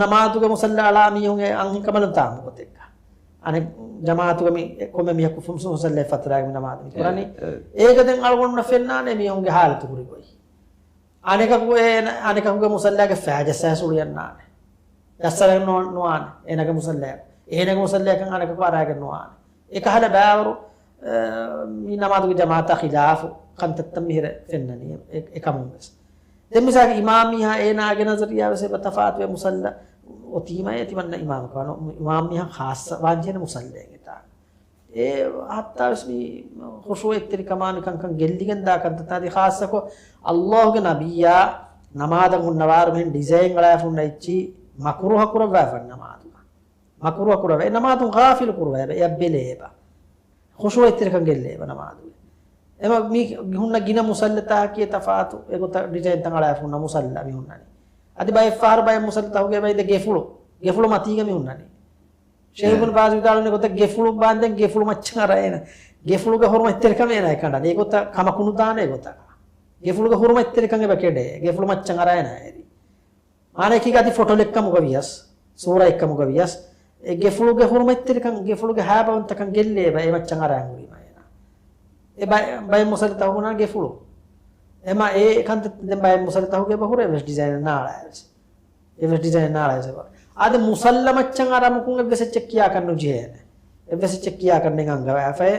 ނަމާދުގެ މުޞައްލަ އަޅާ މީހުން އެ އަންހެން ކަނބަލުން ތާމު ގޮތެއްގަ. އަނެއް ޖަމާޢަތުގަ މި ކޮންމެ މީހަކު ފުންސު މުޞައްލައެއް ފަތުރާގެ މި ނަމާދު މި ކުރަނީ. އެ، އެ. އޭގަ ދެން އަޅުގަނޑުންނަށް ފެންނާނެ މީހުންގެ ޙާލަތު ކުރި ގޮތް. އަނެކަކު އޭނަ-، އަނެކަކުގެ މުޞައްލާގެ ފައި ޖައްސާ ސުޅިއަންނާނެ. ޖައްސަރެއް ނު-، ނުވާނެ. އޭނަގެ މުޞައްލާއަކު. އޭނަގެ މުޞައްލާއަކަށް އަނެކަކު އަރާގެން ނުވާނެ. އެކަހަލަ ބާވަރު، އަ، މި ނަމާދުގެ ޖަމާޢަތާ ޚިލާފު ކަންތައްތައް މިހިރަ ފެންނަނީ އެ-، އެކަމުން ވެސް. ދެން މިސާލަކަށް އިމާމް މީހާ އޭނާގެ ނަޒަރިއްޔާ ވެސް އެބަ ތަފާތުވޭ މުޞައްލަ އޮތީމަ އޭ ތިމަންނަ އިމާމަކަށް ވާނު-، އިމާމް މީހާ ޚާއްޞަ ވާންޖެހޭނެ މުޞައްލައެއް އެތާ. އެ ހައްތާވެސް މި ޚުޝޫޢަތްތެރިކަމާ މި ކަންކަން ގެއްލިގެން ދާ ކަންތައްތައް އަދި ޚާއްޞަކޮށް އައްލާހުގެ ނަބިއްޔާ ނަމާދަށް ހުންނަވާރު މިހެން ޑިޒައިން އަޅާފަ ހުންނަ އެއްޗި މަކުރޫހަ ކުރައްވާފަ ނަމާދުގަ. މަކުރޫހަ ކުރައްވާ. އެ ނަމާދުން ޣާފިލު ކުރުވާ އެބަ. އެއަށް ބެލޭ އެބަ. ޚުޝޫޢަތްތެރިކަން ގެއްލޭ އެބަ ނަމާދުގެ. އެމަ މި ހުންނަ ގިނަ މުޞައްލަތަކަކީ ތަފާތު އެގޮތަށް ޑިޒައިންތައް އަޅާފަ ހުންނަ މުޞައްލަ މި ހުންނަނީ. އަދި ބައެއް ފަހަރު ބައެއް މުޞައްލަތަކުގެ ބައިދެ ގެފުޅު. ގެފުޅު މަތީގަ މި ހުންނަނީ. ޝޭޚް އިބްނު ބާޒް ވިދާޅުވި ގޮތަށް ގެފުޅު ބާންދެން ގެފުޅު މައްޗަށް އަރާ އޭނަ. ގެފުޅުގެ ހުރުމަތްތެރިކަމެއް އޭނަ އެކަނޑަނީ. އެގޮތަށް ކަމަކު ނުދާނެ އެގޮތަކަށް. ގެފުޅުގެ ހުރުމަތްތެރިކަން އެބަ ކެޑޭ. ގެފުޅު މައްޗަށް އަރާ އޭނަ އެރި. މާނައަކީ އަދި ފޮޓޮލެއްކަމުގަ ވިޔަސް، ސޫރައެއްކަމުގަ ވިޔަސް، އެ ގެފުޅުގެ ހުރުމަތްތެރިކަން، ގެފުޅުގެ ހައިބަވަންތަކަން ގެއްލޭ އެބަ އެ މައްޗަށް އަރާ ހުރީމަ އޭނަ. އެ ބައެއް، ބައެއް މުޞައްލަތަކު ހުންނާނެ ގެފުޅު. އެމަ އެ ކަންތައް ދެން ބައެއް މުޞައްލަތަކުގެ އެބަ ހުރޭ އެއްވެސް ޑިޒައިނެއް ނާޅާ އެއްވެސް. އެއްވެސް ޑިޒައިނެއް ނާޅާ އެއްވެސް އެބަ. އާދެ މުޞައްލަ މައްޗަށް އަރާ މުކުން އެއްވެސް އެއްޗެއް ކިޔާކަށް ނުޖެހޭނެ. އެއްވެސް އެއްޗެއް ކިޔާކަށް ނެތް އަންގަވާފައި.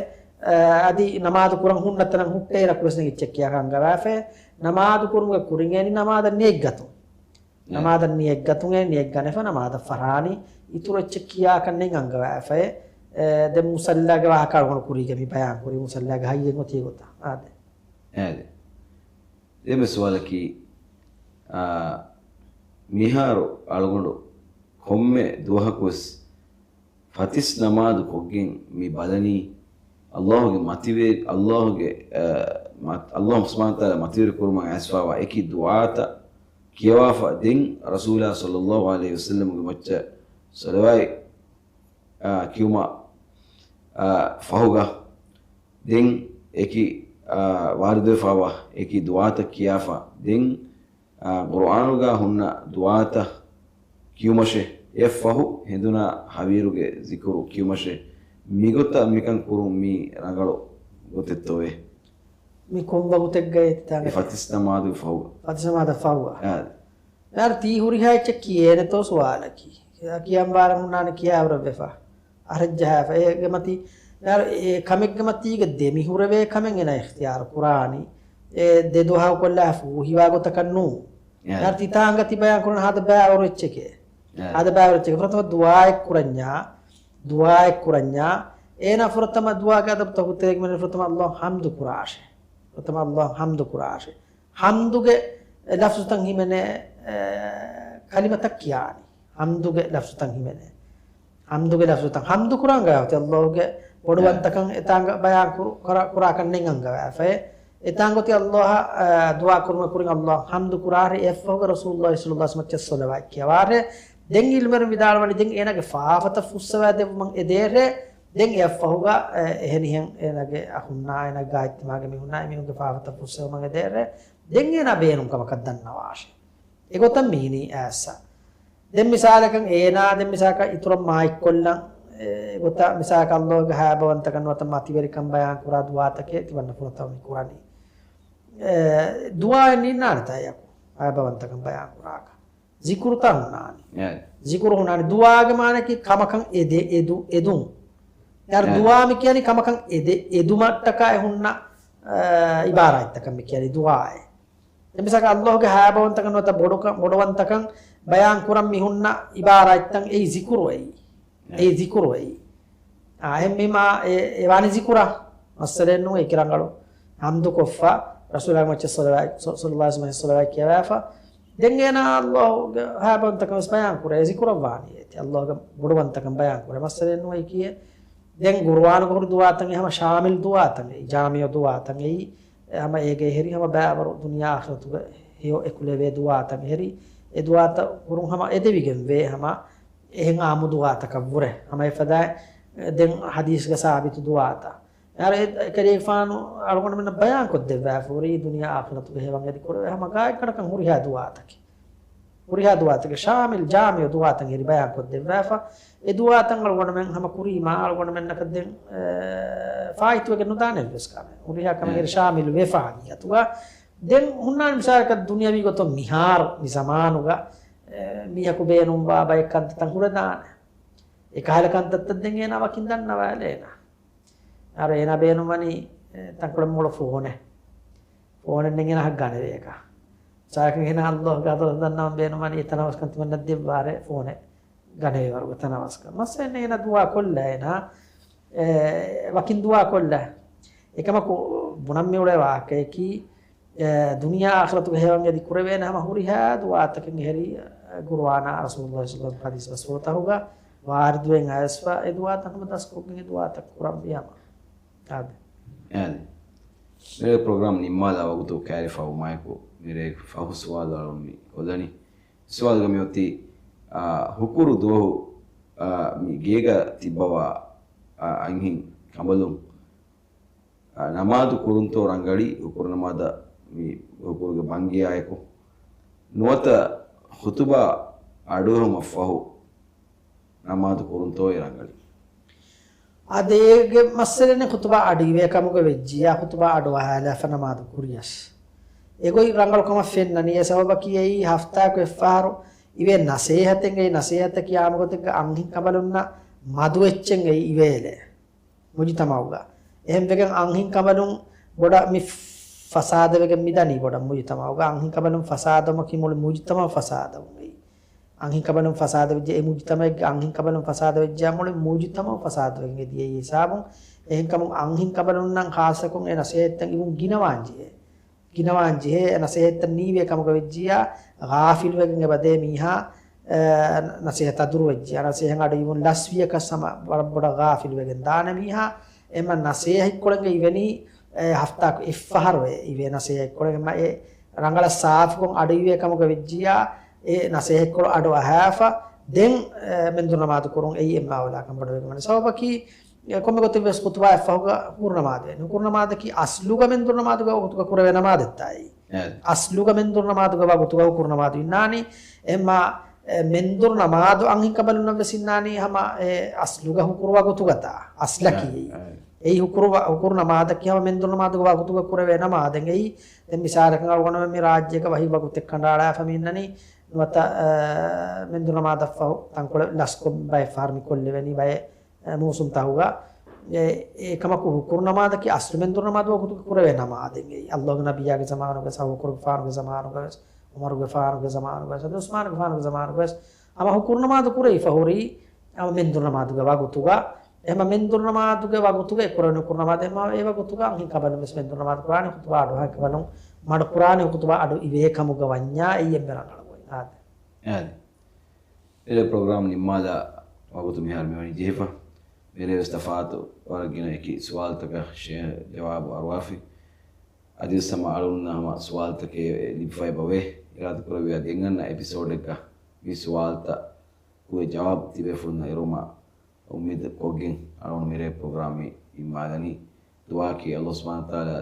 އަ، އަދި ނަމާދު ކުރަން ހުންނަ ތަނަށް ހުއްޓޭ އިރަކު ވެސް ނެތް އެއްޗެއް ކިޔާކަށް އަންގަވާފައި. ނަމާދު ކުރުމުގެ ކުރިން އެނި ނަމާދަށް ނިޔަތް ގަތުން. އެ. ނަމާދަށް ނިޔަތް ގަތުން އެ ނިޔަތް ގަނެފަ ނަމާދަށް ފަށާނީ. އިތުރު އެއްޗެއް ކިޔާކަށް ނެތް އަންގަވާފައި. އެ، ދެން މުޞައްލާގެ ވާހަކަ އަޅުގަނޑު ކުރީގަ މި ބަޔާން ކުރީ މުޞައްލާގެ ހައްޔެއް އޮތީ ގޮތަށް. އާދެ. އާދެ. ދެންމެ ސުވާލަކީ، އާ، މިހާރު އަޅުގަނޑު ކޮންމެ ދުވަހަކުވެސް ފަތިސް ނަމާދު ކޮށްގެން މި ބަލަނީ، އައްލާހުގެ މަތިވެ-، އައްލާހުގެ، އަ، މަ-، އައްލާހު ސުބްޙާނަހު ވަތަޢާލާ މަތިވެރި ކުރުމަށް އައިސްފަވާ އެކި ދުޢާތައް ކިޔަވާފަ ދެން ރަސޫލާ ޞައްލައްލާހު ޢަލައިހި ވަސައްލަމްގެ މައްޗަށް ޞަލަވާތް، އަ، ކިޔުމަށް، އަ، ފަހުގަ ދެން އެކި، އަ، ވާރިދުވެފަވާ އެކި ދުޢާތައް ކިޔާފަ ދެން އާ، ޤުރުއާނުގަ ހުންނަ ދުޢާތައް ކިޔުމަށެ، އެއަށްފަހު ހެނދުނާ ހަވީރުގެ ޒިކުރު ކިޔުމަށެ، މިގޮތަށް މިކަން ކުރުން މީ ރަނގަޅު ގޮތެއްތޯއޭ؟ މި ކޮން ވަގުތެއްގައޭ ތިތާނގަ؟ އެ ފަތިސް ނަމާދުގެ ފަހު. ފަތިސް ނަމާދަށް ފަހު. އާ. ނާރު ތީ ހުރިހާ އެއްޗެއް ކިޔޭނެތޯ ސުވާލަކީ. ކިޔަން ބާރަށް ހުންނާނެ ކިޔާ ހުރެއްވެފަ. އަރައްޖަހާފަ. އޭގެ މަތީ، އެ ކަމެއްގެ މަތީގަ ދެ މި ހުރެވޭ ކަމެއް އޭނާ އިޚްތިޔާރު ކުރާނީ. އެ ދެ ދުވަހަކު ކޮށްލާފަ ހީވާ ގޮތަކަށް ނޫން. އެ. އޭނާ ތިތާނގަ ތި ބަޔާން ކުރަން ހާދަ ބައިވަރު އެއްޗެކޭ. އެ. ހާދަ ބައިވަރު އެއްޗެކޭ. ފުރަތަމަ ދުޢާއެއް ކުރަންޏާ، ދުޢާއެއް ކުރަންޏާ، އޭނާ ފުރަތަމަ ދުޢާގެ އަދަބުތަކު ތެރޭގަ ފުރަތަމަ އައްލާހަށް ޙަމްދު ކުރާށޭ. ފުރަތަމަ އައްލާހަށް ޙަމްދު ކުރާށޭ. ޙަމްދުގެ ލަފްޒުތައް ހިމެނޭ، އެ، ކަލިމަތައް ކިޔާނީ. ޙަމްދުގެ ލަފްޒުތައް ހިމެނޭ. ޙަމްދުގެ ލަފްޒުތައް. ޙަމްދު ކުރާ އަންގަވާފަ އޮތީ އައްލާހުގެ ބޮޑުވަންތަކަން އެތާނގަ ބަޔާން ކުރު-، ކުރާ، ކުރާކަށް ނެތް އަންގަވާފައި. އެތާނގޮތި އައްލާހަށް، އާ، ދުޢާ ކުރުމަށް ކުރިން އައްލާހަށް ޙަމްދު ކުރާށޭ، އެއަށްފަހުގަ ރަސޫލުﷲ ޞައްލައްލާހު ޢަލައިހި ވަސައްލަމަ މައްޗަށް ޞަލަވާތް ކިޔަވާށޭ. ދެން ޢިލްމުވެރިން ވިދާޅުވަނީ ދެން އޭނާގެ ފާފަތައް ފުއްސަވާ ދެއްވުމަށް އެދޭށޭ. ދެން އެއަށްފަހުގަ، އެ، އެހެނިހެން އޭނާގެ އަޚުންނާ، އޭނާގެ ގާތްތިމާގެ މީހުންނާ، އެމީހުންގެ ފާފަތައް ފުއްސެވުމަށް އެދޭށޭ. ދެން އޭނާ ބޭނުން ކަމަކަށް ދަންނަވާށޭ. އެގޮތަށް މީނީ އައިސް. ދެން މިސާލަކަށް އޭނާ، ދެން މިސާލަކަށް އިތުރަށް މާތްކޮށްލަން، އެ، އެގޮތަށް މިސާލަކަށް އައްލާހުގެ ހައިބަވަންތަކަން ނުވަތަ މަތިވެރިކަން ބަޔާން ކުރާ ދުޢާތަކެއް ތިމަންނަ ފުރަތަމަ މި ކުރަނީ. އެ، ދުޢާއެއް ނިންނާނެތާ އެއަކު ހައިބަވަންތަކަން ބަޔާން ކުރާކަށް. ޒިކުރުތައް ހުންނާނެ. އެ. ޒިކުރު ހުންނާނެ. ދުޢާގެ މާނައަކީ ކަމަކަށް އެދެ-، އެދު-، އެދުން. އެ. ދުޢާ މި ކިޔަނީ ކަމަކަށް އެދެ-، އެދުމަށްޓަކާ އެ ހުންނަ، އަ، އިބާރާތްތަކަށް މި ކިޔަނީ ދުޢާއޭ. ދެން މިސާލަކަށް އައްލާހުގެ ހައިބަވަންތަކަން ނުވަތަ ބޮޑުކަ-، ބޮޑުވަންތަކަން ބަޔާން ކުރަން މި ހުންނަ އިބާރާތްތައް އެއީ ޒިކުރު އެއީ. އެ. އެއީ ޒިކުރު އެއީ. އާ، އެހެންވީމާ އެ، އެ ވާނީ ޒިކުރަށް. މައްސަލައެއް ނޫން އެކި ރަނގަޅު. ޙަމްދުކޮށްފަ، ރަސޫލާގެ މައްޗަށް ޞަލަވާތް، ޞަ-، ޞައްލައްލާހު ޢަލައިހި ވަސައްލަމަ ޞަލަވާތް ކިޔަވާފަ. ދެން އޭނާ އައްލާހުގެ ހައިބަވަންތަކަން ވެސް ބަޔާން ކުރޭ، ޒިކުރަށް ވާނީ އޭތި. އައްލާހުގެ ބޮޑުވަންތަކަން ބަޔާން ކުރޭ. މައްސަލައެއް ނޫން އެކިއެއް. ދެން ޤުރުއާނުގަ ހުރި ދުޢާތައް އެ ހަމަ ޝާމިލް ދުޢާތައް އެއީ، ޖާމިޢު ދުޢާތައް އެއީ. އެ ހަމަ އޭގެ ހެރި ހަމަ ބައިވަރު ދުނިޔާ އާޚިރަތުގެ ހެޔޮ އެކުލެވޭ ދުޢާތައް ހެރި. އެ ދުޢާތައް ކުރުން ހަމަ އެދެވިގެން ވޭ ހަމަ އެހެން އާއްމު ދުޢާތަކަށްވުރެ. ހަމަ އެފަދައިން ދެން ޙަދީޘްގަ ސާބިތު ދުޢާތައް. އެ ކަލޭގެފާނު އަޅުގަނޑުމެންނަށް ބަޔާންކޮށްދެއްވާފަ ހުރީ ދުނިޔާ އާޚިރަތުގެ ހެޔޮއަށް އެދި ކުރެވޭ ހަމަ ގާތްގަނޑަކަށް ހުރިހާ ދުޢާތަކެއް. ހުރިހާ ދުޢާތަކެއް ޝާމިލް ޖާމިޢު ދުޢާތައް ހެރި ބަޔާންކޮށްދެއްވާފަ. އެ ދުޢާތައް އަޅުގަނޑުމެން ހަމަ ކުރީމާ އަޅުގަނޑުމެންނަކަށް ދެން، އެ، ފާއިތުވެގެން ނުދާނެ އެއްވެސް ކަމެއް. ހުރިހާ ކަމެއް ހެރި ޝާމިލް ވެފަ ހަގީގަތުގަ. ދެން ހުންނާނެ މިސާލަކަށް ދުނިޔަވީ ގޮތުން މިހާރު މި ޒަމާނުގަ، އެ، މީހަކު ބޭނުންވާ ބައެއް ކަންތައްތައް ހުރެދާނެ. އެކަހަލަ ކަންތައްތައް ދެން އޭނާ ވަކިން ދަންނަވާލޭނަ. އަރު އޭނާ ބޭނުންވަނީ، އެ، ތަންކޮޅެއް މޮޅު ފޯނެއް. ފޯނެއް ނެގިނަހަށް ގަނެވޭކަ. ސާކިން އޭނާ އައްލާހުގެ ޙަޟްރަތަށް ދަންނަވަން ބޭނުންވަނީ އެ ތަނަވަސްކަން ތިމަންނަ ދެއްވާރޭ ފޯނެއް ގަނެވޭ ވަރުގެ ތަނަވަސްކަން. މައްސަލައެއް ނެގިނަ ދުޢާ ކޮށްލަ އޭނާ، އެ، ވަކިން ދުޢާ ކޮށްލަ. އެކަމަކު ބުނަން މިއުޅޭ ވާހަކަޔަކީ، އެ، ދުނިޔާ އާޚިރަތުގެ ހެޔޮއަށް އެދި ކުރެވޭނެ ހަމަ ހުރިހާ ދުޢާތަކެއް ހެރި، އެ، ޤުރުއާނާ ރަސޫލުﷲ ޞައްލަﷲ ޙަދީޘް ރަސޫލުތަކުގަ ވާރިދުވެ އައިސްފަ އެ ދުޢާތައް ހަމަ ދަސްކޮށްގެން އެ ދުޢާތައް ކުރަންވީ ހަމަ. އާދެ. އާދެ. މިރޭ ޕްރޮގްރާމް ނިންމާލާ ވަގުތު ކައިރިފަ ވުމާއެކު މިރޭ ފަހު ސުވާލު އަޅުން މި އޮލަނީ. ސުވާލުގަ މިއޮތީ، އާ، ހުކުރު ދުވަހު، އާ، މި ގޭގަ ތިއްބަވާ، އާ، އަންހެން ކަނބަލުން، އާ، ނަމާދު ކުރުންތޯ ރަނގަޅީ ހުކުރު ނަމާދަށް މި ހުކުރުގެ ބަންގިޔާއެކު؟ ނުވަތަ ޚުތުބާ އަޑުއެހުމަށްފަހު ނަމާދު ކުރުންތޯއޭ ރަނގަޅީ؟ އާދެ، އޭގެ މައްސަލައެއް ނެތް. ޚުތުބާ އަޑު އިވޭ ކަމުގަ ވެއްޖިއްޔާ، ޚުތުބާ އަޑު އަހާލާފަ ނަމާދު ކުރިޔަސް އެގޮތް ރަނގަޅު ކަމަށް ފެންނަނީ. އެ ސަބަބަކީ އެއީ ހަފްތާއަކު އެއްފަހަރު އިވޭ ނަސޭހަތެއް. އެއީ ނަސޭހަތަކީ އާއްމު ގޮތެއްގަ އަންހެން ކަނބަލުންނަށް މަދު އެއްޗެއް އެއީ އިވޭލެއް މުޖުތަމަޢުގަ. އެހެންވެގެން އަންހެން ކަނބަލުން ބޮޑަށް މި ފަސާދަވެގެން މިދަނީ ބޮޑަށް މުޖުތަމަޢުގަ. އަންހެން ކަނބަލުން ފަސާދަވުމަކީ މުޅި މުޖުތަމަޢު ފަސާދަވުން އެއީ. އަންހެން ކަނބަލުން ފަސާދަވެއްޖެ، އެ މުޖުތަމަޢެއްގެ އަންހެން ކަނބަލުން ފަސާދަވެއްޖެޔާ މުޅި މުޖުތަމަޢު ފަސާދަވެގެން އެދިޔައީ ހިސާބުން. އެހެންކަމުން އަންހެން ކަނބަލުންނަށް ޚާއްޞަކޮށް އެ ނަސޭހަތްތައް އިވުން ގިނަވާން ޖެހޭ. ގިނަވާން ޖެހޭ. އެ ނަސޭހަތްތައް ނީވޭ ކަމުގަ ވެއްޖިއްޔާ، ޣާފިލުވެގެން އެބަދޭ މީހާ، އެ، ނަސޭހަތަށް ދުރުވެއްޖިއްޔާ. ނަސޭހަތް އަޑު އިވުން ލަސްވިޔަކަސް ހަމަ ވަރަށް ބޮޑަށް ޣާފިލުވެގެން ދާނެ މީހާ. އެމަ ނަސޭހަތްކޮޅެއްގަ އިވެނީ، އެ، ހަފްތާއަކު އެއްފަހަރު އެ އިވޭ ނަސޭހަތްކޮޅެއް. އެމަ އެ ރަނގަޅަށް ސާފުކޮށް އަޑު އިވޭ ކަމުގަ ވެއްޖިއްޔާ، އެ ނަސޭހަތްކޮޅު އަޑު އަހާފަ، ދެން، އެ، މެންދުރު ނަމާދު ކުރުން އެއީ އެންމެ އައުލާ ކަން ބޮޑުވެގެން ވަނީ. ސަބަބަކީ، އެ، ކޮންމެ ގޮތެއް ވެސް ޚުތުބާ އެއްފަހުގަ ހުކުރު ނަމާދު ވޭ. ހުކުރު ނަމާދަކީ އަސްލުގަ މެންދުރު ނަމާދުގެ ވަގުތުގަ ކުރެވޭ ނަމާދެއްތާއީ. އެ. އަސްލުގަ މެންދުރު ނަމާދުގެ ވަގުތުގަ ހުކުރު ނަމާދު އިންނާނީ. އެމަ، އެ، މެންދުރު ނަމާދު އަންހެން ކަނބަލުންނަށް ވެސް އިންނާނީ ހަމަ އެ އަސްލުގަ ހުކުރު ވަގުތުގަތާ. އަސްލަކީ އެ، އެ. އެއީ ހުކުރު ވަ-، ހުކުރު ނަމާދަކީ ހަމަ މެންދުރު ނަމާދުގެ ވަގުތުގަ ކުރެވޭ ނަމާދެއް. އެއީ ދެން މިސާލަކަށް އަޅުގަނޑުމެން މި ރާއްޖޭގަ ވަހީ ވަގުތެއް ކަނޑައަޅާފަ މި އިންނަނީ. ނުވަތަ، އަ، މެންދުރު ނަމާދަށްފަހު ތަންކޮޅެއް ލަސްކޮށް ބައެއް ފަހަރު މި ކޮށްލެވެނީ ބައެއް، އަ، މޫސުންތަކުގަ. އެ، އެކަމަކު ހުކުރު ނަމާދަކީ އަސްލު މެންދުރު ނަމާދު ވަގުތުގަ ކުރެވޭ ނަމާދެއް. އެއީ އައްލާހުގެ ނަބިއްޔާގެ ޒަމާނުގަވެސް، އަބޫބަކުރުގެފާނުގެ ޒަމާނުގަވެސް، ޢުމަރުގެފާނުގެ ޒަމާނުގަވެސް، އަދި ޢުސްމާނުގެފާނުގެ ޒަމާނުގަވެސް ހަމަ ހުކުރު ނަމާދު ކުރެވިފަ ހުރީ ހަމަ މެންދުރު ނަމާދުގެ ވަގުތުގަ. އެހެމަ މެންދުރު ނަމާދުގެ ވަގުތުގަ އެ ކުރެވޭ ހުކުރު ނަމާދު. އެހެމަ އެ ވަގުތުގަ އަންހެން ކަނބަލުން ވެސް މެންދުރު ނަމާދު ކުރާނެ، ޚުތުބާ އަޑު އަހާ ކަނބަލުން މަޑު ކުރާނެ ޚުތުބާ އަޑު އިވޭ ކަމުގަ ވަންޏާ އެއީ އެންމެ ރަނގަޅު ގޮތް. އާދެ. އާދެ. އެ ޕްރޮގްރާމް ނިންމާލާ ވަގުތު މިހާރު މިވަނީ ޖެހިފަ. މިރޭވެސް ތަފާތު ވަރަށް ގިނަ އެކި ސުވާލުތަކަށް ޝޭހް ޖަވާބު އަރުވާފި. އަދިވެސް ހަމަ އަޅުންނަށް ހަމަ ސުވާލުތަކެއް ލިބިފައި ބަވޭ. އިރާދަކުރެއްވިއްޔާ ދެން އަންނަ އެޕިސޯޑެއްގަ މި ސުވާލުތައް ކުރެ ޖަވާބު ތިބޭފުޅުންނަށް އެރުމަށް އުއްމީދު ކޮށްގެން އަޅުން މިރޭ ޕްރޮގްރާމް ނިންމާލަނީ. ދުޢާއަކީ އައްލާހު ސުބްޙާނަހު ވަތަޢާލާ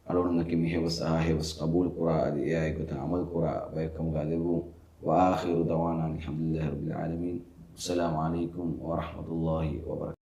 އަޅުންނަކީ މި ހެޔޮ ބަސް އަހާ ހެޔޮ ބަސް ޤަބޫލު ކުރާ އަދި އެއާއެއްގޮތަށް ޢަމަލު ކުރާ ބައެއް ކަމުގަ ލެއްވުން. وآخر دعوانا أن الحمد لله رب العالمين. السلام عليكم ورحمة الله وبركاته.